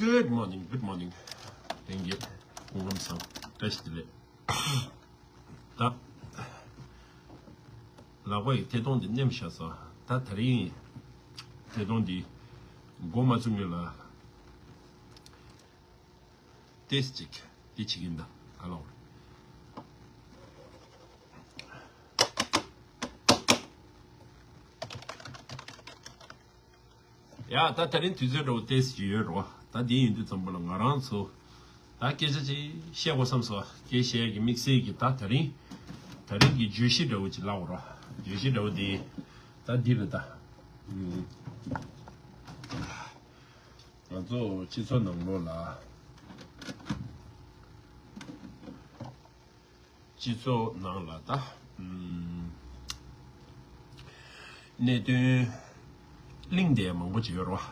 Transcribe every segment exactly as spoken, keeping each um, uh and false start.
Good morning, good morning. ལྷན་རྒྱས་སྐུ་ཁམས་བཟང་། བཀྲ་ཤིས་བདེ་ལེགས། ད་ལག་པ་ཡི་ཐད་གཏོང་འདི་མནན་བཞག་སོང་། ད་དེ་རིང་ཐད་གཏོང་འདི་འགོ་མ་ཚུགས་སྔོན་ལ་ཏེས་ཅིག་འདི་བྱེད་ཀྱིན་གདའ། ག་ལ་འོ། ཡ། ད་དེ་རིང་དུས་ཚོད་འདྲ་བོ་ཏོག་ཙམ་ཅིག་ཡོད་རེད་བ། ད་འདི་ཡིན་དུས་ཙམ་པ་ལ་ང་རང་ཚོ་ད་སྐད་ཆ་ཅིག་བཤད་དགོས་བསམ་སོང་། སྐད་བཤད་ཀྱི་དམིགས་བསལ་གྱི་ད་དེ་རིང་དེ་རིང་གི་བརྗོད་གཞི་འདྲ་བོ་ཅིག་ལབ་དགོས་རེད་བ། བརྗོད་གཞི་འདྲ་བོ་འདི་ད་འདི་རེད་ད། ང་ཚོ་སྤྱི་ཚོགས་ནང་ལོགས་ལ། སྤྱི་ཚོགས་ནང་ལ་ད་ཨམ་གནད་དོན་གླེང་བསྡད་མང་པོ་ཅིག་ཡོད་རེད་བ།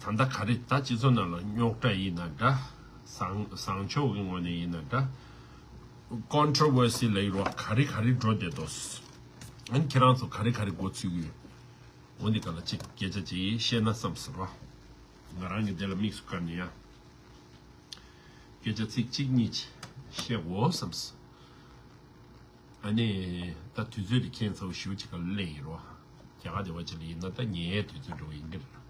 ད་ལྟ་ག་རེ་ད་སྤྱི་ཚོགས་ནང་ལ་རྙོག་དྲ་ཡིན་ན་འདྲ། བཟང་བཟང་ཕྱོགས་ཀྱི་ངོས་ནས་ཡིན་ན་འདྲ། ཀོན་ཊོ་ཝར་སི་ལབ་ཀྱི་རེད་བ། ག་རེ་ག་རེ་འགྲོ་བསྡད་འདུག་ཨ་ནི་ཁྱེད་རང་ཚོ་ག་རེ་ག་རེ་མགོ་ཚོད་ཀྱི་ཡོད། འོ་འདི་ག་ལ་ཅིག་སྐད་ཆ་ཅིག་བཤད་ན་བསམ་སོང་ར། ང་རང་གི་འདི་ལ་དམིགས་སུ་བཀར་ནས་ཡང་སྐད་ཆ་ཚིག་གཅིག་གཉིས་ཅིག་བཤད་དགོས་བསམ་སོང་། ཨ་ནི་ད་དུས་ཚོད་དེ་ཁྱད་མཚར་པོ་ཞེ་པོ་ཅིག་ག་ལ་སླེབས་ཡིན་རོ། རྒྱ་གར་སྡེ་བ་ཅིག་ལ་ཡིན་ན་ད་ཉལ་ཡའི་དུས་ཚོད་འདྲ་བོ་ཡིན་གྱི་རེད།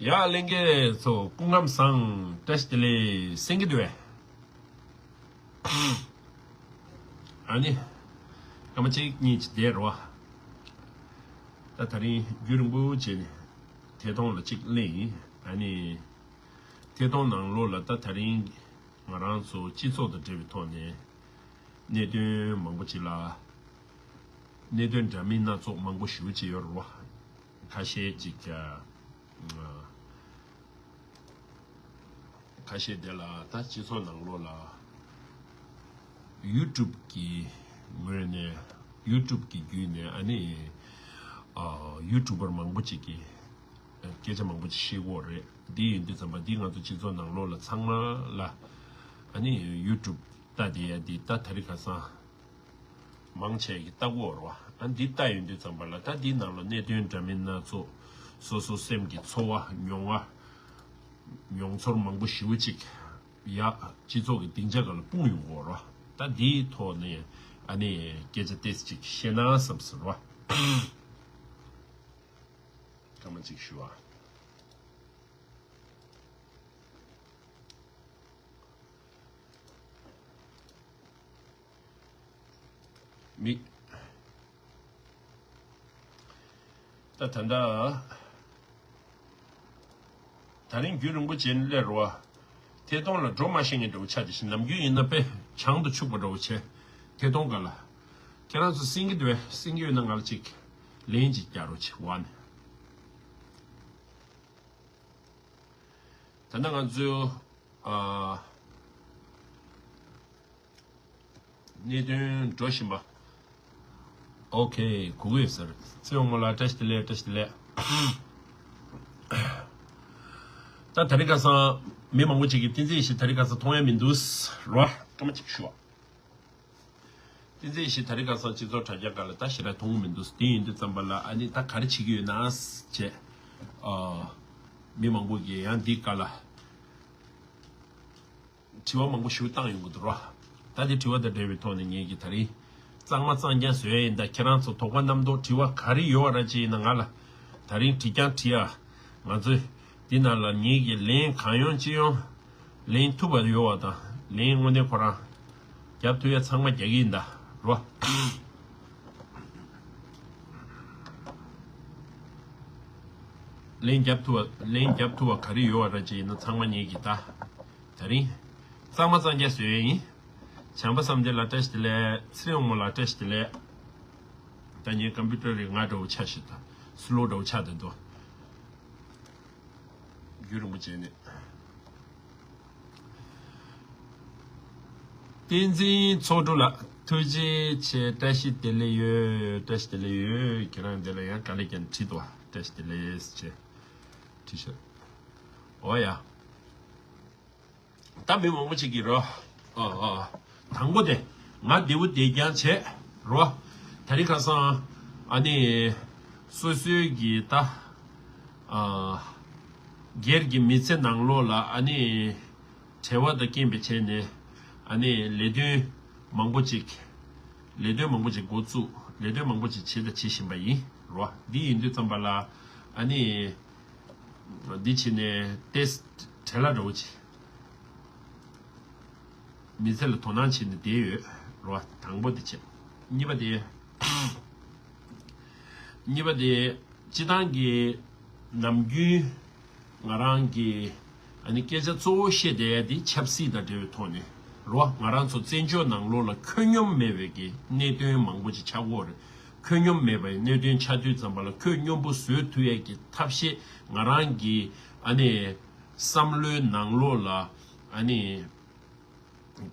ཡ། ལྷན་རྒྱས་ཚོ་སྐུ་ཁམས་བཟང་། བཀྲ་ཤིས་བདེ་ལེགས། གསན་གྱི་འདུག་གས། ཨ་ནི་སྐར་མ་གཅིག་གཉིས་ཅིག་བསྡད་རོགས། ད་དེ་རིང་རྒྱུན་རིང་པོ་བྱས་ནས་ཐད་གཏོང་ལ་གཅིག་གླེང་ཡིན། ཨ་ནི་ཐད་གཏོང་ནང་ལོགས་ལ་ད་དེ་རིང་ང་རང་ཚོ་སྤྱི་ཚོགས་དང་འབྲེལ་བའི་ཐོག་ནས་གནད་དོན་མང་པོ་ཅིག་ལ། གནད་དོན་འདྲ་མིན་སྣ་ཚོགས་མང་པོ་ཞེ་པོ་ཅིག་ཡོད་རེད་བ། ཁ་ཤས་ཅིག་ཨ། ཁ་ཤས་དེ་ལ་ད་སྤྱི་ཚོགས་ནང་ལོགས་ལ་ཡུ་ཊུབ་ཀྱི་ངོས་ནས། ཡུ་ཊུབ་ཀྱི་བརྒྱུད་ནས་ཨ་ནི་ཨ་ཡུ་ཊུབ་པར་མང་པོ་ཅིག་གིས་སྐད་ཆ་མང་པོ་ཅིག་བཤད་ཀྱི་ཡོད་རེད། འདི་ཡིན་དུས་ཙམ་པ་འདི་ང་ཚོ་སྤྱི་ཚོགས་ནང་ལོགས་ལ་ཚང་མ་ལ་ཨ་ནི་ཡུ་ཊུབ་ལྟ་བསྡད་ཡ་འདི་ད་དེ་རིང་ཁ་སང་མང་ཆེ་གིས་ལྟ་གི་ཡོད་རེད་བ། ཨ་འདི་ལྟ་ཡོང་དུས་ཙམ་པ་ལ་ད་འདི་ནང་ལ་གནད་དོན་འདྲ་མིན་སྣ་ཚོགས་སོ་སོ་སེམས་ཀྱི་ཚོར་བ་མྱོང་བ་མྱོང་ཚོར་མང་པོ་ཞེ་པོ་ཅིག་ཡ་སྤྱི་ཚོགས་ཀྱི་སྡིངས་ཆ་སྒང་ལ་སྤུངས་ཡོང་གི་ཡོད་རེད་བ། ད་འདིའི་ཐོག་ནས་ཨ་ནི་སྐད་ཆ་ཏོག་ཙམ་ཅིག་བཤད་ན་བསམ་སོང་རེད་བ། སྐར་མ་གཅིག་ཞུ་བ། མི། ད་ད་ལྟ་དེ་རིང་རྒྱུན་རིང་པོ་བྱས་ནས་སླེབས་རེད་བ། ཐད་གཏོང་ལ་འགྲོ་མ་ཤེས་མཁན་འདྲ་བོ་ཆགས་བསྡད་ཤག་ནམ་རྒྱུན་ཡིན་ན་དཔེ་བྱང་དུ་ཆུག་པ་འདྲ་བོ་བྱས། ཐད་གཏོང་སྒང་ལ། ཁྱེད་རང་ཚོ་གསན་གྱི་འདུག་གས། གསན་གྱི་ཡོད་ན་ང་ལ་ཅིག་ལན་ཅིག་རྒྱག་རོགས་བྱེད་ཨ་ནི། ད་ལྟ་ང་ཚོའི་ཨ། གནད་དོན་འགྲོ་བཞིན་པ། ཨོ་ཁེ། གོ་གི་ཡོད་ས་རེད། ཚེ་དབང་མོ་ལགས་བཀྲ་ཤིས་བདེ་ལེགས། བཀྲ་ཤིས་བདེ་ལེགས། ད་དེ་རིང་ཁ་སང་མི་མང་པོ་ཅིག་གིས་བསྟན་འཛིན་ཡེ་ཤེས་དེ་རིང་ཁ་སང་མཐོང་ཡ་མི་འདུག་རོ། སྐར་མ་གཅིག་ཞུ་བ། བསྟན་འཛིན་ཡེ་ཤེས་དེ་རིང་ཁ་སང་སྤྱི་ཚོགས་དྲ་རྒྱ་སྒང་ལ་ད་ཞེ་དྲག་མཐོང་གི་མི་འདུག་དེ་ཡིན་དུས་ཙམ་པ་ལ་ཨ་ནི་ད་ག་རེ་བྱེད་ཀྱི་ཡོད་ན་ཟེར་བྱས། ཨ། མི་མང་པོ་གིས་ཡང་འདི་སྒང་ལ་དྲི་བ་མང་པོ་ཞིག་བཏང་ཡོང་གི་འདུག་རོ། ད་དེ་དྲི་བ་དང་འབྲེལ་བའི་ཐོག་ནས་ངེད་ཀྱིས་དེ་རིང་གཙང་མ་གཙང་རྐྱང་བཟོ་ཡ་ཡིན། ད་ཁྱེད་རང་ཚོ་དོགས་པ་རྣམ་རྟོག་དྲི་བ་ག་རེ་ཡོད་པ་ར་ཅིག་ཡིན་ན་ང་ལ་དེ་རིང་དྲི་རྐྱང་དྲི་ཡ། ང་ཚོས་འདི་ནང་ལ་ངེད་ཀྱིས་ལན་གང་ཡོང་ཅི་ཡོང་ལེན་ཐུབ་པ་ཡོད་པ་དང་ལན་དངོས་གནས་ཁོ་རང་རྒྱབ་ཐུབ་ཡ་ཚང་མ་རྒྱག་གི་ཡིན་ད་རོ། ལན་རྒྱབ་ཐུབ་པ་ལན་རྒྱབ་ཐུབ་པ་ག་རེ་ཡོད་པ་ར་ཅིག་ཡིན་ན་ཚང་མ་ངེད་ཀྱིས་ད་དེ་རིང་གཙང་མ་གཙང་རྐྱང་བཟོ་ཡ་ཡིན། བྱམས་པ་བསམ་གཏན་ལགས་བཀྲ་ཤིས་བདེ་ལེགས། ཚེ་རིང་དབང་མོ་ལགས་བཀྲ་ཤིས་བདེ་ལེགས། ད་ངའི་ཀམ་པུ་ཊར་རིགས་ང་འདྲ་བོ་ཆགས་ཤིག་ད་སི་ལོ་འདྲ་བོ་ཆགས་བསྡད་འདུག་རྒྱུན་རིང་པོ་བྱས་ནས། བསྟན་འཛིན་ཚོགས་དྲུག་ལགས་ཐུགས་རྗེ་ཆེ། བཀྲ་ཤིས་བདེ་ལེགས་ཡོད། བཀྲ་ཤིས་བདེ་ལེགས་ཡོད། ཁྱེད་རང་འདི་ལ་ཡང་ག་ལེ་ཀྱང་བྲིས་འདུག་བཀྲ་ཤིས་བདེ་ལེགས་ཆེ་བྲིས་ཤག་འོ་ཡ། ད་མི་མང་པོ་ཅིག་གིས་རོ། ཨ་ཨ། དང་པོ་དེ་ང་བདེ་པོ་བདེ་རྐྱང་བྱས་རོ། དེ་རིང་ཁ་སང་ཨ་ནི་སོ་སོའི་གི་ད་ ཨ། སྒེར་གྱི་མི་ཚེ་ནང་ལོགས་ལ་ཨ་ནི་བྲེལ་བ་དང་རྐྱེན་པས་བྱས་ནས་ཨ་ནི་ལས་དོན་མང་པོ་ཅིག་ལས་དོན་མང་པོ་ཅིག་འགོ་བཙུགས། ལས་དོན་མང་པོ་ཅིག་བྱས་དང་བྱེད་བཞིན་པ་ཡིན་རོ། འདི་ཡིན་དུས་ཙམ་པ་ལ་ཨ་ནི་འདི་བྱས་ནས་ཏེས་བྲེལ་བ་འདྲ་བོ་ཅིག་མི་ཚེ་ལ་དོ་སྣང་བྱས་ནས་བསྡད་ཡོད་རོ། དང་པོ་དེ་བྱས། གཉིས་པ་དེ། གཉིས་པ་དེ། སྤྱི་བཏང་གི་ནམ་རྒྱུན་ང་རང་གི་ཨ་ནི་སྐད་ཆ་གཙོ་བོ་བཤད་བསྡད་ཡ་དེ་ཆབ་སྲིད་དང་འབྲེལ་བའི་ཐོག་ནས་རོ། ང་རང་ཚོ་བཙན་བྱོལ་ནང་ལོགས་ལ་ཁོད་སྙོམས་མེད་པའི་གི་གནད་དོན་མང་པོ་ཅིག་ཆགས་ཀྱི་ཡོད་རེད། ཁོད་སྙོམས་མེད་པའི་གནད་དོན་ཆགས་དུས་ཙམ་པ་ལ་ཁོད་སྙོམས་པོ་བཟོ་ཐུབ་ཡ་གི་ཐབས་ཤེས་ང་རང་གི་ཨ་ནི་བསམ་བློའི་ནང་ལོགས་ལ་ཨ་ནི།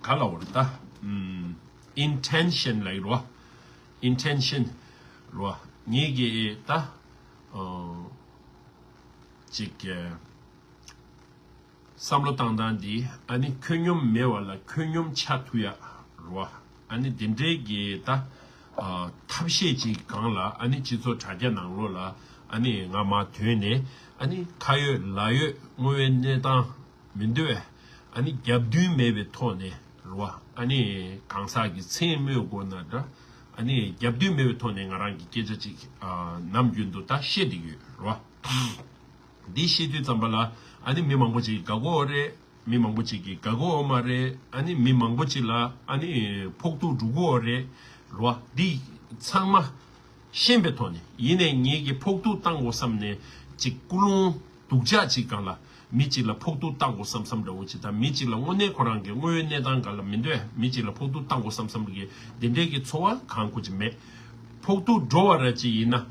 ག་ལ་བར་ད། ཨམ། ཨིན་ཊེན་ཤན་ལ་ཡོད་རོ། ཨིན་ཊེན་ཤན་རོ། ངེད་ཀྱི་ད། ཨ། ཅིག་གི་བསམ་བློ་བཏང་སྟངས་འདི་ཨ་ནི་ཁོད་སྙོམས་མེད་པ་ལ་ཁོད་སྙོམས་ཆགས་ཐུབ་ཡ་རོ། ཨ་ནི་འདི་འདྲའི་གི་ད། ཨ། ཐབས་ཤེས་ཅིག་སྒང་ལ་ཨ་ནི་སྤྱི་ཚོགས་དྲ་རྒྱ་ནང་ལོགས་ལ་ཨ་ནི་ང་མར་ཐོན་ནས་ཨ་ནི་ཁ་ཡོད་ལག་ཡོད་དངོས་ཡོད་གནས་སྟངས། མི་འདུག་བས། ཨ་ནི་རྒྱབ་མདུན་མེད་པའི་ཐོག་ནས་རེད་བ། ཨ་ནི་གང་ཟག་གི་མཚན་སྨོས་དགོས་ན་འདྲ། ཨ་ནི་རྒྱབ་མདུན་མེད་པའི་ཐོག་ནས་ང་རང་གི་སྐད་ཆ་ཅིག་ཨ། ནམ་རྒྱུན་དུ་ད་བཤད་བསྡད་ཡོད་རེད་བ། འདི་བཤད་དུས་ཙམ་པ་ལ་ཨ་ནི་མི་མང་པོ་ཅིག་དགའ་གི་ཡོད་རེད། མི་མང་པོ་ཅིག་གིས་དགའ་གི་ཡོད་མ་རེད། ཨ་ནི་མི་མང་པོ་ཅིག་ལ་ཨ་ནི་ཕོག་ཐུག་འགྲོ་གི་ཡོད་རེད་རེད་བ། འདི་ཚང་མ་ཤེས་པའི་ཐོག་ནས་ཡིན་ནའི་ངེད་ཀྱིས་ཕོག་ཐུག་བཏང་དགོས་བསམ་ནས་ཅིག་ཀུན་སློང་སྡུག་ཅག་ཅིག་སྒང་ལ། མི་གཅིག་ལ་ཕོག་ཐུག་བཏང་དགོས་བསམ་བསམ་འདྲ་བོ་ཅིག་དང་། མི་གཅིག་ལ་དངོས་གནས་ཁོ་རང་གི་དངོས་ཡོད་གནས་སྟངས་སྒང་ལ་མི་འདོད་མི་གཅིག་ལ་ཕོག་ཐུག་བཏང་དགོས་བསམ་བསམ་གི་འདི་འདྲའི་གི་ཚོར་བ་གང་ཁུ་ཅིག་མེད། ཕོག་ཐུག་འགྲོ་བ་ར་ཅིག་ཡིན་ན་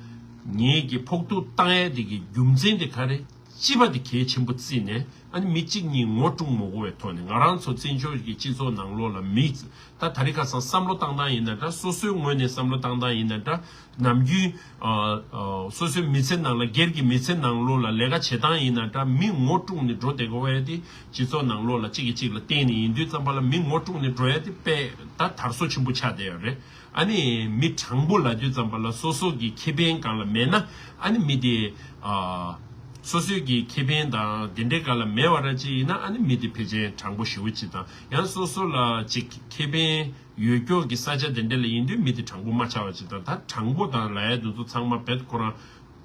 ངེད་ཀྱི་ཕོག་ཐུག་བཏང་ཡས་དེ་གི་རྒྱུ་མཚན་དེ་ག་རེ། སྤྱི་པ་དེ་གལ་ཆེན་པོ་བརྩིས་ནས་ཨ་ནི་མི་གཅིག་གཉིས་ངོ་སྲུང་མ་དགོས་པའི་ཐོག་ནས་ང་རང་ཚོ་བཙན་བྱོལ་གྱི་སྤྱི་ཚོགས་ནང་ལོགས་ལ་མི། ད་ད་རེས་ཁ་སང་བསམ་བློ་བཏང་སྟངས་ཡིན་ན་འདྲ། སོ་སོའི་ངོས་ནས་བསམ་བློ་བཏང་སྟངས་ཡིན་ན་འདྲ། ནམ་རྒྱུན་ཨ། ཨ། སོ་སོའི་མི་ཚེ་ནང་ལ་སྒེར་གྱི་མི་ཚེ་ནང་ལོགས་ལ་ལས་ཀ་བྱེད་སྟངས་ཡིན་ན་འདྲ། མི་ངོ་སྲུང་ནས་འགྲོ་བསྡད་དགོས་པ་དེ་སྤྱི་ཚོགས་ནང་ལོགས་ལ་གཅིག་གིས་གཅིག་ལ་བརྟེན་ནས་ཡིན་དུས་ཙམ་པ་ལ་མི་ངོ་སྲུང་ནས་འགྲོ་ཡ་དེ་དཔེ་ད་དར་སོ་ཆེན་པོ་ཆགས་བསྡད་ཡོད་རེད། ཨ་ནི་མི་དྲང་པོ་ལབ་དུས་ཙམ་པ་ལ་སོ་སོ་གི་ཁེ་ཕན་སྒང་ལ་མེད་ན་ཨ་ནི་མི་དེ་ཨ། སོ་སོའི་གི་ཁེ་ཕན་དང་དེ་འདྲའི་སྒང་ལ་མེད་པ་ར་ཅིག་ཡིན་ན་ཨ་ནི་མི་དེ་ཕལ་ཆེར་དྲང་པོ་ཞེ་པོ་ཅིག་དང་། ཡང་སོ་སོ་ལ་ཅིག་ཁེ་ཕན་ཡོད་སྐྱོ་གི་ས་ཆ་དེ་འདྲ་ལ་ཡིན་དུས་མི་དེ་དྲང་པོ་མ་ཆགས་པ་ཅིག་དང་། ད་དྲང་པོ་དང་ལབ་ཡ་འདི་ཚོ་ཚང་མ་བེད་ཁོ་རང་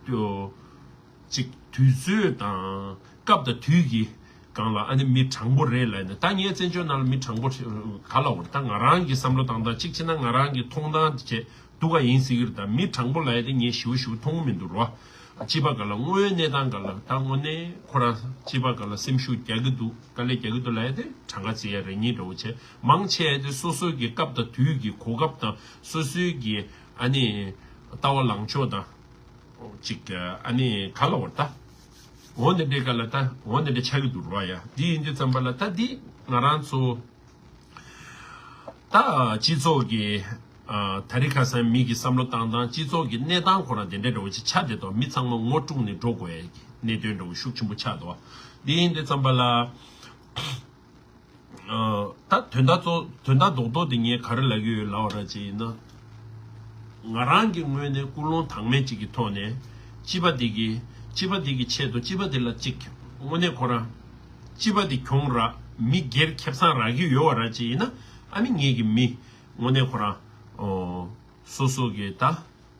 ཏོ་ཅིག་དུས་ཚོད་དང་སྐབས་དང་དུས་ཀྱི་སྒང་ལ་ཨ་ནི་མི་དྲང་པོ་རེད་ལབ་ནས། ད་ངའི་བཙན་བྱོལ་ནང་ལ་མི་དྲང་པོ་ག་ལ་འོར། ད་ང་རང་གི་བསམ་བློ་བཏང་སྟངས་གཅིག་བྱས་ན་ང་རང་གི་མཐོང་སྟངས་དེ་བྱས་འདུག་ག་ཡིན་ཟེར་གྱི་རེད། ད་མི་དྲང་པོ་ལབ་ཡ་དེ་ངས་ཞེ་པོ་ཞེ་པོ་མཐོང་གི་མི་འདུག་རོ། སྤྱི་པ་སྒང་ལ་དངོས་ཡོད་གནས་སྟངས་སྒང་ལ་ད་དངོས་གནས་ཁོ་རང་སྤྱི་པ་སྒང་ལ་སེམས་ཤུགས་རྒྱག་གི་འདུག་དཀའ་ལས་རྒྱག་གི་འདུག་ལབ་ཡ་དེ་གྲངས་ཀ་བརྩི་ཡ་རེ་གཉིས་འདྲ་བོ་བྱས། མང་ཆེ་བ་དེ་སོ་སོའི་གི་སྐབས་དང་དུས་ཀྱི་གོ་སྐབས་དང་སོ་སོའི་གི་ཨ་ནི་ལྟ་བ་ལངས་ཕྱོགས་དང་ཅིག་ཨ་ནི་ག་ལ་འོར་ད། འོ་འདི་འདྲའི་སྒང་ལ་ད་འོ་འདི་འདྲ་ཆགས་ཀྱི་འདུག་རོ་ཡ། འདི་ཡིན་དུས་ཙམ་པ་ལ་ད་འདི་ང་རང་ཚོ་ད་སྤྱི་ཚོགས་ཀྱི་ཨ། ད་རེས་ཁ་སང་མི་གི་བསམ་བློ་བཏང་སྟངས་སྤྱི་ཚོགས་ཀྱི་གནས་སྟངས་ཁོ་རང་དེ་འདྲ་འདྲ་བོ་ཅིག་ཆགས་བསྡད་དོ། མི་ཚང་མ་ངོ་དཀྲུགས་ནས་འགྲོ་དགོས་ཡ་གི་གནད་དོན་འདྲ་བོ་ཤུགས་ཆེན་པོ་ཆགས་འདུག་འདི་ཡིན་དུས་ཙམ་པ་ལ་ཨ། ད་དོན་དག་གཙོ་དོན་དག་རྡོག་རྡོག་དེ་ངས་ག་རེ་ལབ་ཀྱི་ཡོད་ལབ་པ་ར་ཅིག་ཡིན་ན། ང་རང་གི་ངོས་ནས་ཀུན་སློང་དང་མེད་ཅིག་གི་ཐོག་ནས་སྤྱི་པ་འདི་གི་སྤྱི་པ་འདི་གི་ཆེད་དུ་སྤྱི་པ་འདི་ལ་ཅིག་དངོས་གནས་ཁོ་རང་སྤྱི་པ་འདི་གྱོང་རག་མི་སྒེར་ཁེ་བཟང་རག་གི་ཡོད་པ་ར་ཅིག་ཡིན་ན། ཨ་ནི་ངེད་ཀྱི་མི་དངོས་གནས་ཁོ་རང་ཨོ་སོ་སོ་གི་ད་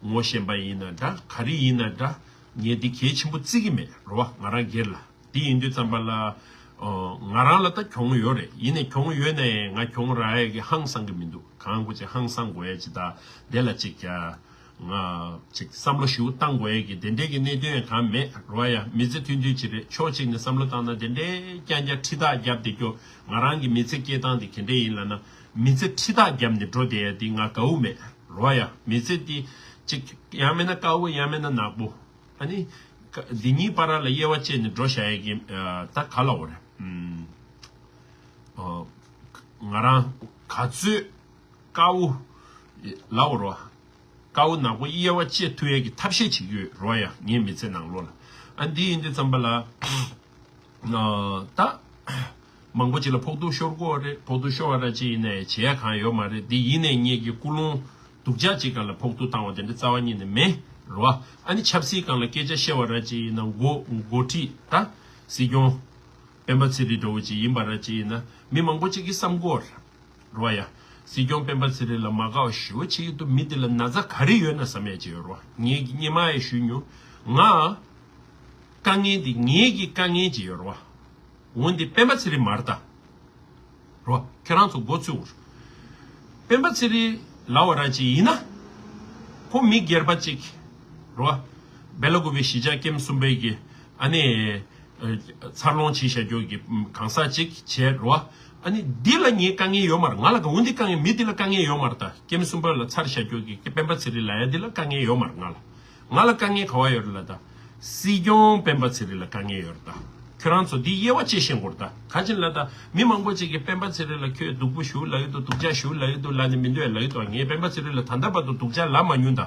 ངོ་ཤེས་པ་ཡིན་ན་འདྲ་ག་རེ་ཡིན་ན་འདྲ་ངས་འདི་གལ་ཆེན་པོ་བརྩི་གི་མེད་རེད་བ། ང་རང་སྒེར་ལ། དེ་ཡིན་དུས་ཙམ་པ་ལ། ཨོ། ང་རང་ལ་ད་གྱོང་ཡོད་རེད། ཡིན་ནའི་གྱོང་ཡོད་ནའི་ང་གྱོང་རག་ཡས་ཀྱི་ཧང་སང་གི་མི་འདུག་གང་དགོས་ཅིག་ཧང་སང་དགོས་ཡས་ཅིག་ད་དེ་ལ་ཅིག་ཀྱ། ང་ཅིག་བསམ་བློ་ཞེ་པོ་བཏང་དགོས་ཡས་ཀྱི་དེ་འདྲས་ཀྱི་གནད་དོན་ཡང་གང་མེད་རོ་ཡ། མི་ཚེ་ཐུང་ཐུང་ཅིག་རེད། ཕྱོགས་གཅིག་ནས་བསམ་བློ་བཏང་ན་དེ་འདྲས་རྐྱང་རྐྱང་ཁྲི་ཐག་བརྒྱབ་བསྡད་རྒྱུ། ང་རང་གི་མི་ཚེ་སྐྱེལ་སྟངས་དེ་ག་འདྲས་ཡིན་ལབ་ན། མི་ཚེ་ཁྲི་ཐག་བརྒྱབ་ནས་འགྲོ་བསྡད་ཡས་དེ་ང་དགའ་བོ་མེད་རོ་ཡ། མི་ཚེ་དེ་ཅིག་ཡང་མིན་ན་དཀའ་བོ་ཡང་མིན་ན་ནག་པོ། ཨ་ནི། ཀ་འདི་གཉིས་བར་ལ་དབྱེ་བ་ཕྱེ་ནས་འགྲོ་བཞག་ཡས་ཀྱི་ཨ། ད་ག་ལབ་དགོས་རེད། ཨུམ། ཨོ། ང་རང་ག་ཚོད་དཀའ་བོ་ལབ་དགོས་རེད། དཀའ་བོ་ནག་པོ་དབྱེ་བ་ཕྱེ་ཐུབ་ཡས་ཀྱི་ཐབས་ཤེས་བྱེད་ཀྱི་ཡོད་རོ་ཡ། ངའི་མི་ཚེ་ནང་ལོགས་ལ། ཨ་འདི་ཡིན་དུས་ཙམ་པ་ལ། ཨ། ད། མང་པོ་ཅིག་ལ་ཕོག་ཐུག་ཤོར་གྱི་ཡོད་རེད། ཕོག་ཐུག་ཤོར་བ་ར་ཅིག་ཡིན་ནའི་བྱེད་ཡ་གང་ཡོད་མ་རེད། འདི་ཡིན་ནའི་ངེད་ཀྱི་ཀུན་སློང་སྡུག་ཅག་ཅིག་སྒང་ལ་ཕོག་ཐུག་བཏང་བ་དེ་འདྲ་རྩ་བ་ཉིད་ནས་མེད། རེད་བ། ཨ་ནི་ཆབ་སྲིད་སྒང་ལ་སྐད་ཆ་བཤད་པ་ར་ཅིག་ཡིན་ན་འགོ་འགོ་ཁྲིད་ད་སྲིད་སྐྱོང་སྤེན་པ་ཚེ་རིང་འདྲ་བོ་ཅིག་ཡིན་པ་ར་ཅིག་ཡིན་ན་མི་མང་པོ་ཅིག་གིས་བསམ་གོ་རེད་བ་ཡ། སྲིད་སྐྱོང་སྤེན་པ་ཚེ་རིང་ལ་མ་དགའ་བ་ཞེ་པོ་ཅིག་འདུག་མི་དེ་ལ་ན་ཚ་ག་རེ་ཡོད་ན་བསམ་ཡ་ཅིག་ཡོད་རེད་བ། ངས་སྔོན་མ་ཡང་ཞུས་མྱོང་། ང་དཀའ་ངལ་འདི་ངེད་ཀྱི་དཀའ་ངལ་ཅིག་ཡོད་རེད་བ། འོན་ཏེ་སྤེན་པ་ཚེ་རིང་མ་རེད་ད། རོ། ཁྱེད་རང་ཚོ་མགོ་ཚོས་འུར། སྤེན་པ་ཚེ་རིང་ལབ་པ་ར་ཅིག་ཡིན་ན། ཁོ་མི་སྒེར་པ་ཅིག་རོ། སྦེ་ལ་ཀུ་པའི་གཞིས་ཆགས་ཀེམ་གསུམ་པའི་གི་ཨ་ནི། ཨ། འཚར་ལོངས་བྱེད་བཞག་རྒྱུ་གི་གང་ཟག་ཅིག་བྱས་རོ། ཨ་ནི་འདི་ལ་ངའི་དཀའ་ངལ་ཡོད་མ་རེད། ང་ལ་ག་འོན་ཏེ་དཀའ་ངལ་མི་འདི་ལ་དཀའ་ངལ་ཡོད་མ་རེད་ད། ཀེམ་གསུམ་པ་ལ་འཚར་བཞག་རྒྱུ་གི་སྤེན་པ་ཚེ་རིང་ལབ་ཡ་འདི་ལ་དཀའ་ངལ་ཡོད་མ་རེད་ང་ལ། ང་ལ་དཀའ་ངལ་ག་བ་ཡོད་རེད་ལབ་ད། སྲིད་སྐྱོང་སྤེན་པ་ཚེ་རིང་ལ་དཀའ་ངལ་ཡོད་རེད་ད། ཁྱོད་རང་ཚོ་འདི་དབྱེ་བ་ཕྱེ་ཤེས་དགོས་རེད་ད། ག་ཅི་ལབ་ད། མི་མང་པོ་ཅིག་གིས་སྤེན་པ་ཚེ་རིང་ལ་ཁྱོད་སྡུག་པོ་ཞེ་པོ་ལབ་ཀྱི་འདུག་སྡུག་ཅག་ཞེ་པོ་ལབ་ཀྱི་འདུག་ལབ་ནས་མི་འདོད་ལབ་ཀྱི་འདུག་ངས་སྤེན་པ་ཚེ་རིང་ལ་ད་ལྟ་བར་དུ་སྡུག་ཅག་ལབ་མ་མྱོང་ད།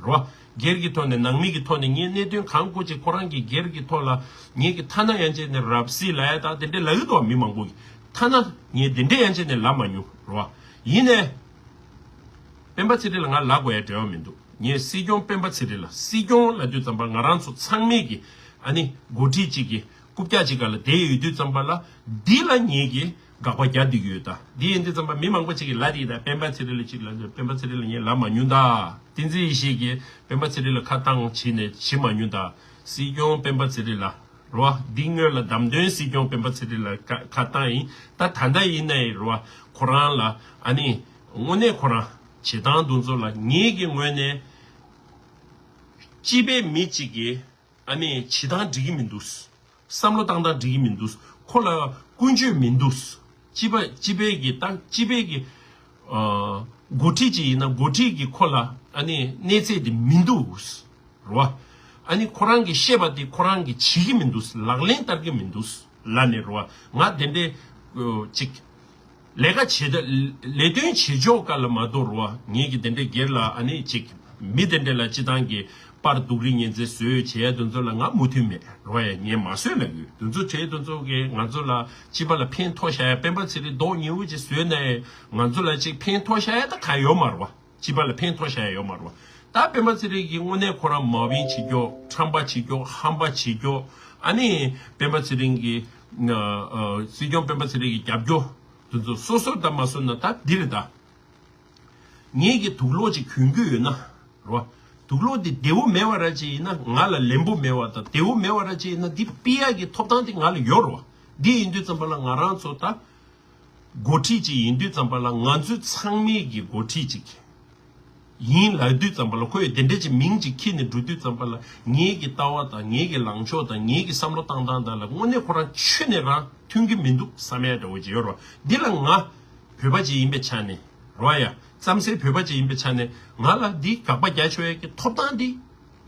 རོ། སྒེར་གྱི་ཐོག་ནས་ནང་མི་གི་ཐོག་ནས་ངས་གནད་དོན་གང་དགོས་ཅིག་ཁོ་རང་གི་སྒེར་གྱི་ཐོག་ལ་ངས་ཀྱི་ཐ་ན་ཡན་ཆད་ནས་རབ་སྲིད་ལབ་ཡ་ད་དེ་འདྲས་ལབ་ཀྱི་འདུག་མི་མང་པོ་གིས། ཐ་ན་ངས་དེ་འདྲས་ཡན་ཆད་ནས་ལབ་མ་མྱོང་། རོ། ཡིན་ནས། སྤེན་པ་ཚེ་རིང་ལ་ང་ལབ་དགོས་ཡ་འབྲེལ་བ་མི་འདུག་ངས་སྲིད་སྐྱོང་སྤེན་པ་ཚེ་རིང་ལ་སྲིད་སྐྱོང་ལབ་དུས་ཙམ་པ་ང་རང་ཚོ་ཚང་མས་ཀྱི་ཨ་ནི་འགོ་ཁྲིད་ཅིག་གི་རྐུབ་བཀྱག་ཅིག་སྒང་ལ་བསྡད་ཡོད་དུས་ཙམ་པ་ལ་འདི་ལ་ངེད་ཀྱིས་དགག་པ་རྒྱག་བསྡད་ཀྱི་ཡོད་ད། འདི་ཡིན་དུས་ཙམ་པ་མི་མང་པོ་ཅིག་གིས་ལབ་བསྡད་ཡོད་ད། སྤེན་པ་ཚེ་རིང་ལ་ཅིག་ལབ་དུས་སྤེན་པ་ཚེ་རིང་ལ་ངས་ལབ་མ་མྱོང་ད། བསྟན་འཛིན་ཡེ་ཤེས་ཀྱིས་སྤེན་པ་ཚེ་རིང་ལ་ཁ་བཏང་བྱས་ནས་བྱེད་མ་མྱོང་ད། སྲིད་སྐྱོང་སྤེན་པ་ཚེ་རིང་ལ། རོ། འདི་སྔོན་ལ་བདམས་ཐོན་སྲིད་སྐྱོང་སྤེན་པ་ཚེ་རིང་ལ་ཁ་ཁ་བཏང་ཡིན། ད་ད་ལྟ་ཡིན་ནའི་རོ། ཁོ་རང་ལ་ཨ་ནི་དངོས་གནས་ཁོ་རང་བྱེད་སྟངས་འདུ་ཚོ་ལ་ངེད་ཀྱི་ངོས་ནས་སྤྱི་པའི་མི་གཅིག་གིས་ཨ་ནི་བྱེད་སྟངས་འགྲིག་གི་མི་འདུག་བསམ་བློ་བཏང་སྟངས་འགྲིག་གི་མི་འདུག་ཁོ་ལ་ཀུན་སྤྱོད་མི་འདུག་སྤྱི་པ་སྤྱི་པའི་གི་ད་སྤྱི་པའི་གི་ཨ་འགོ་ཁྲིད་ཅིག་ཡིན་ན་འགོ་ཁྲིད་ཀྱི་ཁོ་ལ་ཨ་ནི་གནས་ཚད་དེ་མི་འདུག་རོ། ཨ་ནི་ཁོ་རང་གིས་བཤད་པ་དེ་ཁོ་རང་གིས་བྱེད་ཀྱི་མི་འདུག་ལག་ལེན་བསྟར་གྱི་མི་འདུག་ལབ་ནས་རོ། ང་དེ་འདྲའི་ཅིག་ལས་ཀ་བྱེད་ད་ལས་དོན་བྱེད་ཕྱོགས་སྐབས་ལ་མ་གཏོགས་རོ། ངེད་ཀྱི་དེ་འདྲའི་སྒེར་ལ་ཨ་ནི་ཅིག་མི་དེ་འདྲ་ལ་སྤྱི་བཏང་གི་པར་སྡུག་རིགས་ངན་ཚད་བཟོས་བྱས་དེ་ཚོ་ལ་ང་མོས་མཐུན་མེད་རོ། ཡ་ངས་མ་བཟོས་ལབ་ཡོད། དེ་ཚོ་བྱས་དེ་ཚོ་གིས་ང་ཚོ་ལ་སྤྱི་པ་ལ་ཕན་ཐོགས་བཞག་ཡ། སྤེན་པ་ཚེ་རིང་མདོག་ཉེས་པོ་ཅིག་བཟོས་ན་ཡང་ང་ཚོ་ལ་ཅིག་ཕན་ཐོགས་བཞག་ཡ་ད་གང་ཡོད་མ་རེད་བ། སྤྱི་པ་ལ་ཕན་ཐོགས་བཞག་ཡ་ཡོད་མ་རེད་བ། ད་སྤེན་པ་ཚེ་རིང་གིས་དངོས་གནས་ཁོ་རང་མ་བིང་བྱེད་རྒྱུ། ཁྲམ་པ་བྱེད་རྒྱུ། ཧམ་པ་བྱེད་རྒྱུ། ཨ་ནི་སྤེན་པ་ཚེ་རིང་གི་ཨ་ཨ་སྲིད་སྐྱོང་སྤེན་པ་ཚེ་རིང་གི་རྒྱབ་སྐྱོར་དེ་ཚོ་སོ་སོར་ད་མ་བཟོས་ན་ད་འདི་རེད་ད། ངེད་ཀྱི་དུག་ལོག་ཅིག་གྱོན་རྒྱུ་ཡོད་ན་རོ། དུག་ལོག་འདི་བདེ་བོ་མེད་པ་ར་ཅིག་ཡིན་ན་ང་ལ་ལེན་པོ་མེད་པ་དང་བདེ་བོ་མེད་པ་ར་ཅིག་ཡིན་ན་འདི་ཕུད་ཡག་གི་ཐོབ་ཐང་དེ་ང་ལ་ཡོད་རོ། འདི་ཡིན་དུས་ཙམ་པ་ལ་ང་རང་ཚོ་ད་འགོ་ཁྲིད་ཅིག་ཡིན་དུས་ཙམ་པ་ལ་ང་ཚོ་ཚང་མའི་གི་འགོ་ཁྲིད་ཅིག་ཡིན་ལབ་དུས་ཙམ་པ་ལ་ཁོས་དེ་འདྲ་ཅིག་མིང་ཅིག་འཁྱེར་ནས་འགྲོ་དུས་ཙམ་པ་ལ་ངེད་ཀྱི་ལྟ་བ་དང་ངེད་ཀྱི་ལངས་ཕྱོགས་དང་ངེད་ཀྱི་བསམ་བློ་བཏང་སྟངས་དང་ལ་དངོས་གནས་ཁོ་རང་ཆོས་ནས་རང་མཐུན་གྱི་མི་འདུག་བསམ་ཡག་འདྲ་བོ་ཅིག་ཡོད་རོ། འདི་ལ་ང་བོད་པ་ཅིག་ཡིན་པའི་ཆ་ནས། རོ་ཡ། རྩམ་ཟན་བོད་པ་ཅིག་ཡིན་པའི་ཆ་ནས་ང་ལ་འདི་དགག་པ་རྒྱག་ཆོག་ཡས་ཀྱི་ཐོབ་ཐང་འདི་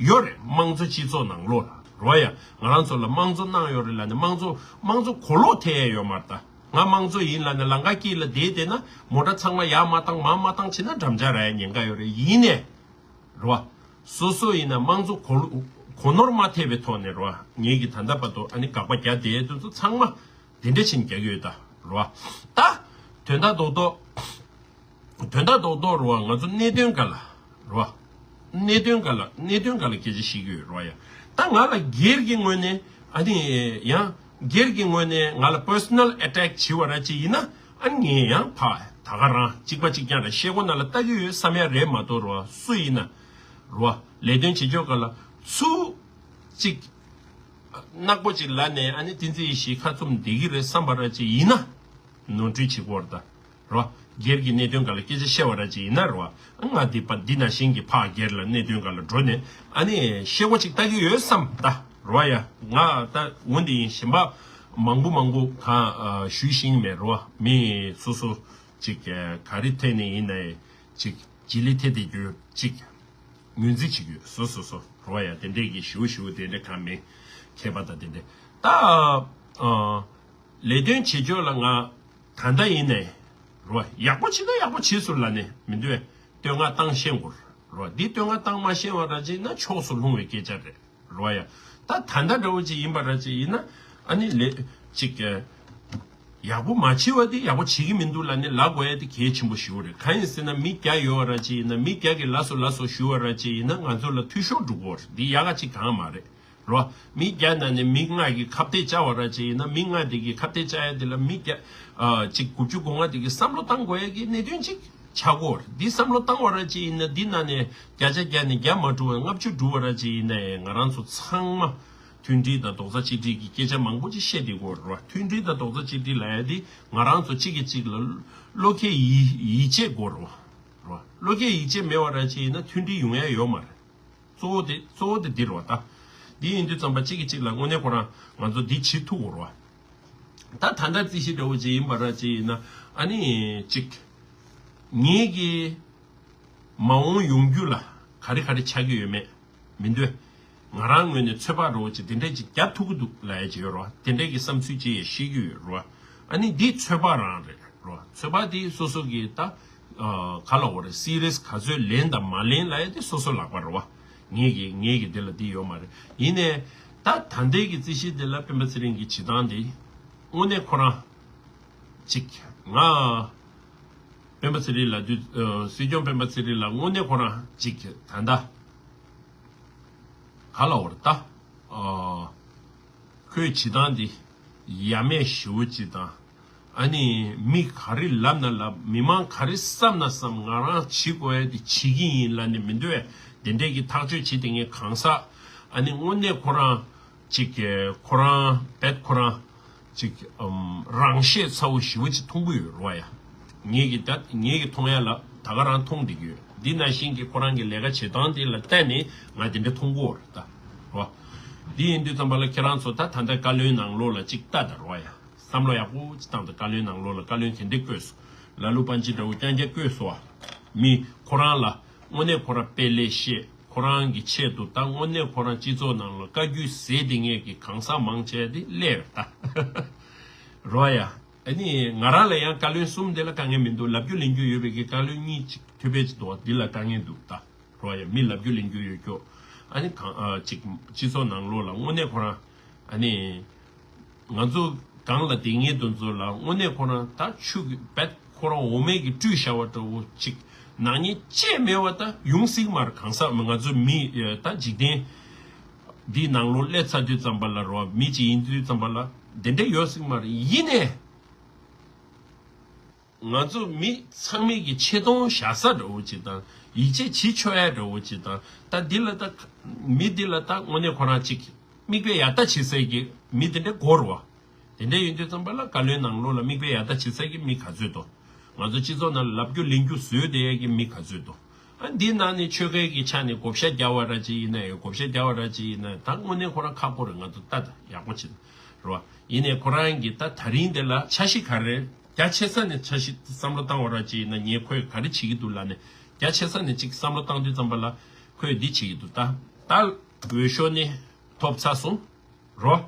ཡོད་རེད། དམངས་གཙོ་སྤྱི་ཚོགས་ནང་ལོགས་ལ་རོ་ཡ། ང་རང་ཚོ་ལ་དམངས་གཙོ་གནང་ཡོད་རེད་ལབ་ནས་དམངས་གཙོ་དམངས་གཙོ་གོ་ལོག་ཐེབས་ཡས་ཡོད་མ་རེད་ད། ང་དམངས་གཙོ་ཡིན་ལབ་ནས་ལམ་ཁ་དཀྱིལ་ལ་བསྡད་བསྡད་ན་མོ་ཊ་ཚང་མ་ཡར་མ་བཏང་མར་མ་བཏང་བྱས་ན་འགྲམ་ལྕག་རག་ཡས་ཉེན་ཁ་ཡོད་རེད། ཡིན་ནས་རོ། སོ་སོ་ཡིན་ན་དམངས་གཙོ་གོ་ལོ་གོ་ནོར་མ་ཐེབས་པའི་ཐོག་ནས་རོ། ངེད་ཀྱིས་ད་ལྟ་བར་དུ་ཨ་ནི་དགག་པ་རྒྱག་བསྡད་ཡས་དེ་ཚོ་ཚང་མ། དེ་འདྲ་བྱས་ནས་རྒྱག་གི་ཡོད་ད་རོ། ད་དོན་དག་རྡོག་རྡོག་དོན་དག་རྡོག་རྡོག་རོ། ང་ཚོ་གནད་དོན་སྒང་ལ་རོ། གནད་དོན་སྒང་ལ་གནད་དོན་སྒང་ལ་སྐད་ཆ་བཤད་ཀྱི་ཡོད་རོ་ཡ། ད་ང་ལ་སྒེར་གྱི་ངོས་ནས་ཨ་ནི་ཡང་སྒེར་གྱི་ངོས་ནས་ང་ལ་པར་སོ་ནལ་ཨེ་ཊེག་བྱེད་པ་ར་ཅིག་ཡིན་ན་ཨ་ནི་ངས་ཡང་ཕ་ད་ག་རང་གཅིག་པ་གཅིག་རྐྱང་ར་ཤེལ་སྒོ་ནང་ལ་ལྟ་གི་ཡོད་བསམ་ཡ་རེད་མ་གཏོགས་རོ། སུ་ཡིན་ན་རོ་ལས་དོན་བྱེད་ཕྱོགས་སྒང་ལ་ཚུར་གཅིག་ནག་པོ་གཅིག་ལབ་ནས་ཨ་ནི་བསྟན་འཛིན་ཡེ་ཤེས་ཁ་བཙུམ་བསྡད་ཀྱི་རེད་བསམ་པ་ར་ཅིག་ཡིན་ན་ནོར་འཁྲུལ་བྱེད་ཀྱི་ཡོད་རེད་ད་རོ། སྒེར་གྱི་གནད་དོན་སྒང་ལ་སྐད་ཆ་བཤད་པ་ར་ཅིག་ཡིན་ན་རོ། ང་འདི་པ་འདི་ནང་བཞིན་གྱི་ཕ་སྒེར་ལ་གནད་དོན་སྒང་ལ་འགྲོ་ནས་ཨ་ནི་ཤེལ་སྒོ་གཅིག་ལྟ་གི་ཡོད་བསམ་ད་རོ་ཡ། ང་ད་འོན་ཏེ་ཡིན་གཞན་པ་མང་པོ་མང་པོ་གང་ཞུས་ཤེས་ཀྱི་མེད་རོ། མི་སོ་སོ་གཅིག་ག་རེ་ཐད་ནས་ཡིན་ནའི་གཅིག་ལྗིད་ལི་ཐེ་དེ་རྒྱུ་གཅིག་ངོས་འཛིན་བྱེད་རྒྱུ་སོ་སོ་སོ་རོ་ཡ། དེ་འདྲས་ཀྱི་ཞུ་ཞུ་དེ་འདྲས་གང་མེད་མཁས་པ་དང་དེ་འདྲས་ད་ཨ་ལས་དོན་བྱེད་ཕྱོགས་ལ་ང་ད་ལྟ་ཡིན་ནས་རོ་ཡག་པོ་བྱེད་ན་ཡག་པོ་བྱེད་ཟེར་ལབ་ནས་མི་འདུག་བས། བསྟོད་བསྔགས་བཏང་ཤེས་དགོས་རོ། འདི་བསྟོད་བསྔགས་བཏང་མ་ཤེས་པ་ར་ཅིག་ན་ཕྱོགས་སུ་ལྷུང་བའི་སྐད་ཆ་རེད། རོ་ཡ། ད་ད་ལྟ་འདྲ་བོ་ཅིག་ཡིན་པ་ར་ཅིག་ཡིན་ན་ཨ་ནི་ལས་ཅིག་གི་ ཡག་པོ་མ་བྱེད་པ་དེ་ཡག་པོ་བྱེད་ཀྱི་མི་འདུག་ལབ་ནས་ལབ་དགོས་ཡ་དེ་གལ་ཆེན་པོ་ཞིག་རེད། གང་ཡིན་ཟེར་ན་མི་བརྒྱ་ཡོད་པ་ར་ཅིག་ཡིན་ན་མི་བརྒྱ་གིས་ལབ་སོང་ལབ་སོང་ཞུ་བ་ར་ཅིག་ཡིན་ན་ང་ཚོ་ལ་འཐུས་ཤོར་འགྲོ་གི་ཡོད་རེད། འདི་ཡག་ག་ཅིག་གང་མ་རེད། རོ། མི་བརྒྱ་ནང་ནས་མི་ལྔ་གིས་ཁ་གཏད་བཅའ་བ་ར་ཅིག་ཡིན་ན་མི་ལྔ་དེ་གིས་ཁ་གཏད་བཅའ་ཡ་དེ་ལ་མི་བརྒྱ། ཨ་ཅིག་དགུ་བཅུ་གོ་ལྔ་དེ་གིས་བསམ་བློ་བཏང་དགོས་ཡ་གི་གནད་དོན་ཅིག་ཆགས་ཀྱི་ཡོད་རེད། འདི་བསམ་བློ་བཏང་བ་ར་ཅིག་ཡིན་ན་འདི་ནང་ནས་བརྒྱ་ཆ་བརྒྱ་ནས་བརྒྱ་མ་འགྲོ་བ་ལྔ་བཅུ་འགྲོ་བ་ར་ཅིག་ཡིན་ན་ཡང་ང་རང་ཚོ་ཚང་མ་མཐུན་སྒྲིལ་དང་རྡོག་རྩ་གཅིག་སྒྲིལ་གྱི་སྐད་ཆ་མང་པོ་ཅིག་བཤད་བསྡད་ཀྱི་ཡོད་རེད་བ། མཐུན་སྒྲིལ་དང་རྡོག་རྩ་གཅིག་སྒྲིལ་ལབ་ཡ་འདི་ང་རང་ཚོ་གཅིག་གིས་གཅིག་ལ་བློ་ཁེལ་ཡིད་ཡིད་ཆེས་དགོས་རེད་བ། རེད་བ། བློ་ཁེལ་ཡིད་ཆེས་མེད་པ་ར་ཅིག་ཡིན་ན་མཐུན་སྒྲིལ་ཡོང་ཡ་ཡོད་མ་རེད། གཙོ་བོ་དེ་གཙོ་བོ་དེ་འདི་རེད་བ་ད། འདི་ཡིན་དུས་ཙམ་པ་གཅིག་གིས་གཅིག་ལ་དངོས་གནས་ཁོ་རང་ང་ཚོ་འདི་བྱེད་ཐུབ་དགོས་རེད་བ། ད་ད་ལྟ་རྩིས་གཞི་འདྲ་བོ་ཅིག་ཡིན་པ་ར་ཅིག་ཡིན་ན་ཨ་ནི་གཅིག་ངེད་ཀྱི་མ་འོངས་ཡོང་རྒྱུ་ལ་ག་རེ་ག་རེ་ཆགས་ཀྱི་ཡོད་མེད་མི་འདོད། ང་རང་ངོས་ནས་ཚོད་དཔག་འདྲ་བོ་ཅིག་དེ་འདྲས་ཅིག་རྒྱག་ཐུབ་ཀྱི་འདུག་ལབ་ཡ་ཅིག་ཡོད་རེད་བ། དེ་འདྲས་ཀྱི་བསམ་ཚུལ་ཅིག་ཡང་བཤད་ཀྱི་ཡོད་རེད་བ། ཨ་ནི་འདི་ཚོད་དཔག་རང་རེད། རོ། ཚོད་དཔག་དེ་སོ་སོ་གི་ད། ཨ་ག་ལ་འོ་རེད། སི་རི་ཡས་ག་ཚོད་ལེན་དང་མ་ལེན་ལབ་ཡ་དེ་སོ་སོ་ལག་པ་རེད་བ། ངེད་ཀྱི་ངེད་ཀྱི་དེ་ལ་དེ་ཡོད་མ་རེད། ཡིན་ནའི་ད་ད་ལྟའི་གི་རྩིས་གཞི་དེ་ལ་སྤེན་པ་ཚེ་རིང་གི་བྱེད་སྟངས་དེ་དངོས་གནས་ཁོ་རང་ཅིག་ང་སྤེན་པ་ཚེ་རིང་ལབ་དུས་ཨ་སྲིད་སྐྱོང་སྤེན་པ་ཚེ་རིང་ལ་དངོས་གནས་ཁོ་རང་ཅིག་ད་ལྟ་ག་ལ་འོ་རེད་ད། ཨ་ཁོའི་བྱེད་སྟངས་འདི་ཡ་མེད་ཞེ་པོ་ཅིག་དང་། ཨ་ནི་མི་ག་རེ་ལབ་ན་ལབ། མི་མང་ག་རེ་བསམ་ན་བསམ། ང་རང་བྱེད་དགོས་ཡ་དེ་བྱེད་ཀྱི་ཡིན་ལབ་ནས་མི་འདོད་པས། དེ་འདྲས་ཀྱི་ཐག་གཅོད་བྱེད་དེ་ངས་གང་ཟག་ཨ་ནི་དངོས་གནས་ཁོ་རང་ཅིག་ཁོ་རང་བེད་ཁོ་རང་ཅིག་ཨམ་རང་ཤེད་ཚ་བོ་ཞེ་པོ་ཅིག་མཐོང་གི་ཡོད་རེད་བ་ཡ། ངེད་ཀྱི་ད་ངེད་ཀྱི་མཐོང་ཡ་ལ་ད་ག་རང་མཐོང་བསྡད་ཀྱི་ཡོད། འདི་ནང་བཞིན་གྱི་ཁོ་རང་གི་ལས་ཀ་བྱེད་སྟངས་དེ་ལ་བལྟས་ནས་ང་དེ་འདྲ་མཐོང་གི་ཡོད་རེད་ད། རོ། འདི་ཡིན་དུས་ཙམ་པ་ལ་ཁྱེད་རང་ཚོ་ད་ད་ལྟ་བཀའ་བློན་ནང་ལོགས་ལ་ཅིག་ལྟ་ད་རོ་ཡ། བསམ་བློ་ཡག་པོ་ཅིག་བཏང་ད། བཀའ་བློན་ནང་ལོགས་ལ་བཀའ་བློན་དེ་འདྲས་བསྐོས་སོང་། ལ་ལུ་པན་ཅི་འདྲ་བོ་རྐྱང་རྐྱང་བསྐོས་སོང་བ། མི་ཁོ་རང་ལ་དངོས་གནས་ཁོ་རང་དཔེ་ལེགས་བཤད། ཁོ་རང་གི་ཆེད་དུ་ད་དངོས་གནས་ཁོ་རང་སྤྱི་ཚོགས་ནང་ལ་བཀའ་བརྒྱུད་ཟེར་དེ་ངེད་ཀྱི་གང་ཟག་མང་ཆེ་དེ་སླེབས་ད། རོ་ཡ། ཨ་ནི་ང་རང་ལ་ཡང་བཀའ་བློན་གསུམ་དེ་ལ་དཀའ་ངལ་མི་འདུག། ལབ་རྒྱུ་ལེན་རྒྱུ་ཡོད་པའི་གི་བཀའ་བློན་གཉིས་ཅིག་ཐུབ་པའི་ཅིག་འདུག། འདི་ལ་དཀའ་ངལ་འདུག་ད། རོ་ཡ། མི་ལབ་རྒྱུ་ལེན་རྒྱུ་ཡོད་ཀྱོ། ཨ་ནི་གང་ཨ་ཅིག་སྤྱི་ཚོགས་ནང་ལོགས་ལ་དངོས་གནས་ཁོ་རང་ཨ་ནི་ང་ཚོ་སྒང་ལ་དེ་ངེད་དུ་ཚོ་ལ་དངོས་གནས་ཁོ་རང་ད་ཆུ་གི་བེད་ཁོ་རང་འོ་མའི་གི་བཀྲུས་བཞག་པ་འདྲ་བོ་ཅིག་ནག་ཉེས་ཅེས་མེད་པ་ད་ཡོང་སྲིད་མ་རེད། གང་ཟག་ང་ཚོ་མི་ད་འཇིག་རྟེན་འདིའི་ནང་ལོགས་སླེབས་ཚར་དུས་ཙམ་པ་ལ་རོ། མི་ཅིག་ཡིན་དུས་ཙམ་པ་ལ་དེ་འདྲ་ཡོད་སྲིད་མ་རེད། ཡིན་ནའི། ང་ཚོ་མི་ཚང་མའི་གི་ཆེ་མཐོང་བཞག་ས་འདྲ་བོ་ཅིག་དང་། ཡིད་ཆེས་བྱེད་ཆོག་ཡ་འདྲ་བོ་ཅིག་དང་། ད་འདི་ལ་ད་མི་འདི་ལ་ད་དངོས་གནས་ཁོ་རང་ཅིག་མིག་དཔེ་ཡར་ལྟ་བྱེད་སའི་གི་མི་དེ་འདྲ་དགོས་རེད་བ། དེ་འདྲ་ཡིན་དུས་ཙམ་པ་ལ་བཀའ་བློན་ནང་ལོགས་ལ་མིག་དཔེ་ཡར་ལྟ་བྱེད་སའི་གི་མི་ག་ཚོད་འདུག། ང་ཚོ་སྤྱི་ཚོགས་ནང་ལ་ལབ་རྒྱུ་ལེན་རྒྱུ་བཟོས་བསྡད་ཡ་གི་མི་ག་ཚོད་འདུག། ཨ་འདི་ནང་ནས་ཆོལ་ཁའི་གི་ཆ་ནས་བགོ་བཤའ་རྒྱག་པ་ར་ཅིག་ཡིན་ན་ཡང་། བགོ་བཤའ་རྒྱག་པ་ར་ཅིག་ཡིན་ན་ད་དངོས་གནས་ཁོ་རང་ཁག་པོ་རེད། ང་ཚོ་ལྟ་ད་ཡག་པོ་བྱེད་རེད་བ། ཡིན་ནའི་ཁོ་རང་གི་ད་ད་རིང་དེ་ལ་འཆར་གཞི་ག་རེ་རྒྱ་ཆེ་ས་ནས་འཆར་གཞི་བསམ་བློ་བཏང་བ་ར་ཅིག་ཡིན་ན། ངས་ཁོས་ག་རེ་བྱེད་ཀྱི་འདུག་ལབ་ནས་རྒྱ་ཆེ་ས་ནས་ཅིག་བསམ་བློ་བཏང་དུས་ཙམ་པ་ལ་ཁོས་འདི་བྱེད་ཀྱི་འདུག། ད་ད་འོས་ཤོག་ནི་ཐོབ་ཚར་སོང་། རོ།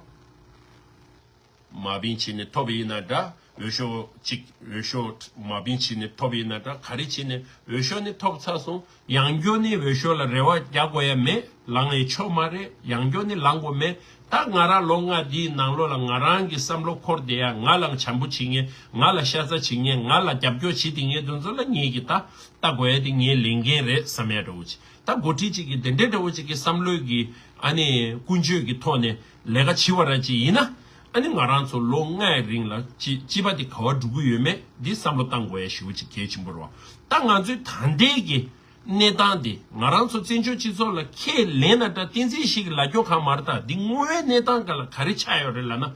མ་བིན་བྱས་ནས་ཐོབ་ཡིན་ན་འདྲ། འོས་ཤོག་གཅིག་འོས་ཤོག་མ་བིན་བྱས་ནས་ཐོབ་ཡིན་ན་འདྲ། ག་རེ་བྱས་ནས་འོས་ཤོག་ནི་ཐོབ་ཚར་སོང་། ཡང་བསྐྱར་ནི་འོས་ཤོག་ལ་རེ་བ་རྒྱག་དགོས་ཡ་མེད། ལངས་ཡི་ཆོག་མ་རེད། ཡང་བསྐྱར་ནི་ལངས་དགོས་མེད། ད་ང་རང་ལོ་ལྔ་འདིའི་ནང་ལོགས་ལ་ང་རང་གི་བསམ་བློ་འཁོར་བསྡད་ཡ། ང་ལ་བྱམས་པོ་བྱེད་མཁན། ང་ལ་ཤ་ཚ་བྱེད་མཁན། ང་ལ་རྒྱབ་སྐྱོར་བྱེད་བསྡད་མཁན་དེ་ཚོ་ལ་ངེད་ཀྱིས་ད་ལྟ་དགོས་ཡ་དེ་ངའི་ལས་འགན་རེད་བསམ་ཡ་འདྲ་བོ་ཅིག། ད་འགོ་ཁྲིད་ཅིག་གིས་དེ་འདྲའི་འདྲ་བོ་ཅིག་གི་བསམ་བློའི་གི་ཨ་ནི་ཀུན་སྤྱོད་ཀྱི་ཐོག་ནས་ལས་ཀ་བྱེད་པ་ར་ཅིག་ཡིན་ན། ཨ་ནི་ང་རང་ཚོ་ལོ་ལྔའི་རིང་ལ་སྤྱི་སྤྱི་པ་དེ་ག་བར་འགྲོ་གི་ཡོད་མེད་འདི་བསམ་བློ་བཏང་དགོས་ཡ་ཞེ་པོ་ཅིག་གལ་ཆེན་པོ་རེད་བ། ད་ང་ཚོའི་ད་ལྟའི་གི་གནས་སྟངས་དེ་ང་རང་ཚོ་བཙན་བྱོལ་སྤྱི་ཚོགས་ལ་ཁས་ལེན་ན་འདྲ། བསྟན་འཛིན་ཞིག་གི་ལ་རྒྱོ་གང་མ་རེད། ད་འདི་དངོས་ཡོད་གནས་སྟངས་སྒང་ལ་ག་རེ་ཆགས་ཡོད་རེད་ལབ་ན།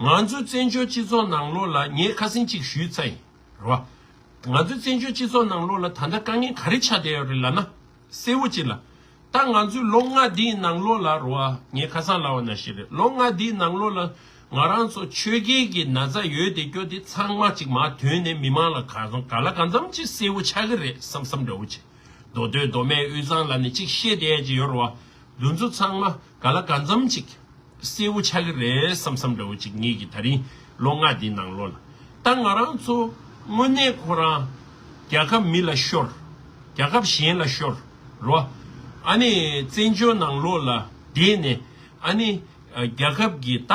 ང་ཚོའི་བཙན་བྱོལ་སྤྱི་ཚོགས་ནང་ལོགས་ལ་ངས་ཁ་སང་གཅིག་ཞུས་ཚར་ཡིན། རེད་བ། ང་ཚོའི་བཙན་བྱོལ་སྤྱི་ཚོགས་ནང་ལོགས་ལ་ད་ལྟ་དཀའ་ངལ་ག་རེ་ཆགས་བསྡད་ཡོད་རེད་ལབ་ན། གསལ་བོ་ཅིག་ལ། ད་ང་ཚོའི་ལོ་ལྔ་འདིའི་ནང་ལོགས་ལ་རེད་བ། ངས་ཁ་སང་ལབ་པ་ནང་བཞིན་རེད། ལོ་ལྔ་འདིའི་ནང་ལོགས་ལ་ང་རང་ཚོ་ཆོས་རྒྱལ་གྱི་ན་ཚ་ཡོད་བསྡད་རྒྱུ་དེ་ཚང་མ་ཅིག་མར་ཐོན་ནས་མི་མང་ལ་ག་ཚོད་ག་ལ་གང་འཚམ་ཅིག་གསལ་བོ་ཆགས་ཀྱི་རེད་བསམ་བསམ་འདྲ་བོ་ཅིག། མདོ་སྟོད་མདོ་སྨད་དབུས་གཙང་ལབ་ནས་ཅིག་བཤད་བསྡད་ཡ་ཅིག་ཡོད་རེད་བ། འདི་ཚོ་ཚང་མ་ག་ལ་གང་འཚམ་ཅིག་གསལ་བོ་ཆགས་ཀྱི་རེད་བསམ་བསམ་འདྲ་བོ་ཅིག། ངེད་ཀྱི་ད་རིང་ལོ་ལྔ་འདིའི་ནང་ལོགས་ལ། ད་ང་རང་ཚོ་དངོས་གནས་ཁོ་རང་རྒྱལ་ཁབ་མི་ལ་ཤོར། རྒྱལ་ཁབ་གཞན་ལ་ཤོར། རོ། ཨ་ནི་བཙན་བྱོལ་ནང་ལོགས་ལ་བསྡད་ནས་ཨ་ནི་རྒྱལ་ཁབ་ཀྱི་ད་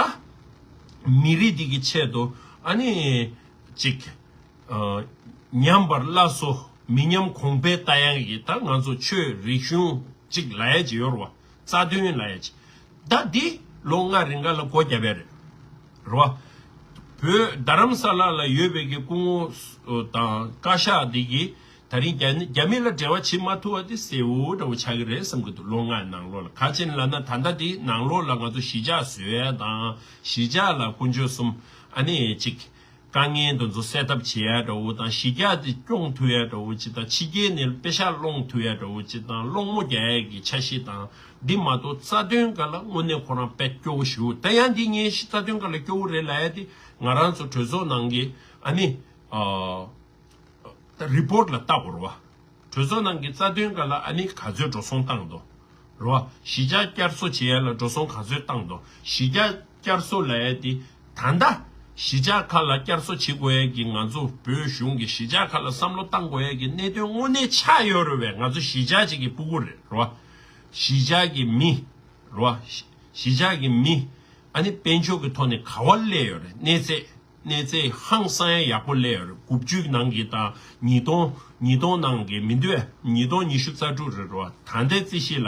མི་རིགས་འདི་གི་ཆེད་དུ་ ཨ་ནི་ཅིག་ཉམས་པར་སླར་གསོ། མི་ཉམས་གོང་འཕེལ་ལྟ་ཡག་གི་ད་ང་ཚོ་ཆོས་རིག་གཞུང་ཅིག་ལབ་ཡག་ཅིག་ཡོད་རེད་བ། རྩ་དོན་ལབ་ཡག་ཅིག་ད་འདི་ལོ་ལྔ་རིང་ག་ལ་སྒོ་བརྒྱབ་ཡག་རེད། རེད་བ། བོད་རྡ་རམ་ས་ལ་ལ་ཡོད་པའི་གི་སྐུ་ངོ་དང་བཀའ་ཤག་འདི་གིས་ད་རིང་རྒྱ་རྒྱ་མི་ལ་འབྲེལ་བ་བྱེད་མ་ཐུབ་པ་དེ་གསལ་བོ་འདྲ་བོ་ཆགས་ཀྱི་རེད་བསམ་གྱི་འདུག་ལོ་ལྔའི་ནང་ལོགས་ལ། ག་ཅི་ལབ་ན་ད་ལྟ་དེ་ནང་ལོགས་ལ་ང་ཚོ་གཞིས་ཆགས་བཟོ་ཡག་དང་གཞིས་ཆགས་ལ་དཀོན་མཆོག་གསུམ་ཨ་ནི་ཅིག་དཀའ་ངལ་འདི་ཚོ་སེལ་ཐབས་བྱེད་ཡག་འདྲ་བོ་དང་། གཞིས་ཆགས་དེ་སྐྱོང་ཐུབ་ཡག་འདྲ་བོ་ཅིག་དང་། ཕྱི་རྒྱལ་ནས་པེ་ཤག་སློང་ཐུབ་ཡག་འདྲ་བོ་ཅིག་དང་། སློང་མོ་རྒྱག་ཡག་གི་འཆར་གཞི་དང་། འདི་མ་གཏོགས་རྩ་དོན་སྒང་ལ་དངོས་གནས་ཁོ་རང་དཔེ་སྐྱོ་བོ་ཞེ་པོ། ད་ཡང་འདི་ངས་རྩ་དོན་སྒང་ལ་སྐྱོ་བོ་རེད་ལབ་ཡག་དེ་ང་རང་ཚོ་གྲོས་ཚོགས་ནང་གི་ཨ་ནི་ཨ་ད་རི་པོར་ཊི་ལ་ལྟ་དགོས་རེད་བ། གྲོས་ཚོགས་ནང་གི་རྩ་དོན་སྒང་ལ་ཨ་ནི་ག་ཚོད་འགྲོ་སོང་བཏང་འདུག་རེད་བ། གཞིས་ཆགས་བསྐྱར་གསོ་བྱེད་ཡག་ལ་འགྲོ་སོང་ག་ཚོད་བཏང་འདུག་གཞིས་ཆགས་བསྐྱར་གསོ་ལབ་ཡག་དེ་ད་ལྟ་གཞིས་ཆགས་ཁག་ལ་བསྐྱར་གསོ་བྱེད་དགོས་ཡག་གི་ང་ཚོ་བོད་གཞུང་གི་གཞིས་ཆགས་ཁག་ལ་བསམ་བློ་བཏང་དགོས་ཡག་གི་གནད་དོན་དངོས་གནས་ཆགས་ཡོད་རེད་བས། ང་ཚོ་གཞིས་ཆགས་གཅིག་གི་སྤུ་གུ་རེད། རེད་བ། གཞིས་ཆགས་ཀྱི་མི་རེད་བ། གཞིས་ཆགས་ཀྱི་མི་ཨ་ནི་དཔལ་འབྱོར་གྱི་ཐོག་ནས་ག་པར་སླེབས་ཡོད་རེད། གནས་ཚད། གནས་ཚད་ཧང་སང་ཡག་ཡག་པོ་སླེབས་ཡོད་རེད། དགུ་བཅུ་ནང་གི་དང་ཉིས་སྟོང་ཉིས་སྟོང་ནང་གི་མི་འདུག་ཨ། ཉིས་སྟོང་ཉི་ཤུ་རྩ་དྲུག་རེད་རོ། ད་ལྟའི་རྩིས་གཞི་ལ་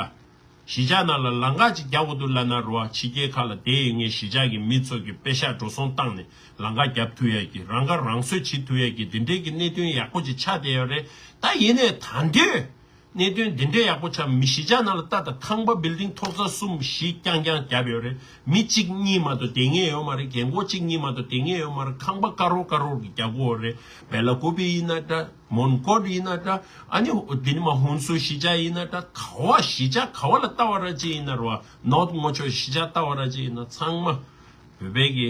གཞིས་ཆགས་ནང་ལ་ལམ་ཁ་ཅིག་རྒྱག་དགོས་འདུག་ལབ་ན་རོ། ཕྱི་རྒྱལ་ཁག་ལ་བསྡད་ཡོད་མཁན་གཞིས་ཆགས་ཀྱི་མི་ཚོ་གིས་པེ་ཤག་འགྲོ་སོང་བཏང་ནས་ལམ་ཁ་རྒྱབ་ཐུབ་ཡག་གི། རང་ཁ་རང་གསོ་བྱེད་ཐུབ་ཡག་གི་དེ་འདྲའི་གི་གནད་དོན་ཡག་པོ་ཅིག་ཆགས་བསྡད་ཡོད་རེད། ད་ཡིན་ནའི་ད་འདོད། གནད་དོན་འདི་འདྲའི་ཡག་པོ་ཆགས། མི་གཞིས་ཆགས་ནང་ལ་ལྟ་དང་། ཁང་པ་བིལ་ཌིང་ཐོག་ས་གསུམ་བཞི་རྐྱང་རྐྱང་བརྒྱབ་ཡོད་རེད། མི་གཅིག་གཉིས་མ་གཏོགས་བསྡད་མཁན་ཡོད་མ་རེད། རྒན་གོག་གཅིག་གཉིས་མ་གཏོགས་བསྡད་མཁན་ཡོད་མ་རེད། ཁང་པ་ཀ་རོར་ཀ་རོར་གྱི་རྒྱག་གི་ཡོད་རེད། སྦེ་ལ་ཀོ་པི་ཡིན་ན་འདྲ། མོན་གྷོ་ཡིན་ན་འདྲ། ཨ་ནི་འདི་ནི་མ་ཧུན་སུར་གཞིས་ཆགས་ཡིན་ན་འདྲ། ག་བ་གཞིས་ཆགས་ག་བ་ལ་ལྟ་བ་ར་ཅིག་ཡིན་ན་རོ། ནོར་ཐི་ལྔ་མཆོག་གཞིས་ཆགས་ལྟ་བ་ར་ཅིག་ཡིན་ན་ཚང་མ་བོད་པའི་གི་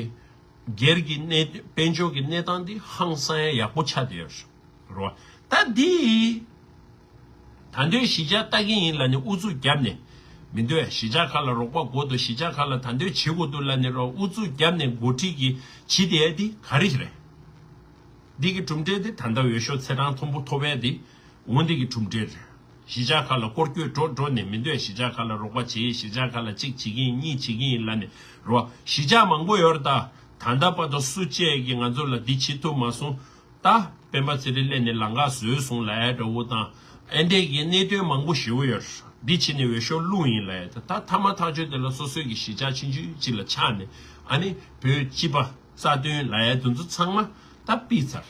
སྒེར་གྱི་གནས་དཔལ་འབྱོར་གྱི་གནས་སྟངས་འདི་ཧང་སང་ཡག་པོ་ཆགས་བསྡད་ཡོད་རེད་བ། ད་འདི་ད་འདོད་གཞིས་ཆགས་ལྟ་གི་ཡིན་ལབ་ནས་ཨུ་ཚུགས་བརྒྱབ་ནས་མི་འདོད། གཞིས་ཆགས་ཁག་ལ་རོགས་པ་དགོས་འདུག་གཞིས་ཆགས་ཁག་ལ་ད་འདོད་བྱེད་དགོས་འདུག་ལབ་ནས་རོགས་ཨུ་ཚུགས་བརྒྱབ་ནས་འགོ་ཁྲིད་ཀྱིས་བྱེད་བསྡད་ཡ་འདི་ག་རེ་རེད། འདི་གི་གྲུབ་འབྲས་འདི་ད་ལྟ་འོས་ཤོག་ཚེས་གྲངས་མཐོན་པོ་ཐོབ་ཡ་འདི་འོ་འདི་གི་གྲུབ་འབྲས་རེད། གཞིས་ཆགས་ཁག་ལ་སྐོར་སྐྱོད་འགྲོ་འགྲོ་ནས་མི་འདོད། གཞིས་ཆགས་ཁག་ལ་རོགས་པ་བྱེད། གཞིས་ཆགས་ཁག་ལ་གཅིག་བྱེད་ཀྱི་ཡིན། གཉིས་བྱེད་ཀྱི་ཡིན་ལབ་ནས་རོ། གཞིས་ཆགས་མང་པོ་ཡོད་རེད། ད་ད་ལྟ་བར་དུ་སུ་གཅིག་གིས་ང་ཚོ་ལ་འདི་བྱེད་ཐུབ་མ་སོང་། ད་སྤེན་པ་ཚེ་རིང་སླེབས་ནས་ལམ་ཁ་བཟོས་སོང་ལབ་ཡ་འདྲ་བོ་དང་། ཨེ་འདྲས་ཀྱི་གནད་དོན་མང་པོ་ཞེ་པོ་ཡོད་རེད། འདི་བྱས་ནས་འོས་ཤོག་བླུགས་ཡིན་ལབ་ཡ། ད་ད་མཐའ་མ་ཐག་ཆོད་དེ་ལ་སོ་སོའི་གི་གཞིས་ཆགས་ཆུང་ཆུང་ཅིག་ལ་ཆགས་ནས་ཨ་ནི་བོད་སྤྱི་པ་རྩ་དོན་ལབ་ཡ་དེ་ཚོ་ཚང་མ་ད་ཕུད་ཚར།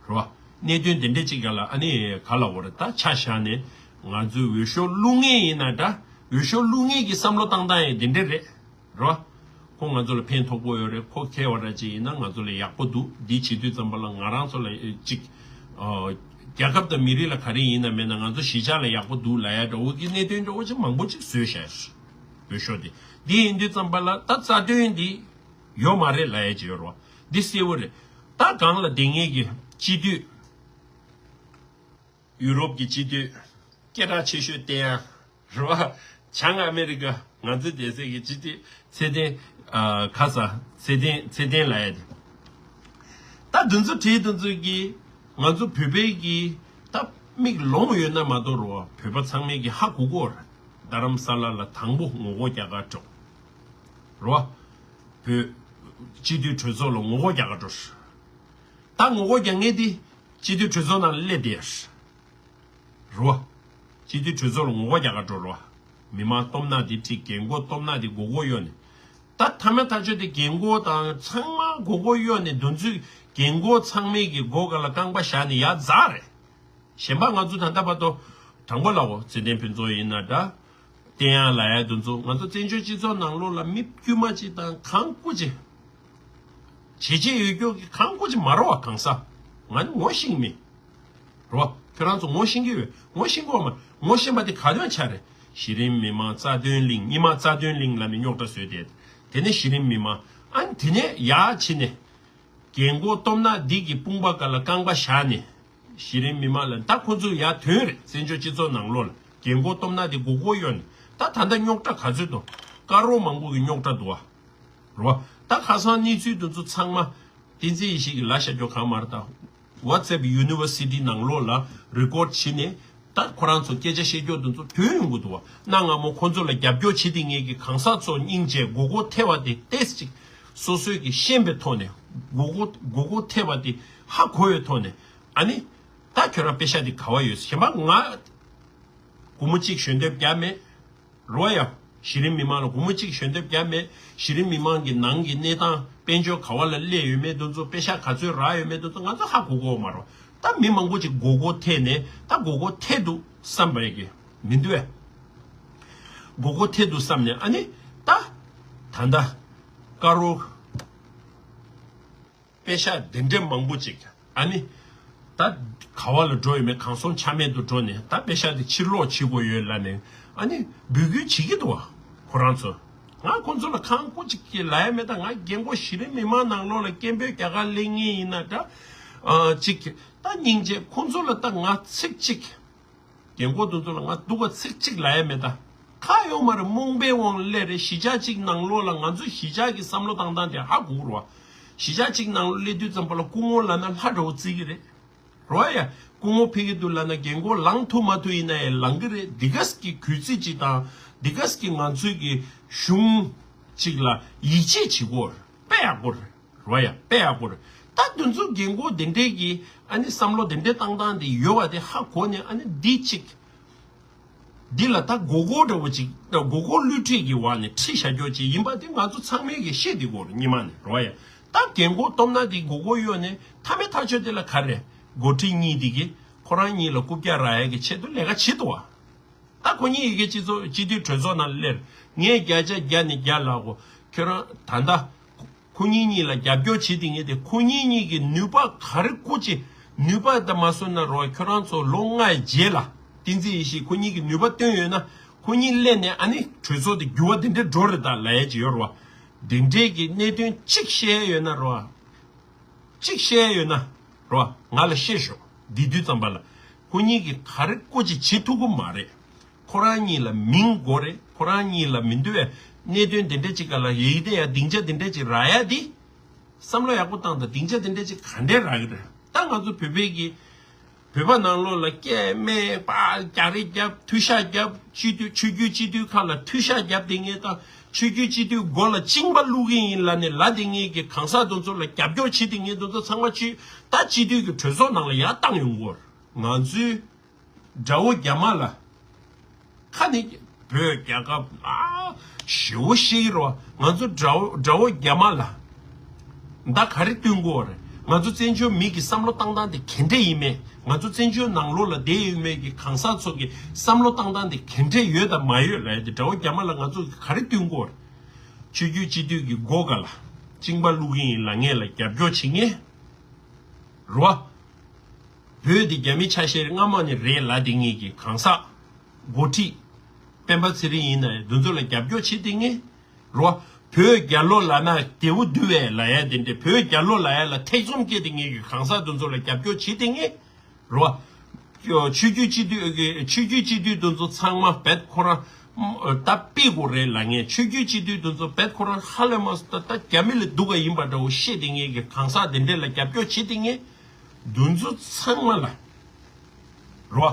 རེད་བ། གནད་དོན་དེ་འདྲ་ཅིག་ག་ལ་ཨ་ནི་ག་ལ་འོ་རེད། ད་ཆ་བཞག་ནས་ང་ཚོས་འོས་ཤོག་བླུག་མཁན་ཡིན་ན་འདྲ། འོས་ཤོག་བླུག་མཁན་གྱི་བསམ་བློ་བཏང་སྟངས་ཡང་དེ་འདྲ་རེད། རེད་བ། ཁོ་ང་ཚོ་ལ་ཕན་ཐོགས་པོ་ཡོད་རེད། ཁོ་མཁས་པ་འདྲ་ཅིག་ཡིན་ན་ང་ཚོ་ལ་ཡག་པོ་འདུག་འདི་བྱེད་དུས་ཙམ་པ་ལ་ང་རང་ཚོ་ལ་ཅིག་ཨ། རྒྱལ་ཁབ་དང་མི་རིགས་ལ་ག་རེ་ཡིན་ན་མེད་ན་ང་ཚོ་གཞིས་ཆགས་ལ་ཡག་པོ་འདུག་ལབ་ཡ་འདྲ་བོ་གི་གནད་དོན་འདྲ་བོ་ཅིག་མང་པོ་ཅིག་བཟོས་བཞག་ཡོད། འོས་ཤོག་འདི་འདི་ཡིན་དུས་ཙམ་པ་ལ་ད་རྩ་དོན་འདི་ཡོད་མ་རེད་ལབ་ཡ་ཅིག་ཡོད་རེད་བ། འདི་གསལ་བོ་རེད། ད་སྒང་ལ་བསྡད་མཁན་གྱི་སྤྱི་འཐུས། ཡུ་རོབ་ཀྱི་སྤྱི་འཐུས་སྐད་གྲགས་ཆེ་ཤོས་བསྟན་ཡ་རེད་བ། བྱང་ཨ་མེ་རི་ཀ་ང་ཚོའི་སྡེ་ཚན་གྱི་སྤྱི་འཐུས་ཚེ་བརྟན། ཨ། ཁ་ས་ཚེ་བརྟན། ཚེ་བརྟན་ལབ་ཡ་དེ། ད་འདི་ཚོ་བྲིས་འདི་ཚོ་གིས་ང་ཚོ་བོད་པའི་གི་ད་མིག་ལོང་ཡོད་ན་མ་གཏོགས་རེད་བ། བོད་པ་ཚང་མས་གི་ཧ་གོ་གོ་རེད། རྡ་རམ་ས་ལ་ལ་དང་པོ་ངོ་རྒོལ་རྒྱག་ག་འགྲོ་རེད་བ། བོད་སྤྱི་འཐུས་གྲོས་ཚོགས་ལ་ངོ་རྒོལ་རྒྱག་ག་འགྲོ། ད་ངོ་རྒོལ་རྒྱག་མཁན་དེ་སྤྱི་འཐུས་གྲོས་ཚོགས་ནང་ལ་སླེབས་བསྡད་རེད་བ། སྤྱི་འཐུས་གྲོས་ཚོགས་ལ་ངོ་རྒོལ་རྒྱག་ག་འགྲོ་རེད་བ། མི་མང་སྟོབས་ན་དེ་ཁྲིད། རྒན་གོག་སྟོབས་ན་དེ་མགོ་སྐོར་གཡོག་ནས། ད་མཐའ་མའི་ཐག་གཅོད་དེ་རྒན་གོག་དང་ཚང་མ་མགོ་སྐོར་གཡོག་ནས་འདི་ཚོས་རྒན་གོག་ཚང་མས་ཀྱི་མགོ་སྒང་ལ་རྐང་པ་བཞག་ནས་ཡར་འཛེགས་རེད། གཞན་པ་ང་ཚོ་ད་ལྟ་བར་དུ་དྲང་པོ་ལབ་འོ། ཚེ་བརྟན་ཕུན་ཚོགས་ཡིན་ན་འདྲ། བསྟན་ཡག་ལབ་ཡ་དེ་ཚོ་ང་ཚོ་བཙན་བྱོལ་སྤྱི་ཚོགས་ནང་ལོགས་ལ་མི་དཀྱུས་མ་ཅིག་དང་གང་བཀུར་ཅིག་བྱས་རྗེས་ཡོད་རྒྱུ་གི་གང་བཀུར་ཅིག་མ་རེད་བ། གང་ཟག་ང་ནི་ངོ་ཤེས་ཀྱི་མེད་རེད་བ། ཁྱོད་རང་ཚོ་ངོ་ཤེས་ཀྱི་ཡོད། ངོ་ཤེས་ཀྱི་ཡོད་མ། ངོ་ཤེས་པ་དེ་ག་དོན་ཆགས་རེད། གཞི་རིམ་མི་མང་རྩ་དོན་གླིང་། མི་མང་རྩ་དོན་གླིང་ལབ་ནས་རྙོག་དྲ་བཟོས་ཏེ། དེ་ནས་གཞི་རིམ་མི་མང་། ཨ་ནི་དེ་ནས་ཡར་ཕྱིན་ནས་རྒན་གོག་སྟོབས་ན་འདི་གི་དཔུང་པ་སྒང་ལ་རྐང་པ་བཞག་ནས། གཞི་རིམ་མི་མང་ལ་ད་ཁོ་ཚོ་ཡར་ཐོན་རེད། བཙན་བྱོལ་སྤྱི་ཚོགས་ནང་ལོགས་ལ་རྒན་གོག་སྟོབས་ན་དེ་མགོ་སྐོར་གཡོག་ནས། ད་ད་ལྟ་རྙོག་དྲ་ག་ཚོད་འདུག་དཀར་རོ་མང་པོ་གི་རྙོག་དྲ་འདུག་བ། རེད་བ། ད་ཁ་སང་གནས་ཚུལ་དེ་ཚོ་ཚང་མ་བསྟན་འཛིན་ཡེ་ཤེས་ཀྱིས་ལབ་བཞག་རྒྱུ་གང་མ་རེད། ད་WhatsApp University ནང་ལོགས་ལ་རི་ཀོཌ་བྱས་ནས། ད་ཁོ་རང་ཚོ་སྐད་ཆ་བཤད་རྒྱུ་དེ་ཚོ་ཐོན་ཡོང་གི་འདུག་བ། གནའ་སྔ་མོ་ཁོ་ཚོ་ལ་རྒྱབ་སྐྱོར་བྱེད་བསྡད་མཁན་གྱི་གང་ཟག་ཚོ་སྙིང་རྗེ་མགོ་སྐོར་ཐེབས་པ་དེ་ཏོག་ཙམ་ཅིག་སོ་སོས་ཀྱིས་ཤེས་པའི་ཐོག་ནས། མགོ་སྐོར་མགོ་སྐོར་ཐེབས་པ་དེ་ཧ་གོ་བའི་ཐོག་ནས། ཨ་ནི་ད་ཁྱོད་རང་པེ་ཤག་དེ་ག་བ་ཡོད། གཞན་པ་ང་སྒོར་མོ་གཅིག་ཞལ་འདེབས་རྒྱག་མེད། རོ་ཡ། གཞི་རིམ་མི་མང་ལ་སྒོར་མོ་གཅིག་ཞལ་འདེབས་རྒྱག་མེད། གཞི་རིམ་མི་མང་གི་ནང་གི་གནས་སྟངས་དཔལ་འབྱོར་ག་བ་ལ་སླེབས་ཡོད་མེད་དེ་ཚོ། པེ་ཤག་ག་ཚོད་རག་ཡོད་མེད་དེ་ཚོ་ང་ཚོ་ཧ་གོ་གོ་མ་རོ། ད་མི་མང་པོ་ཅིག་མགོ་སྐོར་ཐེབས་ནས། ད་མགོ་སྐོར་ཐེབས་འདུག་བསམ་པ་ཡི་གེ་མི་འདུག་བས། མགོ་སྐོར་ཐེབས་འདུག་བསམ་ནས། ཨ་ནི་ད་ད་ད་ཀ་རོ་པེ་ཤག་དེ་འདྲས་མང་པོ་ཅིག། ཨ་ནི་ད་ག་བ་ལ་འགྲོ་ཡོད་མེད། གང་སོང་ཆ་མེད་དུ་འགྲོ་ནས། ད་པེ་ཤག་དེ་ཕྱིར་སློག་བྱེད་དགོས་ཡོད་ལབ་ནས། ཨ་ནི་འབོད་སྐུལ་བྱེད་ཀྱི་འདུག་བ། ཁོ་རང་ཚོ། ང་ཁོ་ཚོ་ལ་ཁང་སྐུ་ཅིག་གི་ལབ་ཡ་མེད། ད་ང་རྒན་གོག་གཞི་རིམ་མི་མང་ནང་ལོགས་ལ་སྐད་འབོད་རྒྱག་ག་སླེབས་མཁན་ཡིན་ན་འདྲ། ཨ་ཅིག་ད་སྙིང་རྗེ། ཁོ་ཚོ་ལ་ད་ང་ཚིག་གཅིག་རྒན་གོག་དེ་ཚོ་ལ་ང་སྡུག་ག་ཚིག་གཅིག་ལབ་ཡ་མེད། ད་ཁ་ཡོད་མ་རེད། རྨོངས་པའི་དབང་ལས་རེད། གཞིས་ཆགས་གཅིག་ནང་ལོགས་ལ་ང་ཚོ་གཞིས་ཆགས་ཀྱི་བསམ་བློ་བཏང་སྟངས་དེ་ཧ་གོ་རོ། གཞིས་ཆགས་གཅིག་ནང་ལོགས་སླེབས་དུས་ཙམ་པ་ལ་སྐུ་ངོ་ལབ་ན་ལྷ་འདྲ་བོ་བརྩི་གི་རེད། རོ་ཡ། སྐུ་ངོ་ཕེབས་ཀྱི་འདུག་ལབ་ན། རྒན་གོག་ལངས་ཐུབ་མ་ཐུབ་ཡིན་ན་ཡང་ལངས་ཀྱི་རེད། འདི་ག་གི་གུས་བརྩི་གཅིག་དང་། འདི་ག་གི་ང་ཚོའི་གི་གཞུང་གཅིག་ལ་ཡིད་ཆེས་བྱེད་དགོས་རེད། དཔེ་ཡག་པོ་རེད། རོ་ཡ། དཔེ་ཡག་པོ་རེད། ད་དེ་ཚོ་རྒན་གོག་དེ་འདྲས་ཀྱི་ཨ་ནི་བསམ་བློ་དེ་འདྲས་བཏང་སྟངས་དེ་ཡོད་པ་དེ་ཧ་གོ་ནས། ཨ་ནི་འདི་གཅིག་འདི་ལ་ད་མགོ་སྐོར་འདྲ་བོ་ཅིག་མགོ་སྐོར་བསླུ་བྲིད་ཀྱི་འོག་ནས་ཁྲིད་བཞག་རྒྱུ་ཅིག་ཡིན་པ་དེ་ང་ཚོ་ཚང་མས་ཀྱི་ཤེས་བསྡད་དགོས་རེད། སྔོན་མ་ནས། རོ་ཡ། ད་རྒན་གོག་སྟོབས་ན་དེ་མགོ་སྐོར་གཡོག་ནས་མཐའ་མའི་ཐག་ཆོད་དེ་ལ་ག་རེ། འགོ་ཁྲིད་གཉིས་དེ་གིས་ཁོ་རང་གཉིས་ལ་རྐུབ་བཀྱག་རག་ཡ་གི་ཆེད་དུ་ལས་ཀ་བྱེད་འདུག་བ། ད་ཁོ་གཉིས་ཡི་གེ་སྤྱི་ཚོགས་སྤྱི་འཐུས་གྲོས་ཚོགས་ནང་སླེབས། ངས་བརྒྱ་ཆ་བརྒྱ་ནས་བརྒྱ་ལབ་གོ། ཁྱོད་རང་ད་ལྟ་ཁོ་གཉིས་གཉིས་ལ་རྒྱབ་སྐྱོར་བྱེད་དེ་ངས་དེ། ཁོ་གཉིས་གཉིས་ཀྱི་ནུས་པ་ག་རེ་སྐུ་ཅི། ནུས་པ་ད་མ་སོན་ན་རོ། ཁྱོད་རང་ཚོ་ལོ་ལྔའི་རྗེས་ལ་བསྟན་འཛིན་ཡེ་ཤེས་ཁོ་གཉིས་ཀྱི་ནུས་པ་བཏོན་ཡོད་ན། ཁོ་གཉིས་སླེབས་ནས་ཨ་ནི་གྲོས་ཚོགས་དེ་འགྱུར་བ་དེ་འདྲས་འགྲོ་རེད་ད་ལབ་ཡ་ཅིག་ཡོད་རོ། དེ་འདྲས་ཀྱི་གནད་དོན་གཅིག་བཤད་ཡ་ཡོད་ན་རོ། གཅིག་བཤད་ཡོད་ན་རོ། ང་ལ་བཤད་ཤོག་འདི་དུས་ཙམ་པ་ལ་ཁོ་གཉིས་ཀྱིས་ག་རེ་བཀོད་ཅིག་བྱེད་ཐུབ་ཀྱི་མ་རེད། ཁོ་རང་གཉིས་ལ་མིང་དགོས་རེད། ཁོ་རང་གཉིས་ལ་མི་འདུག་བས། གནད་དོན་དེ་འདྲ་ཅིག་ག་ལ་ཡིག་དེ་ཡ་སྡིངས་ཆ་དེ་འདྲ་ཅིག་རག་ཡ་དེ། བསམ་བློ་ཡག་པོ་བཏང་དང་། སྡིངས་ཆ་དེ་འདྲ་ཅིག་ག་འདྲས་རག་གི་རེད། ད་ང་ཚོ་བོད་པའི་གི་བོད་པ་ནང་ལོགས་ལ་སྐད་སྨྲས་པ། རྒྱག་རེས་རྒྱབ། མཐུལ་ཤག་རྒྱབ། སྤྱི་འཐུས་ཆོས་བརྒྱུད་སྤྱི་འཐུས་ཁག་ལ་མཐུལ་ཤག་རྒྱབ་དེ་ངས་ད་ཆོས་བརྒྱུད་སྤྱི་འཐུས་མགོ་ལ་གཅིན་པ་བླུག་གི་ཡིན་ལབ་ནས་ལབ་དེ་ངས་གི་གང་ཟག་དེ་ཚོ་ལ་རྒྱབ་སྐྱོར་བྱེད་དེ་ངས་དེ་ཚོ་ཚང་མ་ཆུ་ད་སྤྱི་འཐུས་ཀྱི་གྲོས་ཚོགས་ནང་ལ་ཡར་བཏང་ཡོང་གི་ཡོད་རེད། ང་ཚོའི་དགྲ་བོ་རྒྱ་དམར་ལ། ཁ་ནི་བོད་རྒྱལ་ཁབ་ཨ་ཞེ་བོ་ཞིག་རོ། ང་ཚོ་དགྲ་བོ་དགྲ་བོ་རྒྱ་དམར་ལ་མདའ་ག་རེ་སྟོན་དགོས་རེད། ང་ཚོ་བཙན་བྱོལ་མི་གི་བསམ་བློ་བཏང་སྟངས་དེ་ག་འདྲས་ཡིན་མེད། ང་ཚོ་བཙན་བྱོལ་ནང་ལོགས་ལ་བསྡད་ཡོད་མེད་ཀྱི་གང་ཟག་ཚོ་གི་བསམ་བློ་བཏང་སྟངས་དེ་ག་འདྲས་ཡོད་དང་མ་ཡོད་ལབ་ཡ་དེ་དགྲ་བོ་རྒྱ་དམར་ལ་ང་ཚོ་གི་ག་རེ་སྟོན་དགོས་རེད། ཆོས་བརྒྱུད་སྤྱི་འཐུས་ཀྱི་མགོ་སྐོར་ལ་གཅིན་པ་བླུག་གི་ཡིན་ལབ་མཁན་ལ་རྒྱབ་སྐྱོར་བྱེད་མཁན་རོ། བོད་འདི་རྒྱ་མི་ཆ་ཤས་སྔ་མོ་ནས་རེད་ལབ་དེ་ངེད་ཀྱི་གང་ཟག་འགོ་ཁྲིད་སྤེན་པ་ཚེ་རིང་ཡིན་ན་ཡང་འདི་ཚོ་ལ་རྒྱབ་སྐྱོར་བྱེད་དེ་ངེད་རོ། བོད་རྒྱལ་ལོ་ལབ་ན་བདེ་བོ་འདུག་བས་ལབ་ཡ་དེ་འདྲས། བོད་རྒྱལ་ལོ་ལབ་ཡ་ལ་ཐེ་ཚོམ་སྐྱེས་དེ་ངེད་ཀྱི་གང་ཟག་འདི་ཚོ་ལ་རྒྱབ་སྐྱོར་བྱེད་དེ་ངེད་རོ། ཆོས་བརྒྱུད་སྤྱི་འཐུས་ཀྱི་ཆོས་བརྒྱུད་སྤྱི་འཐུས་འདི་ཚོ་ཚང་མ་བེད་ཁོ་རང་ད་ཕུད་དགོས་རེད་ལབ་མཁན། ཆོས་བརྒྱུད་སྤྱི་འཐུས་འདི་ཚོ་བེད་ཁོ་རང་ཧ་ལས་མ་སོང་། ད་ད་རྒྱ་མི་ལས་སྡུག་ག་ཡིན་པ་འདྲ་བོ་བཤད་དེ་ངེད་ཀྱི་གང་ཟག་དེ་འདྲས་ལ་རྒྱབ་སྐྱོར་བྱེད་དེ་ངེད། འདི་ཚོ་ཚང་མ་ལ་རོ།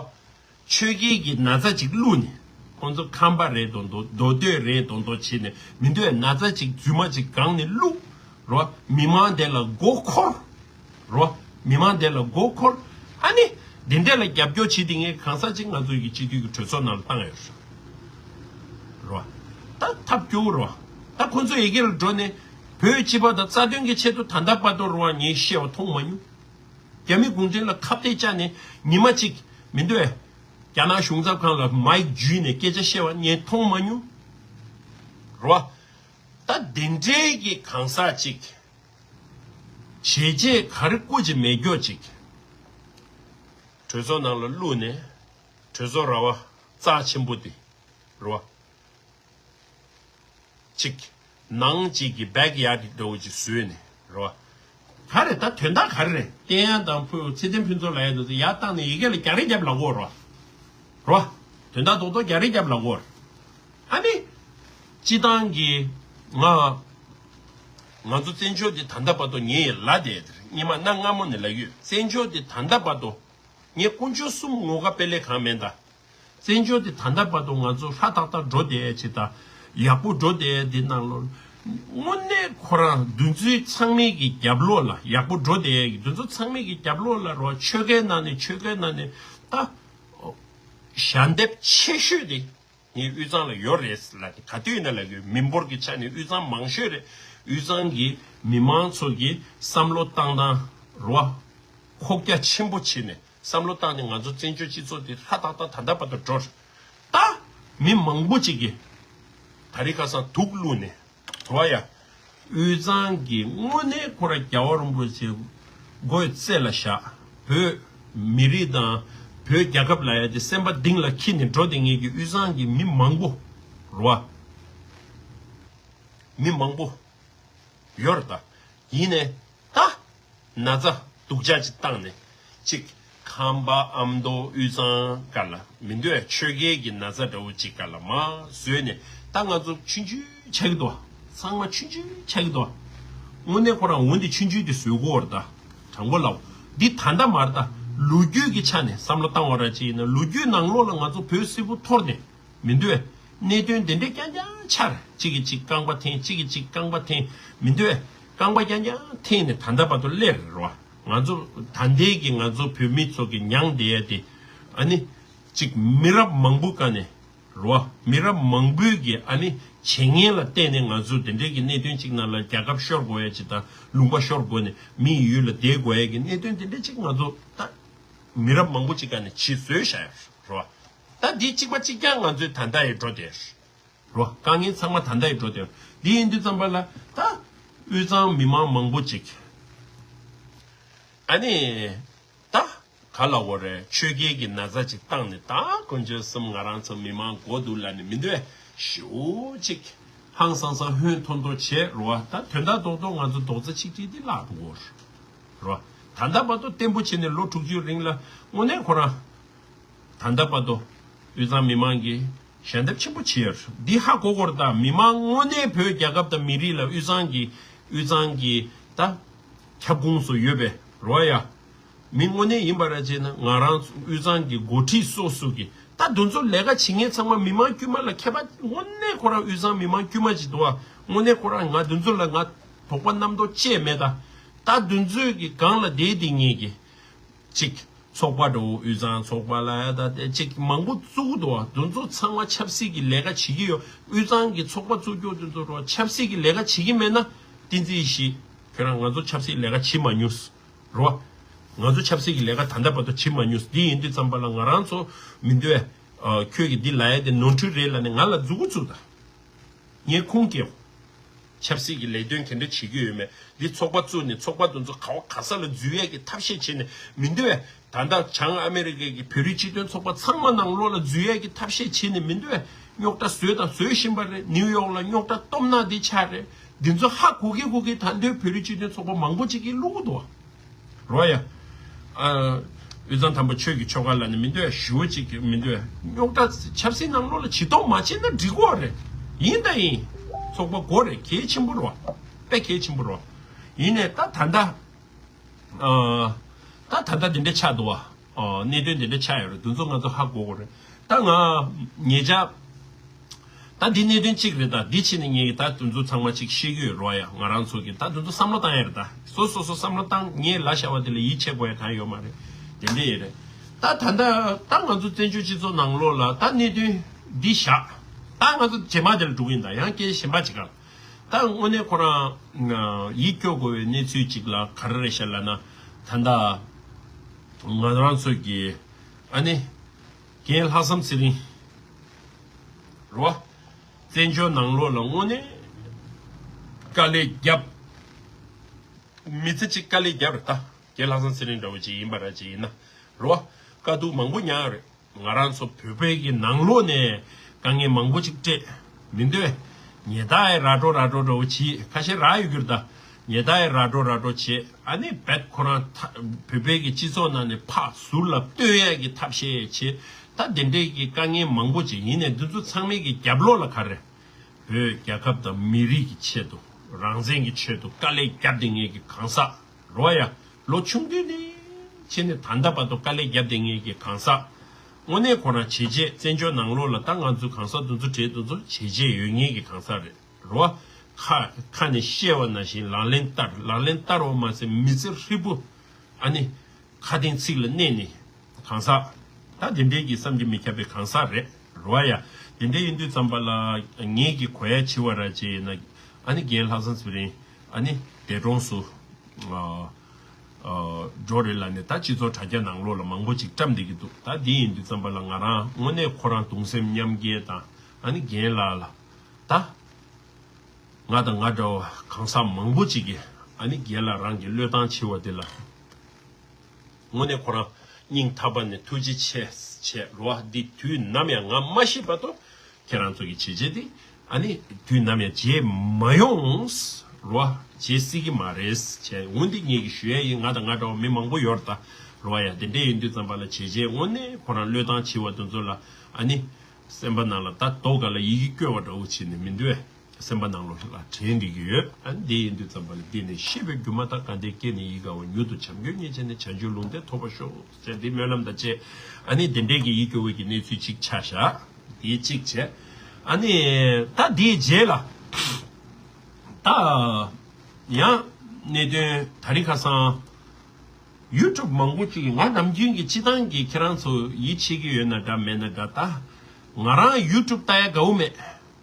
ཆོས་བརྒྱུད་ཀྱི་ན་ཚ་ཅིག་བླུགས་ནས། ཁོང་ཚོ་ཁམས་པ་རེད་མདོག་མདོག་མདོག་སྟོད་རེད་མདོག་མདོག་བྱས་ནས་མི་འདུག་ན་ཚ་ཅིག་རྫུན་མ་ཅིག་སྒང་ནས་བླུགས་རོ། མི་མང་དེ་ལ་མགོ་འཁོར་རོ། མི་མང་དེ་ལ་མགོ་འཁོར། ཨ་ནི་དེ་འདྲས་ལ་རྒྱབ་སྐྱོར་བྱེད་དེ་ངས་གང་ཟག་ཅིག་ང་ཚོ་ཡི་གི་སྤྱི་འཐུས་ཀྱི་གྲོས་ཚོགས་ནང་ལ་བཏང་ཡོད་རོ། ད་ཐབས་སྐྱོ་བོ་རོ། ད་ཁོང་ཚོ་ཡི་གེ་ལ་འགྲོ་ནས་བོད་སྤྱི་པ་དང་རྩ་དོན་གྱི་ཆེད་དུ་ད་ལྟ་བར་དུ་རོ་བ་ངས་བཤད་པ་མཐོང་མ་མྱོང་། རྒྱ་མི་གུང་ཁྲན་ལ་ཁ་གཏད་བཅག་ནས་ཉི་མ་གཅིག་མི་འདུག་ཨེ། རྒྱ་ནག་གཞུང་ཚབ་ཁང་ལ་མའིག་འཇུས་ནས་སྐད་ཆ་བཤད་པ་ངས་མཐོང་མ་མྱོང་། རོ། ད་དེ་འདྲའི་གི་གང་ཟག་ཅིག་བྱས་རྗེས་ག་རེ་བཀོད་ཅིག་མེད་རྒྱུ་ཅིག་གྲོས་ཚོགས་ནང་ལ་བླུགས་ནས་གྲོས་ཚོགས་ར་བ་རྩ་ཆེན་པོ་དེ་རོ། གཅིག་ནང་གཅིག་གི་བེག་ཡཱར་འདྲ་བོ་ཅིག་བཟོས་ནས་རེད་བ། ག་རེ་ད་དོན་དག་ག་རེ་རེད། བསྟན་དབྱངས་དང་ཕུ་ཚེ་བརྟན་ཕུན་ཚོགས་ལབ་ཡ་དེ་ཚོ་ཡར་བཏང་ནས་ཡི་གེ་ལ་རྒྱག་རེས་རྒྱབ་ལབ་དགོས་རེད་བ། རེད་བ། དོན་དག་རྡོག་རྡོག་རྒྱག་རེས་རྒྱབ་ལབ་དགོས་རེད། ཨ་ནི། སྤྱི་བཏང་གི་ང་། ང་ཚོ་བཙན་བྱོལ་འདི་ད་ལྟ་བར་དུ་ངས་ལབ་བསྡད་དེ་རེད། སྔོན་མ་གནའ་སྔ་མོ་ནས་ལབ་ཡོད། བཙན་བྱོལ་འདི་ད་ལྟ་བར་དུ། ངས་དཀོན་མཆོག་གསུམ་ངོ་དགའ་དཔེ་ལེགས་གང་མིན་ད། བཙན་བྱོལ་འདི་ད་ལྟ་བར་དུ་ང་ཚོ་ཧྲ་ཏག་ཏག་འགྲོ་བསྡད་ཡ་ཅིག་དང་། ཡག་པོ་འགྲོ་བསྡད་ཡ་འདི་ནང་ལོགས། དངོས་གནས་ཁོ་རང་འདི་ཚོའི་ཚང་མའི་གི་རྒྱབ་ལོགས་ལ་ཡག་པོ་འགྲོ་བསྡད་ཡ་གི་འདི་ཚོ་ཚང་མའི་གི་རྒྱབ་ལོགས་ལ་རོ། ཆོལ་ཁའི་ནང་ནས་ཆོལ་ཁའི་ནང་ནས་ད་ཞལ་འདེབས་ཆེ་ཤོས་དེ་ངའི་དབུས་གཙང་ལ་ཡོད་རེད་ལབ་དེ་ག་དུས་ཡིན་ན་ལབ་གི་མི་འབོར་གྱི་ཆ་ནས་དབུས་གཙང་མང་ཤོས་རེད། དབུས་གཙང་གི་མི་མང་ཚོ་གི་བསམ་བློ་བཏང་སྟངས་རོ། ཁོག་རྒྱ་ཆེན་པོ་བྱས་ནས་བསམ་བློ་བཏང་ནས་ང་ཚོ་བཙན་བྱོལ་སྤྱི་ཚོགས་འདི་ཧྲ་ཏག་ཏག་ད་ལྟ་བར་དུ་འགྲོ། ད་མི་མང་པོ་ཅིག་གིས་ད་རེས་ཁ་སང་དུག་བླུགས་ནས་རོ་ཡ། དབུས་གཙང་གི་དངོས་གནས་ཁོ་ར་རྒྱལ་བ་རིན་པོ་ཆེ་མགོའི་རྩེ་ལ་བཞག་བོད་མི་རིགས་དང་བོད་རྒྱལ་ཁབ་ལ་ཡ་དེ་སེམས་པ་གཏིང་ལ་འཁྱེར་ནས་འགྲོ་བསྡད་མཁན་གྱི་དབུས་གཙང་གི་མི་མང་པོ་རོ། མི་མང་པོ་ཡོད་རེད་ད། ཡིན་ནའི་ད་ན་ཚ་སྡུག་ཅག་ཅིག་བཏང་ནས་ཅིག་ཁམས་པ་ཨ་མདོ་དབུས་གཙང་སྒང་ལ་མི་འདུག་ཨེ། ཆོལ་ཁའི་གི་ན་ཚ་འདྲ་བོ་ཅིག་སྒང་ལ་མར་བཟོས་ནས་ད་ང་ཚོ་ཆུང་ཆུང་ཆགས་ཀྱི་འདུག་ཚང་མ་ཆུང་ཆུང་ཆགས་ཀྱི་འདུག་དངོས་གནས་ཁོ་རང་འོ་འདི་ཆུང་ཆུང་དེ་བཟོས་དགོས་རེད་ད། དྲང་པོ་ལབ། འདི་ད་ལྟ་མ་རེད་ད། ལོ་རྒྱུས་ཀྱི་ཆ་ནས་བསམ་བློ་བཏང་བ་ར་ཅིག་ཡིན་ན་ལོ་རྒྱུས་ནང་ལོགས་ལ་ང་ཚོ་བོད་སིལ་བུ་འཐོར་ནས། མི་འདུག་གས། གནད་དོན་དེ་འདྲས་རྐྱང་རྐྱང་ཆགས་རེད། གཅིག་གིས་གཅིག་རྐང་པ་འཐེན། གཅིག་གིས་གཅིག་རྐང་པ་འཐེན། མི་འདུག་གས། རྐང་པ་རྐྱང་རྐྱང་འཐེན་ནས་ད་ལྟ་བར་དུ་སླེབས་རེད་རོ། ང་ཚོ་ད་ལྟའི་གི་ང་ཚོ་བོད་མི་ཚོ་གི་མྱངས་བསྡད་ཡ་དེ། ཨ་ནི། གཅིག་མི་རབས་མང་པོའི་བཀའ་ནས་རོ། མི་རབས་མང་པོའི་གི་ཨ་ནི་བྱས་ངན་ལ་བརྟེན་ནས་ང་ཚོ་དེ་འདྲས་ཀྱི་གནད་དོན་གཅིག་ནང་ལ་རྒྱལ་ཁབ་ཤོར་དགོས་ཡ་ཅིག་དང་ལུང་པ་ཤོར་དགོས་ནས་མི་ཡི་ཡུལ་ལ་བསྡད་དགོས་ཡ་གི་གནད་དོན་དེ་འདྲས་གཅིག་ང་ཚོ་ད་མི་རབས་མང་པོ་ཅིག་བཀའ་ནས་བྱས་བཟོས་བཞག་ཡ་རོ། ད་འདི་གཅིག་པ་གཅིག་རྐྱང་ང་ཚོའི་ད་ལྟ་ཡི་འགྲོ་དེ་རོ། དཀའ་ངལ་ཚང་མ་ད་ལྟ་ཡི་འགྲོ་དེ་རོ། འདི་ཡིན་དུས་ཙམ་པ་ལ་ད་དབུས་གཙང་མི་མང་མང་པོ་ཅིག་ཨ་ནི་ད་ག་ལ་འོ་རེད། ཆོལ་ཁའི་གི་ན་ཚ་ཅིག་བཏང་ནས་ད་དཀོན་མཆོག་གསུམ་ང་རང་ཚོ་མི་མང་མགོ་སྡུག་ལ་ནི་མི་འདོད་ཞུ་ཅིག་ཧང་སང་སང་ཧོན་ཐོར་ཐོར་བྱས་རོ། ད་དོན་དག་རྡོག་རྡོག་ང་ཚོ་རྡོག་རྩ་ཆིག་སྒྲིལ་འདི་བརླག་འགྲོ་གི་རོ། ད་ལྟ་བར་དུ་བརྟན་པོ་བྱས་ནས་ལོ་དྲུག་ཅུ་རིང་ལ་དངོས་གནས་ཁོ་རང་། ད་ལྟ་བར་དུ་དབུས་གཙང་མི་མང་གིས་ཞལ་འདེབས་ཆེན་པོ་བྱས་ཡོད། འདི་ཧ་གོ་དགོས་རེད་ད། མི་མང་དངོས་གནས་བོད་རྒྱལ་ཁབ་དང་མི་རིགས་ལ་དབུས་གཙང་གི་དབུས་གཙང་གི་ད་ཁྱབ་ཁོངས་སུ་ཡོད་པའི་རོ་ཡ། མི་དངོས་གནས་ཡིན་པ་ར་བྱས་ན་ང་རང་ཚོ་དབུས་གཙང་གི་འགོ་ཁྲིད་སོ་སོ་གི་ད་འདི་ཚོ་ལས་ཀ་བྱེད་མཁན་ཚང་མ་མི་མང་དཀྱུས་མ་ལ་ཁྱད་པར་དངོས་གནས་ཁོ་རང་དབུས་གཙང་མི་མང་དཀྱུས་མ་ཅིག་འདུག་ཨ། དངོས་གནས་ཁོ་རང་ང་འདི་ཚོ་ལ་ང་དོགས་པ་རྣམ་རྟོག་ཅི་ཡང་མེད་ད། ད་འདི་ཚོའི་གི་སྒང་ལ་བསྡད་བསྡད་མཁན་གི་གཅིག་ཚོགས་པ་འདྲ་བོ་དབུས་གཙང་ཚོགས་པ་ལ་ཡ་ད་དེ་གཅིག་མང་པོ་བཙུགས་འདུག་བ། དེ་ཚོ་ཚང་མ་ཆབ་སྲིད་ཀྱི་ལས་ཀ་བྱེད་ཀྱི་ཡོད། དབུས་གཙང་གི་ཚོགས་པ་བཙུགས་རྒྱུ་དེ་ཚོ་རོ་ཆབ་སྲིད་ཀྱི་ལས་ཀ་བྱེད་ཀྱི་མེད་ན་བསྟན་འཛིན་ཡེ་ཤེས་ཁྱོད་རང་ང་ཚོ་ཆབ་སྲིད་ལས་ཀ་བྱེད་མ་མྱོང་རོ། ང་ཚོ་ཆབ་སྲིད་ཀྱི་ལས་ཀ་ད་ལྟ་བར་དུ་བྱེད་མ་མྱོང་། འདི་ཡིན་དུས་ཙམ་པ་ལ་ང་རང་ཚོ་མི་འདོད་ཨ་ཁྱོད་ཀྱིས་འདི་ལབ་ཡ་དེ་ནོར་འཁྲུལ་རེད་ལབ་ནས་ང་ལ་མཛུབ་གུ་བཙུགས་ད། ངས་ཁུངས་སྐྱེལ། ཆབ་སྲིད་ཀྱི་ལས་དོན་ག་འདྲ་བྱེད་ཀྱི་ཡོད་མེད། འདི་ཚོགས་པ་བཙུགས་ནས་ཚོགས་པ་དེ་ཚོ་ག་བ་ག་ས་ལ་འཛུལ་ཡས་ཀྱི་ཐབས་ཤེས་བྱས་ནས་མི་འདུག་བས། ད་ལྟ་བྱང་ཨ་མེ་རི་ཀའི་གི་བོད་རིགས་སྤྱི་མཐུན་ཚོགས་པ་ཚང་མ་ནང་ལོགས་ལ་འཛུལ་ཡས་ཀྱི་ཐབས་ཤེས་བྱས་ནས་མི་འདུག་བས། རྙོག་དྲ་བཟོས་དང་བཟོ་བཞིན་པ་རེད། ནིའུ་ཡོག་ལ་རྙོག་དྲ་སྟོབས་ན་འདི་ཆགས་རེད། འདི་ཚོ་ཧ་གོ་གི་གོ་གི་ད་འདོད་བོད་རིགས་སྤྱི་མཐུན་ཚོགས་པ་མང་པོ་ཅིག་གིས་བླུག་གི་འདུག་བ། རོ་ཡ། ཨ། དབུས་གཙང་དམ་པ་ཆོས་ཀྱི་ཆོ་ག་ལ་ནི་མི་འདོད་ཞུ་བ་ཅིག་མི་འདོད། རྙོག་དྲ་ཆབ་སྲིད་ནང་ལོགས་ལ་ཇུས་གཏོགས་མ་བྱས་ན་འགྲིག་གོ་རེད། ཡིན་ད་ཡིན། ཚོགས་པ་དགོས་རེད། གལ་ཆེན་པོ་རེད་བ། དཔེ་གལ་ཆེན་པོ་རེད་བ། ཡིན་ནའི་ད་ད་ལྟ། ཨ། ད་ད་ལྟ་འདི་འདྲ་ཆགས་འདུག་བ། ཨ། གནད་དོན་འདི་འདྲ་ཆགས་ཡོད་རེད། འདི་ཚོ་ང་ཚོ་ཧ་གོ་དགོས་རེད། ད་ང་ཉེ་ཆར། ད་འདི་གནད་དོན་གཅིག་རེད་ད། འདི་ཕྱི་ནས་ངས་ད་དེ་ཚོ་ཚང་མ་ཅིག་བཤད་ཀྱི་ཡོད་རོ་ཡ། ང་རང་ཚོ་གི་ད་དེ་ཚོ་བསམ་བློ་བཏང་ཡ་རེད་ད། སོ་སོ་སོ་བསམ་བློ་བཏང་། ངས་ལབ་བཞག་པ་དེ་ལ་ཡིད་ཆེས་དགོས་ཡ་གང་ཡོད་མ་རེད། དེ་འདྲ་ཡོད་རེད། ད་ད་ལྟ་ད་ང་ཚོ་བཙན་བྱོལ་སྤྱི་ཚོགས་ནང་ལོགས་ལ་ད་གནད་དོན་འདི་བཞག་ད་ང་ཚོ་རྗེས་མ་དེ་ལ་འགྲོ་གི་ཡིན་ད། ཡང་སྐད་གཞན་པ་ཅིག་ག་ད་དངོས་གནས་ཁོ་རང་ཡིད་སྐྱོ་དགོས་པའི་གནས་ཚུལ་ཅིག་ལ་ག་རེ་རེད་ཤག་ལབ་ན། ད་ལྟ་ང་རང་ཚོ་གི་ཨ་ནི། རྒན་ལྷག་བསམ་ཚེ་རིང་། རོ། བཙན་བྱོལ་ནང་ལོགས་ལ་དངོས་གནས་དཀའ་ལས་བརྒྱབ། མི་ཚེ་གཅིག་དཀའ་ལས་བརྒྱབ་རེད་ད། རྒན་ལྷག་བསམ་ཚེ་རིང་འདྲ་བོ་ཅིག་ཡིན་པ་ར་ཅིག་ཡིན་ན། རོ། དཀའ་སྡུག་མང་པོ་མྱངས་རེད། ང་རང་ཚོ་བོད་པའི་གི་ནང་ལོགས་ནས་དཀའ་ངལ་མང་པོ་ཅིག་སྤྲད། མི་འདོད། ཉེ་ད་ཨེ་ར་འགྲོ་ར་འགྲོ་འདྲ་བོ་བྱེད། ཁ་ཤས་ར་ཡོད་རྒྱུ་རེད་ད། ཉེ་ད་ཨེ་ར་འགྲོ་ར་འགྲོ་བྱེད། ཨ་ནི་བེད་ཁོ་རང་ཐ་བོད་པའི་གི་སྤྱི་ཚོགས་ནང་ནས་ཕར་ཟུར་ལ་བཏོན་ཡས་ཀྱི་ཐབས་ཤེས་བྱེད། ད་དེ་འདྲའི་གི་དཀའ་ངལ་མང་པོ་ཅིག་ཡིན་ནའི་འདི་ཚོ་ཚང་མའི་གི་རྒྱབ་ལོགས་ལ་ག་རེ། བོད་རྒྱལ་ཁབ་དང་མི་རིགས་ཀྱི་ཆེད་དུ་རང་བཙན་གྱི་ཆེད་དུ་དཀའ་ལས་བརྒྱབ་བསྡད་མཁན་གྱི་གང་ཟག་རོ་ཡ། ལོ་ཆུང་དུས་ནས་བྱས་ནས་ད་ལྟ་བར་དུ་དཀའ་ལས་བརྒྱབ་བསྡད་མཁན་གྱི་གང་ཟག་དངོས་གནས་ཁོ་རང་བྱས་རྗེས་བཙན་བྱོལ་ནང་ལོགས་ལ་ད་ང་ཚོའི་གང་ཟག་འདི་ཚོ་གྲས་འདི་ཚོ་བྱས་རྗེས་ཡོད་མཁན་གྱི་གང་ཟག་རེད། རེད་བ། ཁ་ཁ་ནས་བཤད་པ་ནང་བཞིན་ལག་ལེན་བསྟར། ལག་ལེན་བསྟར་བ་མ་ཟད་མི་ཚེ་ཧྲིལ་པོ་ཨ་ནི་ཁ་དན་ཚིག་ལ་གནས་ནས་གང་ཟག་ད་དེ་འདྲའི་གི་བསམ་གྱིས་མི་ཁྱབ་པའི་གང་ཟག་རེད་རོ་ཡ། དེ་འདྲ་ཡིན་དུས་ཙམ་པ་ལ་ངེད་ཀྱི་གོ་ཡ་བྱི་བ་ར་ཅེ་ཡིན་ན་ཨ་ནི་རྒན་ལྷག་བསམ་ཚེ་རིང་ཨ་ནི་འདས་གྲོངས་སུ་འགྲོ་རེད་ལ་ནི་ད་སྤྱི་ཚོགས་དྲ་རྒྱ་ནང་ལོགས་ལ་མང་པོ་ཅིག་བཀྲམ་བསྡད་ཀྱི་འདུག་ད་འདི་ཡིན་དུས་ཙམ་པ་ལ་ང་རང་དངོས་གནས་ཁོ་རང་གདུང་སེམས་མཉམ་སྐྱེད་དང་ཨ་ནི་རྒན་ལགས་ལ་ད། ང་དང་ང་འདྲ་བ་གང་ཟག་མང་པོ་ཅིག་གིས་ཨ་ནི་རྒན་ལགས་རང་གི་བློས་བཏང་ཆེ་བ་དེ་ལ་དངོས་གནས་ཁོ་རང་སྙིང་ཐག་པ་ནས་ཐུགས་རྗེ་ཆེ་བྱས་རོ། འདི་དུས་ནམ་ཡང་ང་མ་ཤི་བར་དུ་ཁྱེད་རང་ཚོ་གི་བྱས་རྗེས་དེ་ཨ་ནི་དུས་ནམ་ཡང་བརྗེད་མ་ཡོང་རོ། བརྗེད་སྲིད་ཀྱི་མ་རེད་བྱས། འོན་ཏེ་ངེད་ཀྱི་ཞུ་ཡ་ཡིན། ང་དང་ང་འདྲ་བ་མི་མང་པོ་ཡོད་རེད་ད་རོ་ཡ། དེ་འདྲ་ཡིན་དུས་ཙམ་པ་ལ་བྱས་རྗེས་དངོས་གནས་ཁོ་རང་བློས་བཏང་ཆེ་བ་དེ་ཚོ་ལ་ཨ་ནི་སེམས་པ་ནང་ལ་ད་རྡོ་ག་ལ་ཡི་གེ་བཀོད་པ་འདྲ་བོ་བྱས་ནས་མི་འདུག་བས། སེམས་པ་ནང་ལོགས་ལ་དྲན་བསྡད་ཀྱི་ཡོད། ཨ་ནི་འདི་ཡིན་དུས་ཙམ་པ་ལ་འདི་ནི་ཤེས་པའི་སྒྱུ་མ་ལྟ། དགའ་ལྡན་སྐྱེས་ནས་ཡིད་དགའ་བ། མྱུར་དུ་བྱམས་མགོན་རྙེད་བྱས་ནས། བྱང་ཆུབ་ལུང་བསྟན་ཐོབ་པར་ཤོག་ཟེར་འདི་སྨོན་ལམ་དང་བཅས་ཨ་ནི་འདི་འདྲས་ཀྱི་ཡིད་སྐྱོ་བའི་གི་གནས་ཚུལ་གཅིག་ཆགས་བཞག་འདི་གཅིག་བྱས། ཨ་ནི་ད་འདིའི་རྗེས་ལ་ད་ཡང་གནད་དོན་ད་རིང་ཁ་སང་ཡུ་ཊུབ་མང་པོ་ཅིག་ང་ནམ་རྒྱུན་གྱི་སྤྱི་བཏང་གི་ཁྱེད་རང་ཚོ་ཡིད་ཆེས་ཀྱི་ཡོད་ན་འདྲ་མེད་ན་འདྲ། ད་ང་རང་ཡུ་ཊུབ་ལྟ་ཡ་དགའ་བོ་མེད།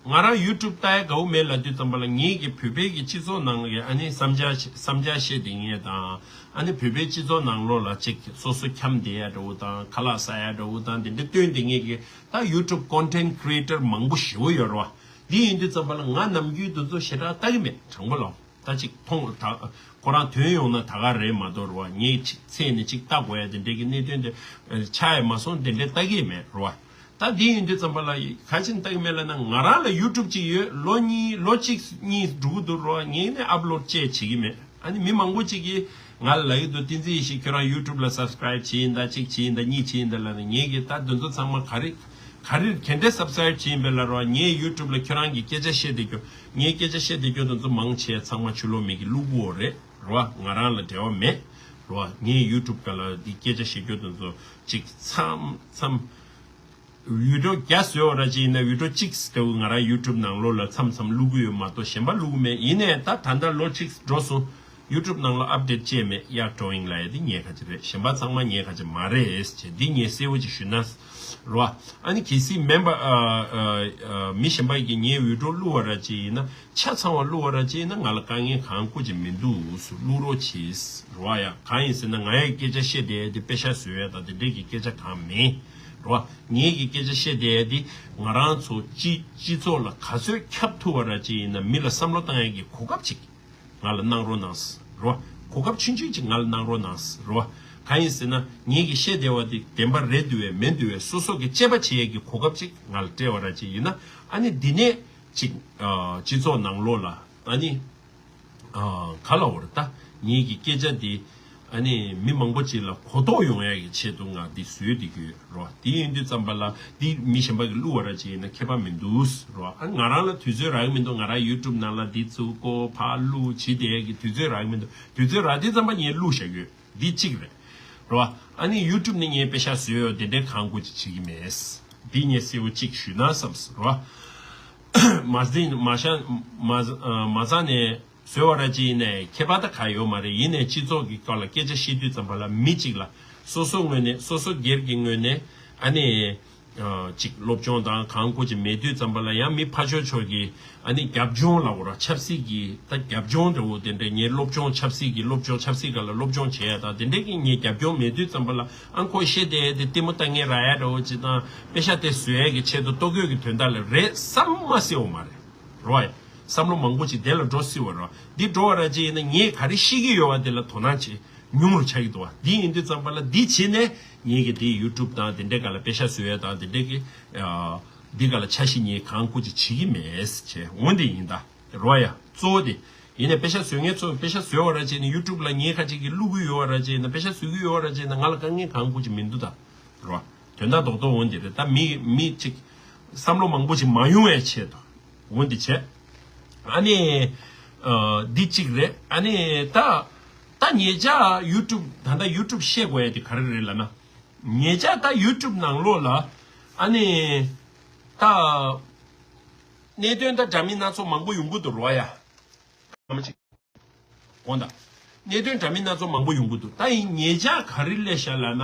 ང་རང་ཡུ་ཊུབ་ལྟ་ཡ་དགའ་བོ་མེད་ལབ་དུས་ཙམ་པ་ལ་ངེད་ཀྱི་བོད་པའི་གི་སྤྱི་ཚོགས་ནང་གི་ཨ་ནི་བསམ་འཆར་བསམ་འཆར་བཤད་བསྡད་མཁན་དང་ཨ་ནི་བོད་པའི་སྤྱི་ཚོགས་ནང་ལོགས་ལ་ཅིག་སོ་སོ་འཁྱམས་བསྡད་ཡ་འདྲ་བོ་དང་ཁ་ལག་ཟ་ཡ་འདྲ་བོ་དང་དེ་འདྲ་སྟོན་བསྡད་མཁན་གྱི་ད་ཡུ་ཊུབ་ཀོན་ཊེན་ཊི་ཀི་རི་ཨེ་ཊར་མང་པོ་ཞེ་པོ་ཡོད་རེད་བ། འདི་ཡིན་དུས་ཙམ་པ་ལ་ང་ནམ་རྒྱུན་དེ་ཚོ་ཞེ་དྲག་ལྟ་གི་མེད། དྲང་པོ་ལབ། ད་ཅིག་མཐོང་ད་ཁོ་རང་ཐོན་ཡོང་ན་ད་ག་རེད་མ་གཏོགས་རེད་བ། ངས་ཅིག་ཚེ་ནས་ཅིག་ལྟ་དགོས་ཡ་དེ་འདྲས་ཀྱི་གནད་དོན་དེ་ཆགས་ཡ་མ་སོང་། དེ་འདྲས་ལྟ་གི་མེད་རེད་བ། ད་འདི་ཡིན་དུས་ཙམ་པ་ལ་ག་ཅིག་ལྟ་གི་མེད་ལབ་ན་ང་རང་ལ་ཡུ་ཊུབ་ཅིག་ཡོད། ལོ་གཉིས་ལོ་གཅིག་གཉིས་འགྲོ་གི་འདུག་རེད་བ། ངས་ནས་ཨབ་ལོཌ་བཅས་བྱེད་ཀྱི་མེད། ཨ་ནི་མི་མང་པོ་ཅིག་གིས་ང་ལ་ལབ་ཀྱི་འདུག་བསྟན་འཛིན་ཡེ་ཤེས་ཁྱོད་རང་ཡུ་ཊུབ་ལ་སབ་སི་ཀ་རེབ་བྱེད་ཡིན་ད་གཅིག་བྱེད་ཡིན་ད་གཉིས་བྱེད་ཡིན་ད་ལབ་ནས་ངས་གི་ད་དེ་ཚོ་ཚང་མ་ག་རེ་ག་རེ་ག་འདྲས་སབ་སི་ཀ་རེབ་བྱེད་ཡིན་པས་ལབ་རོགས། ངའི་ཡུ་ཊུབ་ལ་ཁྱོད་རང་གི་སྐད་ཆ་བཤད་བསྡད་རྒྱུ་ངའི་སྐད་ཆ་བཤད་བསྡད་རྒྱུ་དེ་ཚོ་མང་ཆེ་ཚང་མ་ཕྱི་ལོགས་མི་གི་བླུག་གོ་རེད་རོ། ང་རང་ལ་འབྲེལ་བ་མེད་རོ། ངའི་ཡུ་ཊུབ་ག་ལ་འདི་སྐད་ཆ་བཤད་རྒྱུ་དེ་ཚོ་ཅིག་མཚམས་མཚམས། བི་ཌི་ཡོ་བརྒྱ་བཟོས་པ་ར་ཅིག་ཡིན་ན་བི་ཌི་ཡོ་གཅིག་ལྟ་བུ་ང་རང་ཡུ་ཊུབ་ནང་ལོགས་ལ་མཚམས་མཚམས་བླུག་གི་ཡོད་མ་གཏོགས་གཞན་པ་བླུག་གི་མེད། ཡིན་ནའི་ད་ད་ལྟ་ལོ་གཅིག་འགྲོ་སོང་། ཡུ་ཊུབ་ནང་ལ་ཨབ་ཌེཊ་ཅིག་མེད། ཡག་ཀྲོ་ཡིང་ལ་ཡ་འདི་ངའི་ཁ་ཅིག་རེད། གཞན་པ་ཚང་མ་ངའི་ཁ་ཅིག་མ་རེད་ཅེས་འདི་ངས་གསལ་བོ་ཅིག་ཞུས་ན་རོ། ཨ་ནི་གལ་སྲིད་མེམ་བར་མི་གཞན་པ་གིས་ངའི་བི་ཌི་ཡོ་བླུག་པ་ར་ཅིག་ཡིན་ན། ཆ་ཚང་བ་བླུག་པ་ར་ཅིག་ཡིན་ན་ང་ལ་དཀའ་ངལ་གང་ཁུར་ཅིག་མི་འདུག་བླུག་རོགས་གྱིས་རོ། ཡ་གང་ཡིན་ཟེར་ན་ང་ཡི་སྐད་ཆ་བཤད་བསྡད་དེ་པེ་ཤག་བཟོ་ཡ་དང་དེ་འདྲས་ཀྱི་སྐད་ཆ་གང་མིན་རོ། ངེད་ཀྱི་སྐད་ཆ་བཤད་བསྡད་དེ་ང་རང་ཚོ་སྤྱི་སྤྱི་ཚོགས་ལ་ག་ཚོད་ཁྱབ་ཐུབ་པ་ར་ཅིག་ཡིན་ན་མི་ལ་བསམ་བློ་བཏང་ཡ་གི་གོ་སྐབས་ཅིག་ང་ལ་གནང་རོགས་གནང་རོ། གོ་སྐབས་ཆུང་ཆུང་ཅིག་ང་ལ་གནང་རོགས་གནང་རོ། གང་ཡིན་ཟེར་ན་ངེད་ཀྱི་བཤད་བསྡད་པ་དེ་བདེན་པ་རེད་འདུག་བས་མེད་འདུག་བས་སོ་སོ་གི་དཔྱད་པ་བྱེད་ཡ་གི་གོ་སྐབས་ཅིག་ང་ལ་སྤྲད་པ་ར་ཅིག་ཡིན་ན་ཨ་ནི་འདི་ནས། གཅིག་ཨ། སྤྱི་ཚོགས་ནང་ལོགས་ལ་ཨ་ནི་ཨ། ག་ལ་འོར་ད་ངེད་ཀྱི་སྐད་ཆ་འདི་ཨ་ནི་མི་མང་པོ་ཅིག་ལ་གོ་རྟོགས་ཡོང་ཡ་གི་ཆེད་དུ་ང་འདི་བཟོས་བསྡད་ཀྱི་ཡོད་རོ། འདི་ཡིན་དུས་ཙམ་པ་ལ་འདི་མི་གཞན་པ་གི་བླུག་པ་ར་ཅིག་ཡིན་ན་ཁྱད་པར་མི་འདུག་རོ། ཨ་ང་རང་ལ་དུས་ཚོད་རག་གི་མི་འདུག་ང་རང་ཡུ་ཊུབ་ནང་ལ་འདི་ཚུགས་གོ་ཕར་བླུག་བྱེད་བསྡད་ཡ་གི་དུས་ཚོད་རག་གི་མི་འདུག་དུས་ཚོད་རག་དུས་ཙམ་པ་ངས་བླུག་བཞག་གི་ཡོད། འདི་གཅིག་རེད། རོ། ཨ་ནི་ཡུ་ཊུབ་ནས་ངས་པེ་ཤག་བཟོས་ཡོད་དེ་འདྲའི་གང་དགོས་ཅིག་བྱེད་ཀྱི་མེད། འདི་ངས་གསལ་བོ་གཅིག་ཞུས་ན་བསམས་རོ། མ་ཟིན་མ་ཤ་མ་མ་ཟ་ནས་བཟོས་བ་ར་ཅིག་ཡིན་ནའི་ཁྱད་པར་ད་ག་ཡོད་མ་རེད། ཡིན་ནའི་སྤྱི་ཚོགས་ཀྱི་སྐོར་ལ་སྐད་ཆ་བཤད་དུས་ཙམ་པ་ལ་མི་གཅིག་ལ་སོ་སོ་ངོས་ནས་སོ་སོ་སྒེར་གྱི་ངོས་ནས་ཨ་ནི། ཅིག་སློབ་སྦྱོང་དང་གང་དགོས་ཅིག་མེད་དུས་ཙམ་པ་ལ་ཡང་མི་ཕར་ཕྱོགས་ཕྱོགས་ཀྱི་ཨ་ནི་རྒྱབ་ལྗོངས་ལ་འོ་ར་ཆབ་སྲིད་ཀྱི་ད་རྒྱབ་ལྗོངས་འདྲ་བོ་དེ་འདྲས་ངའི་སློབ་སྦྱོང་ཆབ་སྲིད་ཀྱི་སློབ་སྦྱོང་ཆབ་སྲིད་སྒང་ལ་སློབ་སྦྱོང་བྱེད་ཡ་དང་དེ་འདྲས་ཀྱི་ངའི་རྒྱབ་ལྗོངས་མེད་དུས་ཙམ་པ་ལ་ཨ་ཁོ་བཤད་བསྡད་དེ་ལྟད་མོ་ལྟ་མཁན་རག་ཡ་འདྲ་བོ་ཅིག་དང་པེ་ཤག་དེ་བཟོ་ཡ་གི་ཆེད་དུ་ལྟོ་གོས་ཀྱི་དོན་དག་ལ་རེད་བསམ་མ་སྲིད་འོ་མ་རེད་རོ། བསམ་བློ་མང་པོ་ཅིག་དེ་ལ་འགྲོ་སྲིད་བ་རོ། འདི་འགྲོ་བ་ར་ཅིག་ཡིན་ན་ངས་ག་རེ་ཤེས་ཀྱི་ཡོད་བ་དེ་ལ་དོ་སྣང་བྱེད། ཉུང་རུ་ཆགས་ཀྱི་འདུག་བ། འདི་ཡིན་དུས་ཙམ་པ་ལ་འདི་བྱས་ནས་ངེད་ཀྱི་འདི་ཡུ་ཊུབ་དང་དེ་འདྲའི་སྒང་ལ་པེ་ཤག་བཟོ་ཡ་དང་དེ་འདྲའི་གི་འདི་སྒང་ལ་འཆར་གཞི་ངས་གང་དགོས་ཅིག་བྱེད་ཀྱི་མེད་ཅེས་འོ་འདི་ཡིན་ད་རོ་ཡ། གཙོ་བོ་དེ་ཡིན་ནས་པེ་ཤག་བཟོ་མཁན་ཚོ་པེ་ཤག་བཟོ་བ་ར་བྱས་ནས་ཡུ་ཊུབ་ལ་ངས་ཁ་ཅིག་གི་བླུག་གི་ཡོད་བ་ར་བྱས་ན་པེ་ཤག་བཟོ་གི་ཡོད་བ་ར་བྱས་ན་ང་ལ་དཀའ་ངལ་གང་དགོས་ཅིག་མི་འདུག་ད་རོ། དོན་དག་རྡོག་རྡོག་འོ་འདི་རེད། ད་མི་མི་ཅིག་བསམ་བློ་མང་པོ་ཅིག་མ་ཡོང་བའི་ཆེད་དུ། འོ་འདི་བྱས། ཨ་ནི། ཨ། འདི་གཅིག་རེད། ཨ་ནི་ད། ད་ཉེ་ཆར་ཡུ་ཊུབ་ད་ལྟ་ཡུ་ཊུབ་བཤད་དགོས་ཡ་དེ་ག་རེ་རེད་ལབ་ན། ཉེ་ཆར་ད་ཡུ་ཊུབ་ནང་ལོགས་ལ། ཨ་ནི། ད། གནད་དོན་ད་འདྲ་མིན་སྣ་ཚོགས་མང་པོ་ཡོང་གི་འདུག་རོ་ཡ། མ་ཅིག་དགོངས་དག་གནད་དོན་འདྲ་མིན་སྣ་ཚོགས་མང་པོ་ཡོང་གི་འདུག་ད་ཡིན་ཉེ་ཆར་ག་རེ་སླེབས་ཤག་ལབ་ན།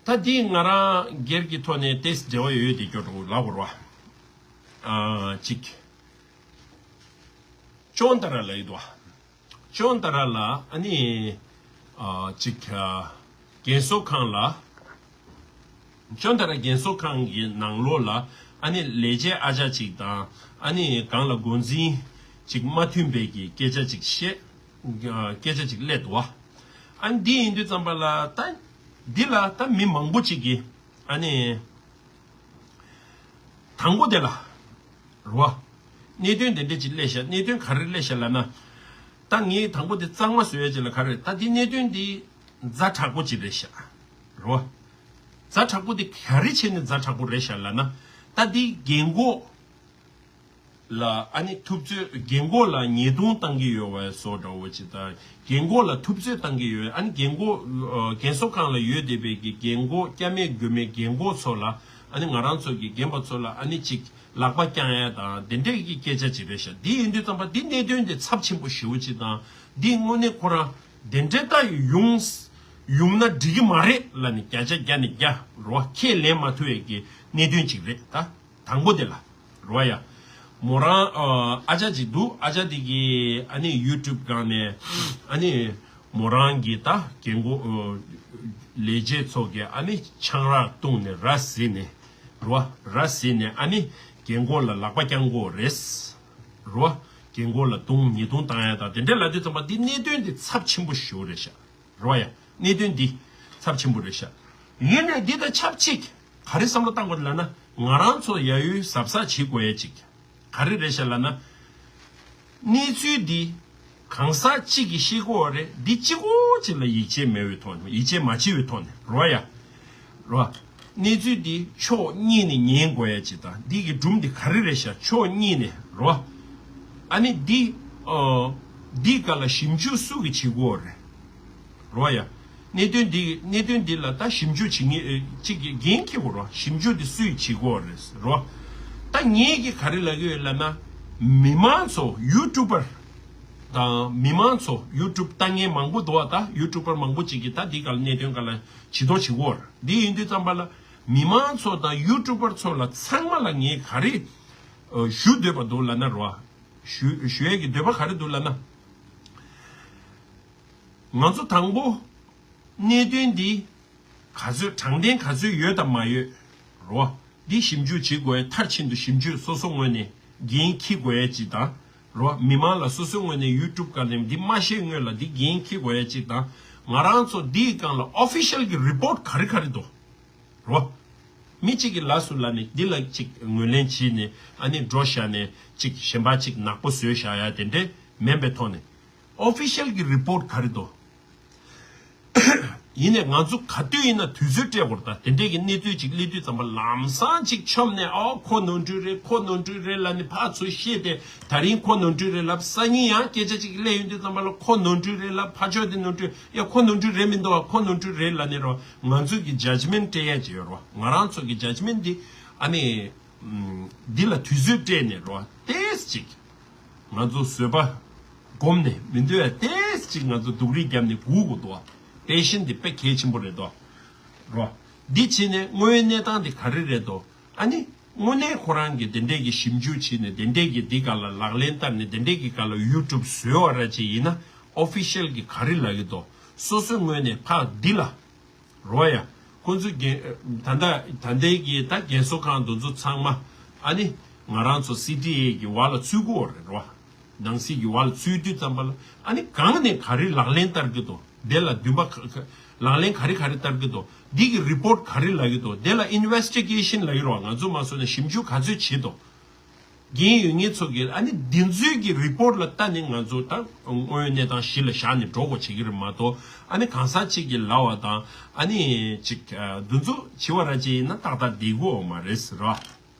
ད་འདི་ང་རང་སྒེར་གྱི་ཐོག་ནས་ཏོག་ཙམ་འབྲེལ་བ་ཡོད་དེ་སྐྱོ་གྲོགས་ལབ་དགོས་རེད་བ། ཨ་ཅིག་ཅོན་ཏ་ར་ལབ་ཡོད་དོ། ཅོན་ཏ་ར་ལ་ཨ་ནི་ཨ་ཅིག་ཨ་རྒན་གསོ་ཁང་ལ། ཅོན་ཏ་ར་རྒན་གསོ་ཁང་གི་ནང་ལོགས་ལ་ཨ་ནི་ལས་བྱེད་ཨ་ཅག་ཅིག་དང་ཨ་ནི་སྒང་ལ་འགོ་འཛིན་ཅིག་མ་མཐུན་པའི་གི་སྐད་ཆ་ཅིག་བཤད། ཨ་སྐད་ཆ་ཅིག་སླེབས་འདུག་བ། ཨ་ནི་འདི་ཡིན་དུས་ཙམ་པ་ལ་ད་འདི་ལ་ད་མི་མང་པོ་ཅིག་གིས་ཨ་ནི། དང་པོ་དེ་ལ། རེད་བ། གནད་དོན་དེ་འདྲ་ཅིག་སླེབས་ཤག་གནད་དོན་ག་རེ་སླེབས་ཤག་ལབ་ན། ད་ངས་དང་པོ་དེ་གཙང་མ་བཟོ་ཡ་ཅིག་ལ་ག་རེ་ད་འདི་གནད་དོན་འདི་ཛ་དྲག་པོ་ཅིག་རེད་ཤག་རེད་བ། ཛ་དྲག་པོ་དེ་ག་རེ་བྱས་ནས་ཛ་དྲག་པོ་རེད་ཤག་ལབ་ན། ད་འདི་རྒན་གོག་ལ་ཨ་ནི་ཐུབ་ཚོད་རྒན་གོག་ལ་ཉེས་རྡུང་བཏང་གི་ཡོད་བ་བཟོ་འདྲ་བོ་ཅིག་དང་། རྒན་གོག་ལ་ཐུབ་ཚོད་བཏང་གི་ཡོད། ཨ་ནི་རྒན་གོག་ཨ་རྒན་གསོ་ཁང་ལ་ཡོད་བསྡད་པའི་གི་རྒན་གོག་སྐྱ་མེད་མགོ་མེད་རྒན་གོག་ཚོ་ལ་ཨ་ནི་ང་རང་ཚོ་གི་རྒན་པ་ཚོ་ལ་ཨ་ནི་ཅིག་ལག་པ་བརྐྱང་ཡ་དང་དེ་འདྲའི་གི་སྐད་ཆ་ཅིག་རེད་ཤག་འདི་ཡིན་དུས་ཙམ་པ་འདི་གནད་དོན་དེ་ཚབས་ཆེན་པོ་ཞེ་པོ་ཅིག་དང་འདི་དངོས་གནས་ཁོ་རང་དེ་འདྲའི་ལྟ་ཡོང་ཡོང་ན་འགྲིག་གི་མ་རེད་ལབ་ནས་བརྒྱ་ཆ་བརྒྱ་ནས་བརྒྱ་རེད་བ། ཁས་ལེན་མ་ཐུབ་པའི་གི་གནད་དོན་ཅིག་རེད་ད། དང་པོ་དེ་ལ། རེད་བ་ཡ། མོ་རང་ཨ་ཨ་ཅག་ཅིག་འདུག་ཨ་ཅག་དེ་གིས་ཨ་ནི་ཡུ་ཊུབ་སྒང་ནས་ཨ་ནི་མོ་རང་གི་ད་རྒན་གོག་ཨ་ལས་བྱེད་ཚོ་གིས་ཨ་ནི་ཆང་རག་བཏུངས་ནས་ར་བཟི་ནས་རེད་བ། ར་བཟི་ནས་ཨ་ནི་རྒན་གོག་ལ་ལག་པ་བརྐྱང་གི་ཡོད་རེད། རེད་བ། རྒན་གོག་ལ་རྡུང་ཉེས་རྡུང་བཏང་ཡ་དང་དེ་འདྲ་ལབ་དུས་ཙམ་པ་འདི་གནད་དོན་འདི་ཚབས་ཆེན་པོ་ཞེ་པོ་རེད་ཤག་རེད་བ་ཡ། གནད་དོན་འདི་ཚབས་ཆེན་པོ་རེད་ཤག་ཡིན་ནའི་འདི་དང་ཆབས་ཅིག་ག་རེ་བསམ་བློ་བཏང་དགོས་ལབ་ན་ང་རང་ཚོ་ཡ་ཡུལ་གཟབ་གཟབ་བྱེད་དགོས་ཡ་ཅིག་ག་རེ་རེད་ཤག་ལབ་ན། གནས་ཚུལ་འདི་གང་ཟག་གཅིག་གིས་ཤེས་དགོས་པ་རེད། འདི་གཅིག་པོ་གཅིག་ལ་ཡིད་ཆེས་མེད་པའི་ཐོག་ནས་ཡིད་ཆེས་མ་བྱེད་པའི་ཐོག་ནས་རེད་བ་ཡ། རེད་བ། གནས་ཚུལ་འདི་ཕྱོགས་གཉིས་ནས་ཉན་དགོས་ཡ་ཅིག་དང་འདི་གི་སྒྲུང་འདི་ག་རེ་རེད་ཤག་ཕྱོགས་གཉིས་ནས་རེད་བ། ཨ་ནི་འདི་ཨ་འདི་སྒང་ལ་ཞིབ་འཇུག་སུ་གིས་བྱེད་དགོས་པ་རེད། རེད་བ་ཡ། གནད་དོན་འདི་གནད་དོན་འདི་ལ་ད་ཞིབ་འཇུག་བྱེད་མཁན་ཨེ་གཅིག་གིས་འགན་འཁྱེར་དགོས་རེད་བ། ཞིབ་འཇུག་འདི་སུས་བྱེད་དགོས་རེད་རེད་བ། ད་ངས་ཀྱིས་ག་རེ་ལབ་ཀྱི་ཡོད་ལབ་ན། མི་མང་ཚོ་ཡུ་ཊུབ་པར་དང་མི་མང་ཚོ་ཡུ་ཊུབ་ལྟ་མཁན་མང་པོ་འདུག་བ། ད་ཡུ་ཊུབ་པར་མང་པོ་ཅིག་གིས་ད་འདི་སྒང་ལ་གནད་དོན་སྒང་ལ་ཇུས་གཏོགས་བྱེད་དགོས་རེད། འདི་ཡིན་དུས་ཙམ་པ་ལ་མི་མང་ཚོ་དང་ཡུ་ཊུབ་པར་ཚོ་ལ་ཚང་མ་ལ་ངས་ག་རེ་ཨ་ཞུ་འདོད་པ་འདུག་ལབ་ན་རེད་བ། ཞུ་ཞུ་ཡས་ཀྱི་འདོད་པ་ག་རེ་འདུག་ལབ་ན། ང་ཚོ་དང་པོ་གནད་དོན་འདི་ག་ཚོད་དྲང་བདེན་ག་ཚོད་ཡོད་དང་མ་ཡོད་རོ། འདི་ཞིབ་འཇུག་བྱེད་དགོས་ཡ་མཐར་ཕྱིན་དུ་ཞིབ་འཇུག་སོ་སོ་ངོས་ནས་འགན་འཁྱེར་དགོས་ཡ་ཅིག་དང་རོ། མི་མང་ལ་སོ་སོའི་ངོས་ནས་ཡུ་ཊུབ་སྒང་ནས་འདི་མ་ཤེས་སྔོན་ལ་འདི་འགན་འཁྱེར་དགོས་ཡ་ཅིག་དང་། ང་རང་ཚོ་འདིའི་སྒང་ལ་ཨོ་ཕི་ཤལ་གྱི་རི་པོར་ཊི་ག་རེ་ག་རེ་འདུག་རོ། མི་གཅིག་གིས་ལབ་སོང་ལབ་ནས་འདི་ལ་ཅིག་ངོས་ལེན་བྱས་ནས་ཨ་ནི་འགྲོ་བཞག་ནས་ཅིག་གཞན་པ་ཅིག་ནག་པོ་བཟོས་བཞག་ཡ་དེ་འདྲས་མིན་པའི་ཐོག་ནས། ཨོ་ཕི་ཤལ་གྱི་རི་པོར་ཊི་ག་རེ་འདུག་ཡིན་ནའི་ང་ཚོ་ག་དུས་ཡིན་ན་དུས་ཚོད་སྤྲད་དགོས་རེད། ད་དེ་འདྲས་ཀྱི་གནས་ཚུལ་ཅིག་སླེབས་དུས་ཙམ་པ་ལམ་སང་ཅིག་མཆོངས་ནས་ཨོ་ཁོ་ནོར་འཁྲུལ་རེད། ཁོ་ནོར་འཁྲུལ་རེད་ལབ་ནས་ཕར་ཚུར་བཤད་དེ། ད་རིང་ཁོ་ནོར་འཁྲུལ་རེད་ལབ། སང་ཉིན་ཡང་སྐད་ཆ་ཅིག་སླེབས་ཡོང་དུས་ཙམ་པ་ལ་ཁོ་ནོར་འཁྲུལ་རེད་ལབ། ཕར་ཕྱོགས་དེ་ནོར་འཁྲུལ། ཡ་ཁོ་ནོར་འཁྲུལ་རེད་མི་འདུག་བ། ཁོ་ནོར་འཁྲུལ་རེད་ལབ་ནས་རོ། ང་ཚོ་གི་ཇཇ་མེན་ཊི་སྤྲད་ཡ་ཅིག་ཡོད་རོ། ང་རང་ཚོ་གི་ཇཇ་མེན་ཊི་འདི་ཨ་ནི་འདི་ལ་དུས་ཚོད་སྤྲད་ནས་རོ། ཏེས་ཅིག་ང་ཚོ་བཟོད་པ་སྒོམ་ནས་མི་འདོད་ཡ་ཏེས་ཅིག་ང་ཚོ་སྡུག་རུས་བརྒྱབ་ནས་སྒུག་དགོས་འདུག་བ། པེ་ཤན་འདི་དཔེ་གལ་ཆེན་པོ་རེད་དོ། རོ། འདི་བྱས་ནས་དངོས་ཡོད་གནས་སྟངས་འདི་ག་རེ་རེད་དོ། ཨ་ནི། དངོས་གནས་ཁོ་རང་གིས་དེ་འདྲས་ཀྱི་ཞིབ་འཇུག་བྱས་ནས་དེ་འདྲས་ཀྱི་འདི་ག་ལ་ལག་ལེན་བསྟར་ནས་དེ་འདྲས་ཀྱི་ག་ལ་ཡུ་ཊུབ་བཟོས་བ་ར་ཅིག་ཡིན་ན་ཨོ་ཕི་ཤལ་གྱིས་ག་རེ་ལབ་ཀྱི་འདུག་སོ་སོའི་ངོས་ནས་ཕར་འདི་ལ་རོ་ཡ། ཁོ་ཚོ་རྒན་ད་ལྟ་ད་ལྟའི་གི་ད་རྒན་གསོ་ཁང་དེ་ཚོ་ཚང་མ་ཨ་ནི་ང་རང་ཚོ་སི་ཊི་ཨེ་གི་འོག་ལ་ཚུད་ཀྱི་ཡོད་རེད་རོ། ནང་སྲིད་ཀྱི་འོག་ལ་ཚུད་དུས་ཙམ་པ་ལ་ཨ་ནི་གང་ནས་ག་རེ་ལག་ལེན་བསྟར་གྱི་འདུག་དེ་ལ་འདུན་པ་ག་ག་ལག་ལེན་ག་རེ་ག་རེ་བསྟར་གྱི་འདུག་འདི་གི་རི་པོར་ཊི་ག་རེ་ལབ་ཀྱི་འདུག་དེ་ལ་ཨིན་ཝེ་སི་ཊི་གེ་ཤན་ལབ་ཀྱི་རེད་བ། ང་ཚོ་མ་སོང་ན་ཞིབ་འཇུག་ག་ཚོད་བྱེད་འདུག་འགན་ཡོད་མཁན་ཚོ་གིས་ཨ་ནི་འདི་ཚོའི་གི་རི་པོར་ཊི་ལ་ལྟ་ནས་ང་ཚོ་ད་དངོས་ཡོད་གནས་སྟངས་གཞི་ལ་བཞག་ནས་འགྲོ་དགོས་བྱེད་ཀྱི་རེད་མ་གཏོགས། ཨ་ནི་གང་ཟག་གཅིག་གིས་ལབ་པ་དང་ཨ་ནི་ཅིག་འདི་ཚོ་བྱེད་པ་ར་ཅིག་ཡིན་ན་ཏག་ཏག་བསྡད་ཀྱི་ཡོད་མ་རེད་ཟེར་བ།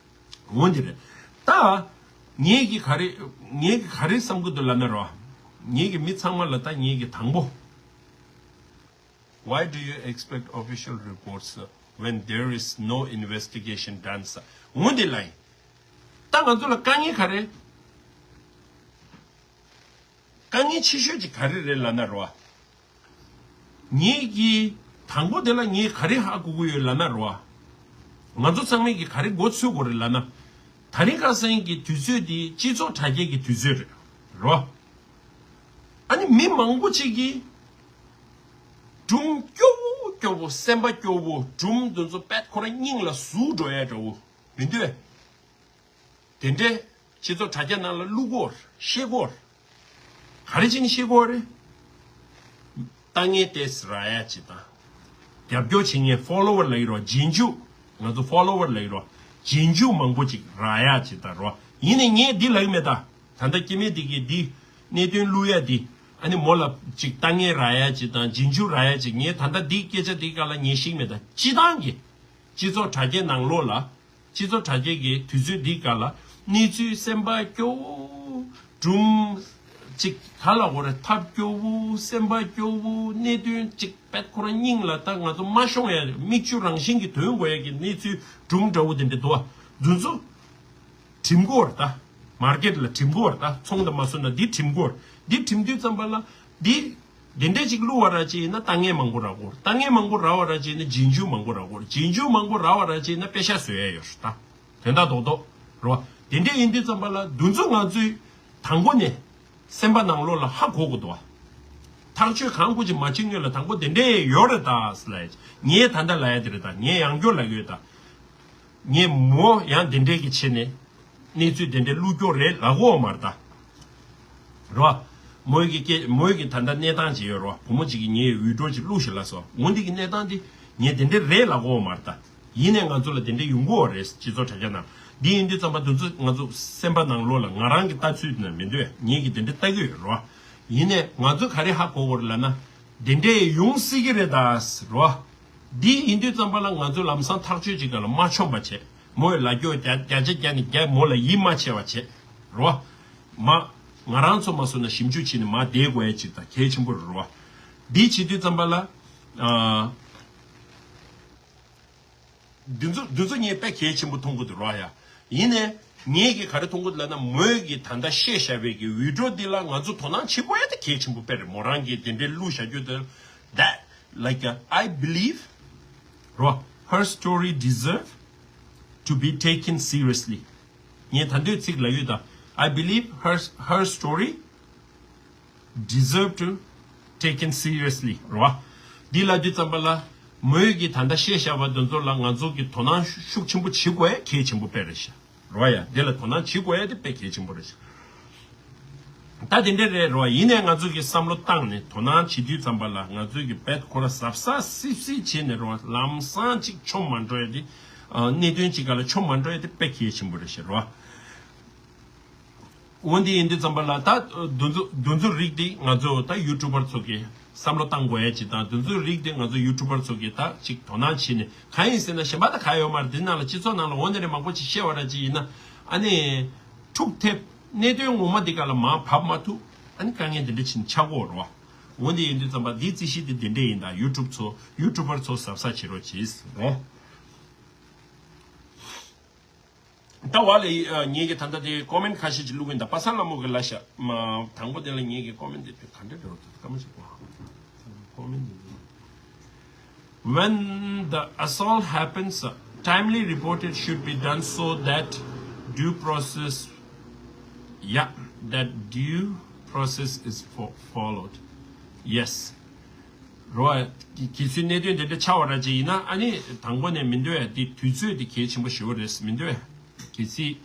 འོ་འདི་རེད། ད་ངས་ཀྱི་ག་རེ་ངས་ཀྱི་ག་རེ་བསམ་གྱི་འདུག་ལབ་ན་རོ། ངས་ཀྱི་མི་ཚང་མ་ལ་ད་ངས་ཀྱི་དང་པོ། Why do you expect official reports when there is no investigation done, sir? འོ་འདི་ལ་ཡིན། ད་ང་ཚོ་ལ་དཀའ་ངལ་ག་རེ། དཀའ་ངལ་ཆེ་ཤོས་ཅིག་ག་རེ་རེད་ལབ་ན་རེད་བ། ངེད་ཀྱིས་དང་པོ་དེ་ལ་ངས་ག་རེ་ཧ་གོ་གི་ཡོད་ལབ་ན་རེད་བ། ང་ཚོ་ཚང་མས་ཀྱིས་ག་རེ་མགོ་ཚོས་དགོས་རེད་ལབ་ན། དེ་རིང་ཁ་སང་གི་དུས་ཚོད་འདི་སྤྱི་ཚོགས་དྲ་རྒྱ་གི་དུས་ཚོད་རེད། རེད་བ། ཨ་ནི་མི་མང་པོ་ཅིག་གིས་སྒྲུང་སྐྱོ་བོ་སྐྱོ་བོ་སེམས་པ་སྐྱོ་བོ་སྒྲུང་དེ་ཚོ་དཔེ་ཁོ་རང་སྙིང་ལ་ཟུག་འགྲོ་ཡ་འདྲ་བོ་མི་འདུག་གས། དེ་འདྲས་སྤྱི་ཚོགས་དྲ་རྒྱ་ནང་ལ་བླུག་གོ་བཤད་གོ། ག་རེ་བྱས་ནས་བཤད་གོ་རེད། ལྟ་མཁན་ཏོག་ཙམ་རག་ཡ་ཅིག་དང་། རྒྱབ་སྐྱོར་བྱེད་མཁན་ཕོ་ལོ་ཝར་ལབ་ཀྱི་རེད་བ། རྗེས་འཇུག་ང་ཚོ་ཕོ་ལོ་ཝར་ལབ་ཀྱི་རེད་བ། རྗེས་འཇུག་མང་པོ་ཅིག་རག་ཡ་ཅིག་དང་རེད་བ། ཡིན་ནའི་ངས་འདི་ལབ་ཀྱི་མེད་ད། ད་ལྟ་སྐྱེ་དམན་འདི་གིས་འདི་གནད་དོན་བླུག་ཡ་འདི། ཨ་ནི་མོ་ལ་ཅིག་ལྟ་མཁན་རག་ཡ་ཅིག་དང་རྗེས་འཇུག་རག་ཡ་ཅིག་ངས་ད་ལྟ་འདི་སྐད་ཆ་འདི་སྒང་ལ་ངས་བཤད་ཀྱི་མེད་ད། སྤྱི་བཏང་གི་སྤྱི་ཚོགས་དྲ་རྒྱའི་ནང་ལོགས་ལ། སྤྱི་ཚོགས་དྲ་རྒྱ་གི་དུས་ཚོད་འདི་སྒང་ལ་གནས་ཚུལ་སེམས་པ་སྐྱོ་བོ། སྒྲུང་ཅིག་ག་ལ་གོ་རེ་ཐབས་སྐྱོ་བོ་སེམས་པ་སྐྱོ་བོ་གནད་དོན་ཅིག་དཔེ་ཁོ་རང་སྙིང་ལ་ད་ང་ཚོ་མ་ཤོང་ཡ་མིག་ཆུ་རང་བཞིན་གྱི་དོན་གོ་ཡ་གི་གནས་ཚུལ་སྒྲུང་འདྲ་བོ་དེ་འདྲ་འདུག་བ། འདི་ཚོ་འགྲིམ་གོ་རེད་ད། མར་ཀེཊ་ལ་འགྲིམ་གོ་རེད་ད། ཚོང་དང་མ་སོང་ན་འདི་འགྲིམ་གོ་རེད། འདི་འགྲིམ་དུས་ཙམ་པ་ལ་འདི། དེ་འདྲས་ཅིག་བླུག་པ་ར་ཅིག་ཡིན་ན་ལྟ་མཁན་མང་པོ་རག་གོ། ལྟ་མཁན་མང་པོ་རག་པ་ར་ཅིག་ཡིན་ན་རྗེས་འཇུག་མང་པོ་རག་གོ། རྗེས་འཇུག་མང་པོ་རག་པ་ར་ཅིག་ཡིན་ན་དཔེ་ཤ་བཟོ་ཡ་ཡོད་རེད་ད། དོན་དག་རྡོག་རྡོག་རེད་བ། དེ་འདྲས་ཡིན་དུས་ཙམ་པ་ལ་འདི་ཚོ་ང་ཚོས་དང་པོ་ནས་སེམས་པ་ནང་ལོགས་ལ་ཧ་གོ་དགོས་འདུག་བ། ཐག་གཅོད་གང་དགོས་ཀྱི་མ་བྱེད་སྔོན་ལ་དང་པོ་དེ་འདྲས་ཡོད་རེད་ད་ཟེར་ལབ་ཡ་ཅིག་ངས་ད་ལྟ་ལབ་ཡ་དེ་རེད་ད། ངས་ཡང་བསྐྱར་ལབ་ཡོད་ད། ངས་མོ་ཡང་དེ་འདྲས་ཀྱི་ཆེད་ནས་གནས་ཚུལ་དེ་འདྲས་བླུག་རྒྱུ་རེད་ལབ་གོ་མ་རེད་ད། རེད་བ། མོ་ཡི་གི་སྐད་མོ་ཡི་གི་ད་ལྟ་གནས་སྟངས་ཅིག་ཡོད་རེད་བ། བུ་མོ་ཅིག་གིས་ངའི་བི་ཌི་ཡོ་ཅིག་བླུག་ཤིག་ལབ་སོང་། འོ་འདི་གི་གནས་སྟངས་འདི་ངས་དེ་འདྲས་རེད་ལབ་གོ་མ་རེད་ད། ཡིན་ནའི་ང་ཚོ་ལ་དེ་འདྲས་ཡོང་གི་ཡོད་རེད་སྤྱི་ཚོགས་དྲ་རྒྱ་ནང་། འདི་ཡིན་དུས་ཙམ་པ་འདི་ཚོ་ང་ཚོ་སེམས་པ་ནང་ལོགས་ལ་ང་རང་གི་ལྟ་ཚུལ་ནང་མི་འདོད་ངས་ཀྱི་དེ་འདྲས་ལྟ་གི་ཡོད་རེད་བ། ཡིན་ནའི་ང་ཚོ་ག་རེ་ཧ་གོ་དགོས་རེད་ལབ་ན། དེ་འདྲས་ཡོང་སྲིད་ཀྱི་རེད་ད་ཟེར་བ། འདི་ཡིན་དུས་ཙམ་པ་ལ་ང་ཚོས་ལམ་སང་ཐག་གཅོད་ཅིག་ག་ལ་མ་མཆོང་བ་བྱས། མོས་ལབ་རྒྱུ་བརྒྱ་བརྒྱ་ཆ་བརྒྱ་ནས་བརྒྱ་མོ་ལ་ཡིད་མ་ཆེས་པ་བྱས། རེད་བ། མ། ང་རང་ཚོ་མ་སོང་ན་ཞིབ་འཇུག་བྱས་ནས་མ་བསྡད་དགོས་ཡ་ཅིག་དང་གལ་ཆེན་པོ་རེད་བ། འདི་བྱེད་དུས་ཙམ་པ་ལ། ཨ། འདི་ཚོ་འདི་ཚོ་ངས་དཔེ་གལ་ཆེན་པོ་མཐོང་གི་འདུག་ར་ཡ། ཡིན་ནའི་ངས་ཀྱི་ག་རེ་མཐོང་གི་འདུག་ལབ་ན་མོས་ཀྱི་ད་ལྟ་བཤད་བཞག་པའི་གི་བི་ཌི་ཡོ་འདི་ལ་ང་ཚོ་དོ་སྣང་བྱེད་དགོས་ཡ་དེ་གལ་ཆེན་པོ་དཔེ་རེད། མོ་རང་གིས་དེ་འདྲའི་གླུ་བཞག་རྒྱུ་དེ། That, like, uh, I believe ར། Her story deserve to be taken seriously. ངས་ད་འདོད་ཚིག་ལ་ཡོད་ད། I believe her her story deserve to taken seriously ར། འདི་ལ་དུས་ཙམ་པ་ལ་མོས་ཀྱི་ད་ལྟ་བཤད་བཞག་པ་དེ་ཚོ་ལ་ང་ཚོ་གི་དོ་སྣང་ཤུགས་ཆེན་པོ་བྱེད་དགོས་ཡ་གལ་ཆེན་པོ་དཔེ་རེད་ཤག་ར་ཡ། འདི་ལ་དོ་སྣང་བྱེད་དགོས་ཡ་དེ་དཔེ་གལ་ཆེན་པོ་རེད་ཤག་ད་དེ་འདྲ་རེད་ར། ཡིན་ནའི་ང་ཚོ་གི་བསམ་བློ་བཏང་ནས་དོ་སྣང་བྱེད་དུས་ཙམ་པ་ལ་ང་ཚོ་གི་བེད་ཁོ་ར་གཟབ་གཟབ་སིབ་སིབ་བྱས་ནས་ར་ལམ་སང་ཅིག་མཆོང་མ་འགྲོ་ཡ་དེ། ཨ། གནད་དོན་ཅིག་ག་ལ་མཆོང་མ་འགྲོ་ཡ་དེ་དཔེ་གལ་ཆེན་པོ་རེད་ཤག་ར། འོ་འདི་ཡིན་དུས་ཙམ་པ་ལ་ད་འདི་ཚོ་འདི་ཚོ་རིགས་འདི་ང་ཚོ་ད་ཡུ་ཊུབ་པར་ཚོ་གིས་བསམ་བློ་བཏང་དགོས་ཡ་ཅིག་དང་འདི་ཚོ་རིགས་འདི་ང་ཚོ་ཡུ་ཊུབ་པར་ཚོ་གིས་ད་ཅིག་དོ་སྣང་བྱས་ནས། གང་ཡིན་ཟེར་ན་གཞན་པ་ད་ག་ཡོད་མ་རེད། འདི་ནང་ལ་སྤྱི་ཚོགས་ནང་ལ་འོ་འདི་འདྲ་མང་པོ་ཅིག་བཤད་པ་ར་ཅིག་ཡིན་ན་ཨ་ནི་འཁྲུག་ཐེབས། གནད་དོན་ངོ་མ་འདི་ག་ལ་མར་བབས་མ་ཐུབ། ཨ་ནི་དཀའ་ངལ་འདི་འདྲ་ཅིག་ཆགས་ཀྱི་ཡོད་རེད་བ། འོ་འདི་ཡིན་དུས་ཙམ་པ་འདིའི་རྩིས་གཞི་འདི་འདི་འདྲ་ཡིན་ད། ཡུ་ཊུབ་ཚོ་ཡུ་ཊུབ་པར་ཚོ་གཟབ་གཟབ་བྱེད་རོགས་གྱིས་རོ། ད་བ་ལས་ངེད་ཀྱི་ད་ལྟ་དེ་ཀོ་མེན་ཊི་ཁ་ཤས་ཅིག་བླུག་གིན་ད། པ་སངས་ལྷ་མོ་གི་ལ་ཤ་མ་དང་པོ་དེ་ལ་ངེད་ཀྱི་ཀོ་མེན་ཊི་དེ་ག་འདྲ་འདྲ་བོ་དེ་སྐར་མ་ཞིག་གོ་ཀོ་མེན་ཊི་དེ། When the assault happens, timely reported should be done so that due process, yeah, that due process is fo- followed. Yes. རོ། གལ་སྲིད་གནད་དོན་དེ་འདྲ་ཆགས་པ་ར་ཅིག་ཡིན་ན་ཨ་ནི་དང་པོ་ནས་མི་འདོད་ཡ་དེ་དུས་ཚོད་དེ་གལ་ཆེན་པོ་ཞེ་པོ་རེད་མི་འདོད་ཡ། གལ་སྲིད་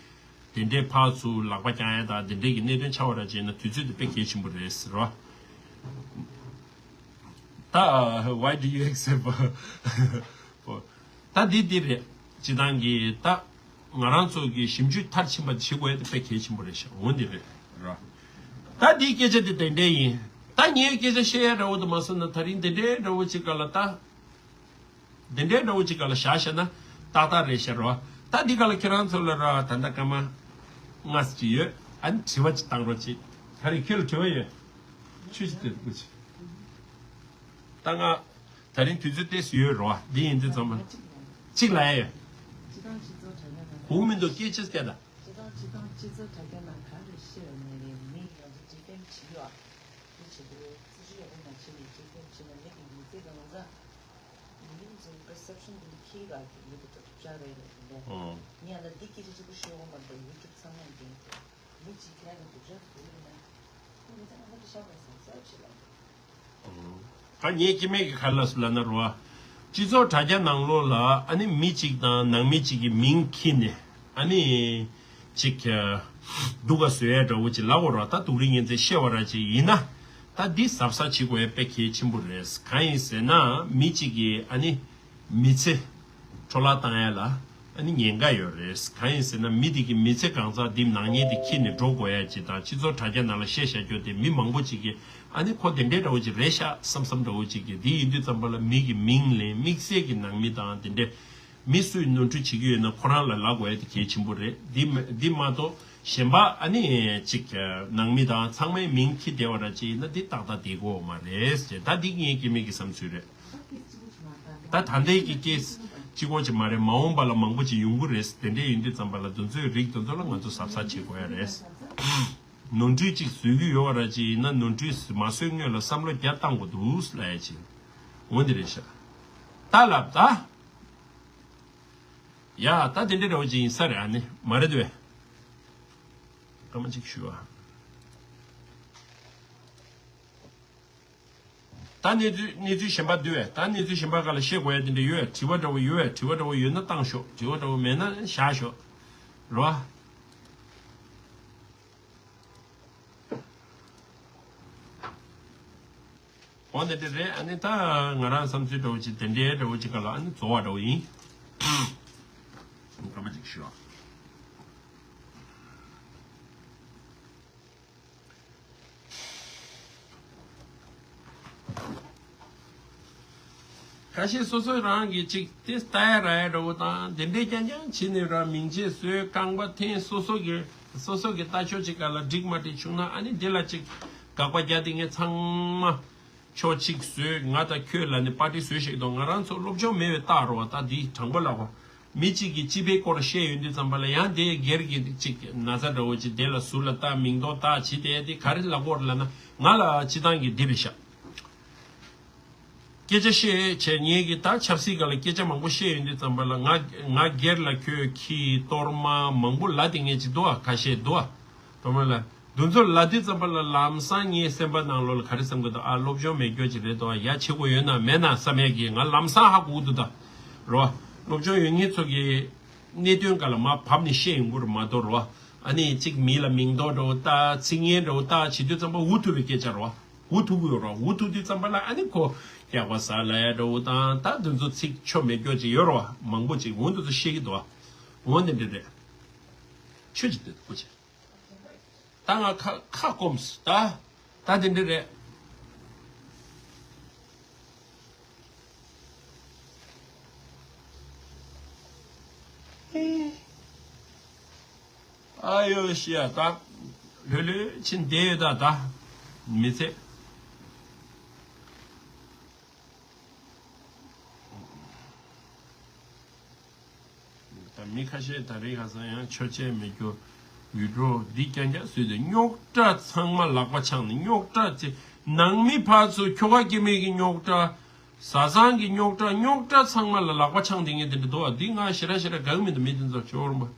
དེ་འདྲའི་ཕར་ཚུར་ལག་པ་བརྐྱང་ཡ་དང་དེ་འདྲའི་གི་གནད་དོན་ཆགས་པ་ར་ཅིག་ཡིན་ན་དུས་ཚོད་དེ་དཔེ་གལ་ཆེན་པོ་རེད་ཟེར་རོ། ད་why do you accept ད་འདི་འདི་རེད། སྤྱི་བཏང་གི་ད་ང་རང་ཚོ་གི་ཞིབ་འཇུག་མཐར་ཕྱིན་པ་བྱེད་དགོས་ཡ་དེ་དཔེ་གལ་ཆེན་པོ་རེད་ཤག་འོ་འདི་རེད་ར། ད་འདིའི་སྐད་ཆ་དེ་དེ་འདྲས་ཡིན། ད་ངའི་སྐད་ཆ་བཤད་ཡ་འདྲ་བོ་དུ་མ་སོང་ན་ད་རིང་དེ་འདྲའི་འདྲ་བོ་ཅིག་ག་ལ་ད། དེ་འདྲའི་འདྲ་བོ་ཅིག་ག་ལ་བཞག་བཤད་ན་ཏག་ཏག་རེད་ཤག་ར། ད་འདི་ག་ལ་ཁྱེད་རང་ཚོ་ལ་ར་ད་ལྟ་སྐར་མ་ལྔ་ཙམ་ཅིག་ཡོད། ཨ་ནི་དྲི་བ་ཅིག་བཏང་རོགས་གྱིས། ད་རིང་ཁྱོད་ལ་དྲི་བ་ཡོད། ཆུ་ཞིག་སྟེར་དགོས་ཀྱི། ད་ང་ད་རིང་དུས་ཚོད་ཏོག་ཙམ་ཡོད་རོ། འདི་ཡིན་དུས་ཙམ་པ་གཅིག་ལ་ཡ་ཡོད། གོ་མི་འདུག་སྐད་ཆ་སྐད་ད། སྤྱི་བཏང་སྤྱི་བཏང་སྤྱི་ཚོགས་དྲ་རྒྱ་ནང་ག་རེ་བཤད་ཡོད་ནའི་རེད། མི་ཡོངས་རྫོགས་འཇིག་རྟེན་བྱེད་ཡོད། བྱེད་དུས་རྩིས་ཞིབ་ཡག་པོ་མ་བྱས་ནས་བྱེད་སྐྱོང་བྱས་ན་མི་དེ་མི་ཚེ་གང་ཚང་། མི་མི་ཚོའི་པར་སེབ་ཤན་དེ་ཁྱི་ག་གི་མི་དེ་ཏོག་ཙམ་རེད་ལ་དེ་འདྲ། ཨང་། ངས་ལ་འདི་སྐད་ཆ་གཅིག་པུ་ཤོད་དགོས་མ་རེད། ཡུ་ཊུབ་ཚང་མ་ཡིན་དེ་མི་གཅིག་ཁྱེད་རང་གི་སྡུག་ཅག་སྡུག་རེད་ན། ཁོ་མི་ཚང་མ་ཁོ་ཤ་བ་ཟ་ཟ་བྱེད་ལ། ད་ངས་སྐྱེ་དམན་གྱི་ཁ་ལ་སུ་ལ་ན་རོ། སྤྱི་ཚོགས་དྲ་རྒྱ་ནང་ལོགས་ལ་ཨ་ནི་མི་གཅིག་དང་ནང་མི་གཅིག་གི་མིང་ཁྱེར་ནས་ཨ་ནི་ཅིག་སྡུག་ག་བཟོ་ཡ་འདྲ་བོ་ཅིག་ལབ་དགོས་ར། ད་སྡུག་རིགས་ངན་ཚེ་བཤད་པ་ར་ཅིག་ཡིན་ན། ད་འདི་གཟབ་གཟབ་བྱེད་དགོས་ཡ་དཔེ་གལ་ཆེན་པོ་རེད། གང་ཡིན་ཟེར་ན་མི་གཅིག་གིས་ཨ་ནི་མི་ཚེ་འཕྲོ་བརླག་བཏང་ཡ་ལ་ཨ་ནི་ཉེན་ཁ་ཡོད་རེད། གང་ཡིན་ཟེར་ན་མི་དེ་གི་མི་ཚེ་གང་ཚང་འདི་ནག་ཉེས་དེ་ཁྱེར་ནས་འགྲོ་དགོས་ཡ་ཅིག་དང་། སྤྱི་ཚོགས་དྲ་རྒྱ་ནང་ལ་བཤད་བཞག་རྒྱུ་དེ་མི་མང་པོ་ཅིག་གིས་ཨ་ནི་ཁོ་དེ་འདྲའི་འདྲ་བོ་ཅིག་རེད་ཤག་བསམ་བསམ་འདྲ་བོ་ཅིག་གིས་དེའི་ཡིན་དུས་ཙམ་པ་ལ་མི་གི་མིང་ལེན། དམིགས་བསལ་གྱི་ནང་མི་དང་དེ་འདྲའི་མི་སུས་ནོར་འཁྲུལ་བྱེད་ཀྱི་ཡོད་ན་ཁོ་རང་ལ་ལབ་དགོས་ཡ་དེ་གལ་ཆེན་པོ་རེད། འདི་མ་འདི་མ་གཏོགས་གཞན་པ་ཨ་ནི་ཅིག་ནང་མི་དང་ཚང་མའི་མིང་ཁྱེར་བསྡད་པ་ར་ཅིག་ཡིན་ན་འདི་ཏག་ཏག་བསྡད་ཀྱི་ཡོད་མ་རེད་ཟེར། ད་འདི་ངའི་སྐྱེ་དམན་གྱི་བསམ་ཚུལ་རེད། ད་ད་ལྟའི་གི་ཀེ་སི་གཅིག་པོ་ཅིག་མ་རེད། མ་འོངས་པ་ལ་མང་པོ་ཅིག་ཡོང་གི་རེད། དེ་འདྲའི་ཡིན་དུས་ཙམ་པ་ལ་དེ་ཚོའི་རིགས་དེ་ཚོ་ལ་ང་ཚོ་གཟབ་གཟབ་བྱེད་དགོས་ཡ་རེད། ནོར་འཁྲུལ་ཅིག་བཟོ་གི་ཡོད་པ་ར་ཅིག་ཡིན་ན་ནོར་འཁྲུལ་མ་བཟོས་སྔོན་ལ་བསམ་བློ་བརྒྱ་བཏང་དགོས་འདུག་ལབ་ཡ་ཅིག་འོ་འདི་རེད་ཤག་ད་ལབ་ད། ཡ་ད་དེ་འདྲའི་འདྲ་བོ་ཅིག་ཡིན་ས་རེད། ཨ་ནི་མ་རེད་དེ། སྐར་མ་གཅིག་ཞུ་བ། ད་གནས་ཚུལ་གནས་ཚུལ་གཞན་པ་འདུག་བས། ད་གནས་ཚུལ་གཞན་པ་སྒང་ལ་བཤད་དགོས་ཡ་དེ་འདྲ་ཡོད་བས། དྲི་བ་འདྲ་བོ་ཡོད་བས། དྲི་བ་འདྲ་བོ་ཡོད་ན་བཏང་ཤོག་དྲི་བ་འདྲ་བོ་མེད་ན་བཞག་ཤོག་རོ། འོ་དེ་འདྲ་རེད། ཨ་ནི་ད་ང་རང་བསམ་ཚུལ་འདྲ་བོ་ཅིག་དེ་འདྲའི་འདྲ་བོ་ཅིག་སྒང་ལ་ཨ་ནི་རྫོགས་པ་འདྲ་བོ་ཡིན། སྐར་མ་གཅིག་ཞུ་བ། ཁ་ཤས་སོ་སོ་རང་གིས་ཅིག་དེ་ལྟ་ཡ་ར་ཡ་འདྲ་བོ་དང་དེ་འདྲའི་རྐྱང་རྐྱང་བྱས་ནས་ར་མིང་ཆད་བཟོས། རྐང་པ་འཐེན། སོ་སོ་གི་སོ་སོ་གི་ལྟ་ཕྱོགས་ཅིག་སྒང་ལ་འགྲིག་མ་འགྲིག་བྱུང་ན་ཨ་ནི་དེ་ལ་ཅིག་དགག་པ་རྒྱག་དེ་ངས་ཚང་མ་ཕྱོགས་གཅིག་བཟོས། ང་དང་ཁྱོད་ལ་ནི་པར་ཊི་བཟོས་ཤིག་དང་། ང་རང་ཚོ་སློབ་སྦྱོང་མེད་པའི་རྟགས་རོ། ད་འདི་དྲང་པོ་ལབ་པ། མི་གཅིག་གིས་སྤྱི་པའི་སྐོར་བཤད་ཡོང་དུས་ཙམ་པ་ལ་ཡང་དེ་སྒེར་གྱི་གཅིག་ན་ཚ་འདྲ་བོ་ཅིག་དེ་ལ་ཟུར་ལ་ལྟ། མིང་འདོགས་ལྟ་བྱེད་དེ་དེ་ག་རེ་ལབ་དགོས་རེད་ལབ་ན། ང་ལ་སྤྱི་བཏང་གི་འདི་རེད་ཤག་སྐད་ཆ་བཤད་བྱས་ངེད་ཀྱིས་ད་ཆབ་སྲིད་སྒང་ལ་སྐད་ཆ་མང་པོ་བཤད་ཡོང་དུས་ཙམ་པ་ལ་ང་ང་སྒེར་ལ་ཁྱོད་ཁྱི་གཏོར་མ་མང་པོ་ལབ་དེ་ངེད་ཅིག་འདུག་ཨ། ཁ་ཤས་འདུག་ཨ། གཏོར་མ་ལ། འདི་ཚོ་ལབ་དུས་ཙམ་པ་ལ་ལམ་སང་ངའི་སེམས་པ་ནང་ལོགས་ལ་ག་རེ་བསམ་གི་འདུག་ཨ། སློབ་སྦྱོང་མེད་རྒྱུ་ཅིག་རེད་དོ། ཡ་བྱེད་དགོས་ཡོད་ན་མེད་ན་བསམ་ཡས་ཀྱི་ང་ལམ་སང་ཧ་གོ་གི་འདུག་ད་རོ། སློབ་སྦྱོང་ཡོད་མཁན་ཚོ་གི་གནད་དོན་སྒང་ལ་མར་བབས་ནས་བཤད་ཡོང་གི་རེད་མ་གཏོགས་རོ། ཨ་ནི་གཅིག་མི་ལ་མིང་འདོགས་འདྲ་བོ་ལྟ། ཚིག་ངན་འདྲ་བོ་ལྟ་བྱེད་དུས་ཙམ་པ་འུ་ཐུག་པའི་སྐད་ཆ་རོ། འུ་ཐུག་གི་ཡོད་རོ། འུ་ཐུག་དུས་ཙམ་པ་ལ་ཨ་ནི་ཁོ་སྐྱག་པ་ཟ་ལབ་ཡ་འདྲ་བོ་དང་ད་འདི་ཚོ་ཚིག་ཆོ་མེད་རྒྱུ་ཅིག་ཡོད་རོ། མང་པོ་ཅིག་འོ་འདི་ཚོ་བཤད་ཀྱི་འདུག་འོ་འདི་འདྲ་རེད། ཆོས་ཅིག་འདུག་སྐུ་མཁྱེན། ད་ང་ཁ་ཁ་སྐོམ་སོང་ད། ད་དེ་འདྲ་རེད། ཨ་ཡོ་ཤི་ཡ་ད། ལྷོད་ལྷོད་ཕྱིན་བསྡད་ཡོད་ད་ད། མི་ཚེ། ད་མི་ཁ་ཤས་ད་རེས་ཁ་སང་ཡང་ཆོས་བྱེད་མི་སྐྱོ། ཡུལ་གྲོགས་འདི་རྐྱང་རྐྱང་བཟོས་ཏེ་རྙོག་དྲ་ཚང་མ་ལག་པ་འཆང་ནས་རྙོག་དྲ་ཚེ་ནང་མི་ཕར་ཚུར་ཁྱོ་ག་སྐྱེ་དམན་གྱི་རྙོག་དྲ། བཟའ་ཚང་གི་རྙོག་དྲ་རྙོག་དྲ་ཚང་མ་ལ་ལག་པ་འཆང་དེ་ངས་དེ་འདྲ་འདུག་ཨ། འདི་ང་ཞེ་དྲག་ཞེ་དྲག་དགའ་གི་མི་འདུག་མི་དེ་ཚོ་ཇོ་བོ་རིན་པོ།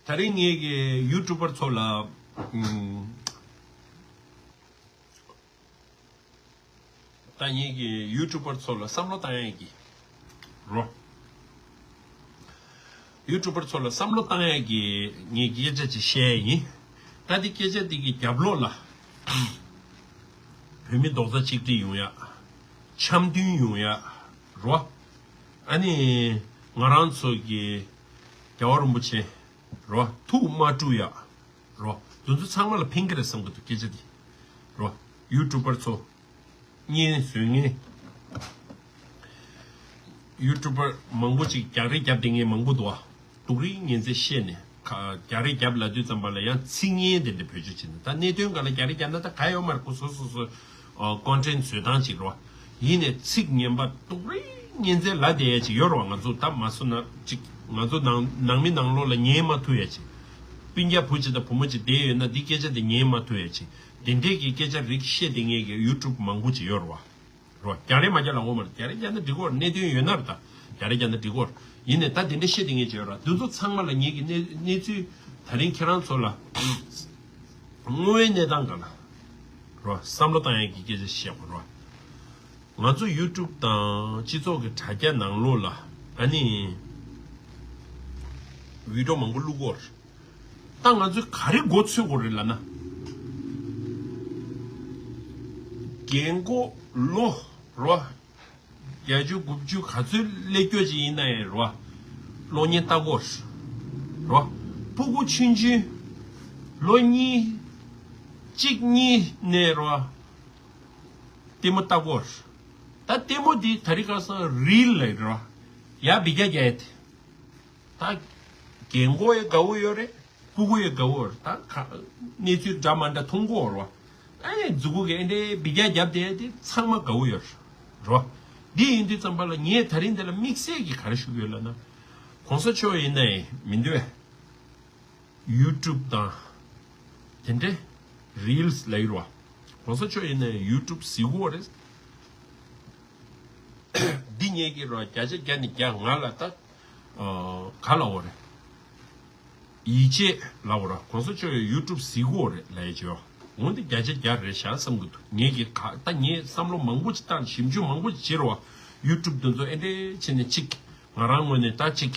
ད་རིང་ངེད་ཀྱི་ཡུ་ཊུབ་པར་ཚོ་ལ། ཨུམ། ད་ངེད་ཀྱི་ཡུ་ཊུབ་པར་ཚོ་ལ་བསམ་བློ་བཏང་ཡས་ཀྱི་རོ། ཡུ་ཊུབ་པར་ཚོ་ལ་བསམ་བློ་བཏང་ཡས་ཀྱི་ངེད་ཀྱི་སྐད་ཆ་ཅིག་བཤད་ཡས་ཡིན། ད་འདི་སྐད་ཆ་འདི་གི་རྒྱབ་ལོགས་ལ་བོད་མི་རྡོག་རྩ་གཅིག་སྒྲིལ་ཡོང་ཡ། འཆམ་མཐུན་ཡོང་ཡ་རོ། ཨ་ནི་ང་རང་ཚོ་གི་རྒྱལ་བ་རིན་པོ་ཆེ་རོ་ཐུགས་མ་དཀྲུག་ཡ་རོ། འདི་ཚོ་ཚང་མ་ལ་ཕན་གི་རེད་བསམ་གི་འདུག་སྐད་ཆ་འདི་རོ། ཡུ་ཊུབ་པར་ཚོ་བརྙན་བཟོ་མཁན། ཡུ་ཊུབ་པར་མང་པོ་ཅིག་རྒྱག་རེས་རྒྱབ་བསྡད་མཁན་མང་པོ་འདུག་ཨ། སྡུག་རུས་ངན་ཚད་བཤད་ནས་ཁ་རྒྱག་རེས་རྒྱབ་ལབ་དུས་ཙམ་པ་ལ་ཡང་ཚིག་ངན་དེ་འདྲ་བེད་སྤྱོད་བྱེད་ནས། ད་གནད་དོན་སྒང་ལ་རྒྱག་རེས་རྒྱབ་ན་ད་ག་ཡོད་མ་རེད། ཁོ་སོ་སོ་སོ་ཨ་ཀོན་ཊེན་ཊི་བཟོ་སྟངས་ཅིག་རེད་བ། ཡིན་ནས་ཚིག་ངན་པ་སྡུག་རུས་ གཉན་ཚད་ལབ་བསྡད་ཡ་ཅིག་ཡོད་རེད་བ། ང་ཚོ་ད་མ་སོ་ན་ཅིག་ང་ཚོ་ནང་ནང་མི་ནང་ལོགས་ལ་ཉན་མ་ཐུབ་ཡ་ཅིག་སྤུན་ཀྱག་བུ་ཅིག་དང་བུ་མོ་ཅིག་བསྡད་ཡོད་ན་འདི་སྐད་ཆ་དེ་ཉན་མ་ཐུབ་ཡ་ཅིག་དེ་འདྲས་ཀྱི་སྐད་ཆ་རིགས་བཤད་བསྡད་མཁན་གྱི་ཡུ་ཊུབ་མང་པོ་ཅིག་ཡོད་རེད་བ། རོ། རྒྱ་རེ་མ་རྒྱ་ལ་ངོ་མར་རྒྱ་རེ་རྒྱ་ན་འགྲིག་གོ་ར། གནད་དོན་ཡོད་ན་ར་ད་རྒྱ་རེ་རྒྱ་ན་འགྲིག་གོ་ར། ཡིན་ནས་ད་དེ་འདྲ་བཤད་དེ་ངས་བྱས་ར། འདི་ཚོ་ཚང་མ་ལ་ངེད་ཀྱི་གནས་གནས་ཚུལ་ད་རིང་ཁྱེད་རང་ཚོ་ལ་དངོས་ཡོད་གནས་སྟངས་ག་ལ་རོ། བསམ་བློ་བཏང་ཡས་ཀྱི་སྐད་ཆ་བཤད་གོ་རོ། ང་ཚོ་ཡུ་ཊུབ་དང་སྤྱི་ཚོགས་ཀྱི་དྲ་རྒྱ་ནང་ལོགས་ལ་ཨ་ནི་བི་ཌིའོ་མང་པོ་བླུག་གོ་ར། ད་ང་ཚོས་ག་རེ་མགོ་ཚོས་དགོས་རེད་ལབ་ན། རྒན་གོག་ལོ་རོ། བརྒྱད་ཅུ་དགུ་བཅུ་ག་ཚོད་སླེབས་རྒྱུ་ཅིག་ཡིན་ན་ཡང་རོ། གློག་བརྙན་ལྟ་དགོས་རོ། ཕྲུ་གུ་ཆུང་ཆུང་ལོ་གཉིས་གཅིག་གཉིས་ནས་རོ། ལྟད་མོ་ལྟ་དགོས། ད་ལྟད་མོ་འདི་དེ་རིང་ཁ་སང་རིལ་ལབ་རོ། ཡ་བི་རྒྱ་རྒྱ་ཡ་དེ། ད་རྒན་གོག་ཡང་དགའ་བོ་ཡོད་རེད། སྤུ་གུ་ཡང་དགའ་བོ་ཡོད་རེད། ད་ག་གནས་ཚུལ་འདྲ་མ་འདྲ་མཐོང་གི་ཡོད་རེད་བ། ཨ་ནི་མཛུ་གུ་གི་ཨེ་འདྲའི་བི་རྒྱ་རྒྱབ་བསྡད་དེ་ཚང་མ་དགའ་བོ་ཡོད་རེད་བ། འདི་ཡིན་དུས་ཙམ་པ་ལ་ངས་ད་རིང་འདི་ལ་དམིགས་བསལ་གྱི་ག་རེ་ཞུ་གི་ཡོད་ལབ་ན། གོང་ས་མཆོག་ཡིན་ནའི་མི་འདུག་ཡུ་ཊུབ་དང་དེ་འདྲའི་རིལ་ལབ་ཡོད་རེད་བ། གོང་ས་མཆོག་ཡིན་ནའི་ཡུ་ཊུབ་གཟིགས་གི་ཡོད་རེད། འདི་ངེད་ཀྱི་རོ་བརྒྱ་ཆ་བརྒྱ་ནས་བརྒྱ་ང་ལ་ད་ག་ལབ་དགོས་རེད། ཡིད་ཆེས་ལབ་དགོས་ར། གོང་ས་མཆོག་ཡི་ཡུ་ཊུབ་གཟིགས་གི་ཡོད་རེད་ལབ་ཡ་ཅིག་ཡོད། འོན་ཏེ་བརྒྱ་ཆ་བརྒྱ་རེད་ཤག་བསམ་གི་འདུག་ངེད་ཀྱི་ག་ད་ངས་བསམ་བློ་མང་པོ་ཅིག་བཏང་ཞིབ་འཇུག་མང་པོ་ཅིག་བྱེད་རོ། ཡུ་ཊུབ་འདི་ཚོ་ཨེ་འདྲས་བྱས་ནས་ཅིག་ང་རང་ངོས་ནས་ད་ཅིག་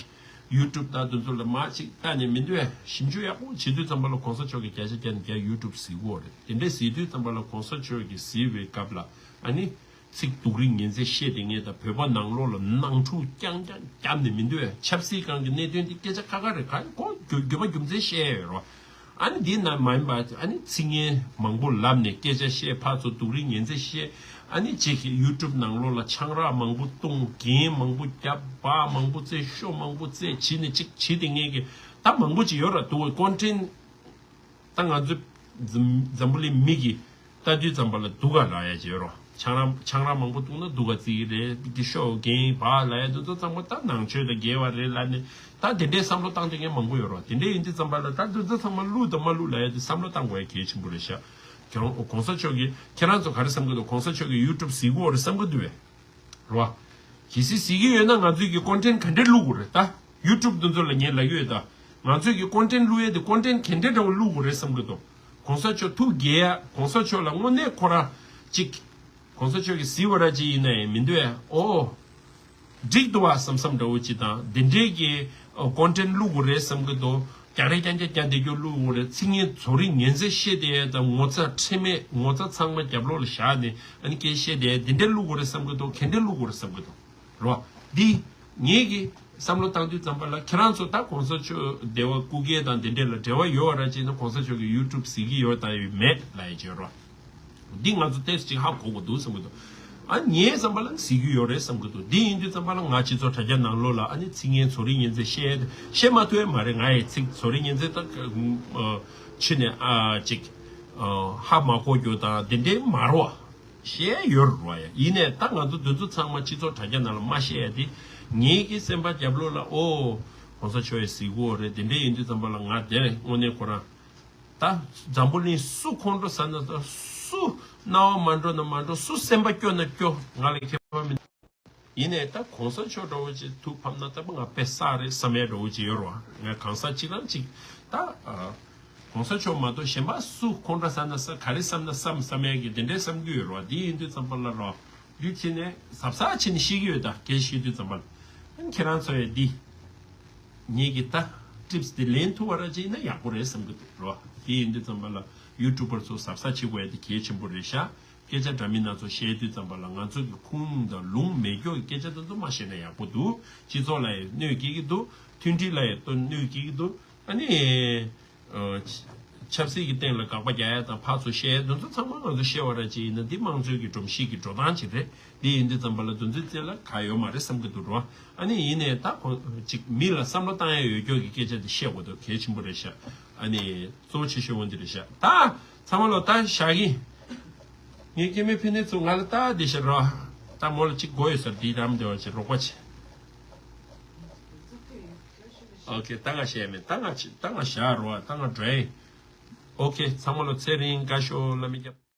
ཡུ་ཊུབ་ད་འདི་ཚོ་ལ་མ་ཅིག་བལྟས་ནས་མི་འདུག་ཨེ། ཞིབ་འཇུག་ཡག་པོ་བྱེད་དུས་ཙམ་པ་ལ་གོང་ས་མཆོག་གི་བརྒྱ་ཆ་བརྒྱ་ནས་བརྒྱ་ཡུ་ཊུབ་གཟིགས་གི་ཡོད་རེད། དེ་འདྲས་གཟིགས་དུས་ཙམ་པ་ལ་གོང་ས་མཆོག་གི་གཟིགས་པའི་སྐབས་ལ་ཨ་ནི། ཚིག་སྡུག་རིགས་ངན་ཚད་བཤད་དེ་ངས་ད་བོད་པ་ནང་ལོགས་ལ་ནང་འཁྲུག་རྐྱང་རྐྱང་བརྒྱབ་ནས་མི་འདུག་ཨེ། ཆབ་སྲིད་སྒང་གི་གནད་དོན་འདི་སྐད་ཆ་ཁ་ཁ་རེད། ག་གོ་རྒྱུ་རྒྱུ་མ་རྒྱུ་མཚན་བཤད་ཡ་ཡོད་རོ། ཨ་ནི་འདི་ན་མ་ཡིན་པ་ཨ་ནི་ཚིག་ངན་མང་པོ་ལབ་ནས་སྐད་ཆ་བཤད། ཕར་ཚུར་སྡུག་རིགས་ངན་ཚད་བཤད། ཨ་ནི་ཅིག་གི་ཡུ་ཊུབ་ནང་ལོགས་ལ་ཆང་རག་མང་པོ་བཏུང་། འགན་མང་པོ་བརྒྱབ། སྦག་མང་པོ་བཙལ། ཤོ་མང་པོ་བཙལ་བྱས་ནས་ཅིག་བྱས་ཏེ་ངས་གི་ད་མང་པོ་ཅིག་ཡོད་ར་འདུག་ཀོན་ཊེན། ད་ང་ཚོ་འཛམ་འཛམ་བུ་གླིང་མི་གིས་ལྟ་དུས་ཙམ་པ་ལ་སྡུག་ག་ལབ་ཡ་ཅིག་ཡོད་རོ། ཆང་རག་ཆང་རག་མང་པོ་བཏུང་ན་སྡུག་ག་བརྩི་གི་རེད། དེ་ཤོ་རྒན་བག་ལབ་ཡ་དེ་ཚོ་ཚང་མ་ད་ནང་ཆོས་དང་འགལ་བ་རེད་ལབ་ནས་ད་དེ་འདྲའི་བསམ་བློ་བཏང་དེ་ངས་མང་པོ་ཡོད་རོ། དེ་འདྲའི་ཡིན་དུས་ཙམ་པ་ལ་ད་དེ་ཚོ་ཚང་མ་བླུག་དང་མ་བླུག་ལབ་ཡ་དེ་བསམ་བློ་བཏང་དགོས་ཡ་གལ་ཆེན་པོ་རེད་ཤག་ཁྱེད་རང་གོང་ས་མཆོག་གིས་ཁྱེད་རང་ཚོ་ག་རེ་བསམ་གི་འདུག་གོང་ས་མཆོག་གིས་ཡུ་ཊུབ་གཟིགས་གི་ཡོད་རེད་བསམ་གི་འདུག་བས། རོ། གལ་སྲིད་གཟིགས་ཀྱི་ཡོད་ན་ང་ཚོས་ཀྱི་ཀོན་ཊེན་ག་འདྲས་བླུག་དགོས་རེད་ད། ཡུ་ཊུབ་འདི་ཚོ་ལ་ངས་ལབ་ཀྱི་ཡོད་ད། ང་ཚོས་ཀྱི་ཀོན་ཊེན་བླུག་ཡས་དེ་ཀོན་ཊེན་ག་འདྲས་འདྲ་བོ་བླུག་དགོས་རེད་བསམ་གྱི་འདུག་གོང་ས་མཆོག་ཐུགས་དགྱེས་ཡ། གོང་ས་མཆོག་ལ་དངོས་གནས་ཁོ་རང་ཅིག་གོང་ས་མཆོག་གི་གཟིགས་པ་ར་ཅིག་ཡིན་ན་ཡང་མི་འདུག་ཨེ། ཨོ། འགྲིག་འདུག་བ་བསམ་བསམ་འདྲ་བོ་ཅིག་དང་འདི་འདྲས་ཀྱི་ཀོན་ཊེན་བླུག་དགོས་རེད་བསམ་གྱི་འདུག་རྒྱ་རེ་རྐྱང་རྐྱང་རྒྱ་འདི་རྒྱུ་བླུག་དགོས་རེད། ཚིག་ངན་བཟོ་རིགས་ངན་ཚད་བཤད་དེ་དང་ངོ་ཚ་ཁྲེལ་མེད་ངོ་ཚ་ཚང་མ་རྒྱབ་ལོགས་ལ་བཞག་ནས་ཨ་ནི་སྐད་བཤད་དེ་འདི་འདྲས་བླུག་དགོས་རེད་བསམ་གྱི་འདུག་ག་འདྲས་བླུག་དགོས་རེད་བསམ་གྱི་འདུག་རོ། འདི་ངེད་ཀྱི་བསམ་བློ་བཏང་དུས་ཙམ་པ་ལ་ཁྱེད་རང་ཚོ་ད་གོང་ས་མཆོག་བདེ་བ་སྐུ་སྒེར་དང་འདི་འདྲས་ལ་འབྲེལ་བ་ཡོད་པ་ར་ཅིག་ན་གོང་ས་མཆོག་གི་ཡུ་ཊུབ་གཟིགས་ཀྱི་ཡོད་དང་ཡོད་མེད་ལབ་ཡ་བྱས་རོ། འདི་ང་ཚོ་ཏོག་ཙམ་ཅིག་ཧ་གོ་དགོས་འདུག་བསམ་གྱི་འདུག་ཨ་ངའི་བསམ་པ་ལ་གཟིགས་རྒྱུ་ཡོད་རེད་བསམ་གྱི་འདུག་འདི་ཡིན་དུས་ཙམ་པ་ལ་ང་སྤྱི་ཚོགས་དྲ་རྒྱ་ནང་ལོགས་ལ་ཨ་ནི་ཚིག་ངན་བཟོ་རིགས་ངན་ཚད་བཤད་བཤད་མ་ཐུབ་ཡ་མ་རེད། ང་ཡི་ཚིག་བཟོ་རིགས་ངན་ཚད་ད་ཕྱི་ནས་ཨ་ཅིག་ཧ་མ་གོ་རྒྱུ་དང་འདི་འདྲའི་མ་རེད་བ། བཤད་ཡོད་རེད་བ་ཡ། ཡིན་ནས་ད་ང་ཚོ་འདི་ཚོ་ཚང་མ་སྤྱི་ཚོགས་དྲ་རྒྱ་ནང་ལ་མ་བཤད་ཡ་དེ་ངེད་ཀྱི་སེམས་པ་རྒྱབ་ལོགས་ལ་ཨོ་གོང་ས་མཆོག་ཡ་གཟིགས་གི་ཡོད་རེད། འདི་འདྲའི་ཡིན་དུས་ཙམ་པ་ལ་ང་དེ་རེད་དངོས་གནས་ཁོ་རང་། ད་འཛམ་བུ་གླིང་སུ་ཁོང་ཁྲོ་ཟ་ན་ཟ། སུ་རྣ་བ་མ་འགྲོ་ན་མ་འགྲོ། སུ་སེམས་པ་སྐྱོ་ན་སྐྱོ། ང་ལ་ཁྱད་པར་མི་འདུག་ཡིན་ནའི་ད་གོང་ས་མཆོག་འདྲ་བོ་ཅིག་ཐུགས་ཕམ་ན་ད་ང་དཔེ་བསགས་རེད་བསམ་ཡ་འདྲ་བོ་ཅིག་ཡོད་རེད་བ། ང་གང་ཟག་གཅིག་རང་གཅིག་ད་གོང་ས་མཆོག་མ་གཏོགས་གཞན་པ་སུ་ཁོང་ཁྲོ་ཟ་ན་ཟ། ག་རེ་བསམ་ན་བསམ་བསམ་ཡ་གི་དེ་འདྲའི་བསམ་གྱི་ཡོད་རེད་བ། འདི་ཡིན་དུས་ཙམ་པ་ལ་རོ། འདི་བྱས་ནས་གཟབ་གཟབ་བྱས་ནས་ཤེས་ཀྱི་ཡོད་ད། སྐད་ཤེས་དུས་ཙམ་པ་ལ་ཁྱེད་རང་ཚོ་ཡ་འདི། ངེད་ཀྱི་ད་ཊིབ་སི་དེ་ལེན་ཐུབ་པ་ར་ཅིག་ཡིན་ན་ཡག་པོ་རེད་བསམ་གྱི་འདུག་རོ། དེ་ཡིན་དུས་ཙམ་པ་ལ་ཡུ་ཊུབ་པར་ཚོ་གཟབ་གཟབ་བྱེད་དགོས་ཡ་དེ་གལ་ཆེན་པོ་རེད་ཤག་སྐད་ཆ་འདྲ་མིན་སྣ་ཚོགས་བཤད་དུས་ཙམ་པ་ལ་ང་ཚོ་གི་ཁུངས་དང་ལུང་མེད་སྐྱོ་གི་སྐད་ཆ་དེ་ཚོ་མ་བཤད་ན་ཡག་པོ་འདུག་སྤྱི་ཚོགས་ལ་ཡང་གནོད་སྐྱེལ་གྱི་འདུག་མཐུན་སྒྲིལ་ལ་ཡང་གནོད་སྐྱེལ་གྱི་འདུག་ཨ་ནི། ཆབ་སྲིད་ཀྱི་སྟེང་ལ་དགག་པ་རྒྱག་ཡ་དང་ཕར་ཚུར་བཤད་ཡ་དེ་ཚོ་ཚང་མ་ང་ཚོ་བཤད་པ་ར་ཅིག་ཡིན་ན་འདི་དམངས་གཙོའི་གི་སྒྲོམ་གཞི་གི་འགྲོ་སྟངས་ཅིག་རེད། འདི་ཡིན་དུས་ཙམ་པ་ལ་དེ་ཚོའི་རྩེ་ལ་ག་ཡོད་མ་རེད་བསམ་གི་འདུག་རོ། ཨ་ནི་ཡིན་ནའི་ད་ཁོ་ཅིག་མི་ལ་བསམ་བློ་བཏང་ཡ་ཡོད་སྐྱོ་གི་སྐད་ཆ་དེ་བཤད་དགོས་འདུག་གལ་ཆེན་པོ་རེད་ཤག་ཨ་ནི་གཙོ་བོ་ཆེ་ཤོས་འོ་འདི་རེད་ཤག་ད་ཚང་མ་ལོ་ད་བཞག་གི་ངའི་སྐྱེ་དམན་ཕན་ནི་ཚོ་ང་ལ་ལྟ་བསྡད་ཤག་རོ། ད་མོ་ལ་གཅིག་དགོས་ཡོད་ཟེར། འདི་རམ་འདི་བ་ཅིག་རོགས་པ་བྱེད། ཨོ་ཁེ། ད་ང་བཤད་མེད། ད་ང་ཅི་ད་ང་བཞག་རོགས། ད་ང་འགྲོ་ཡིན། ཨོ་ཁེ། ཚང་མ་ལོ་ཚེ་རིང་དགའ་ཤོག་ལ་མི་རྒྱབ།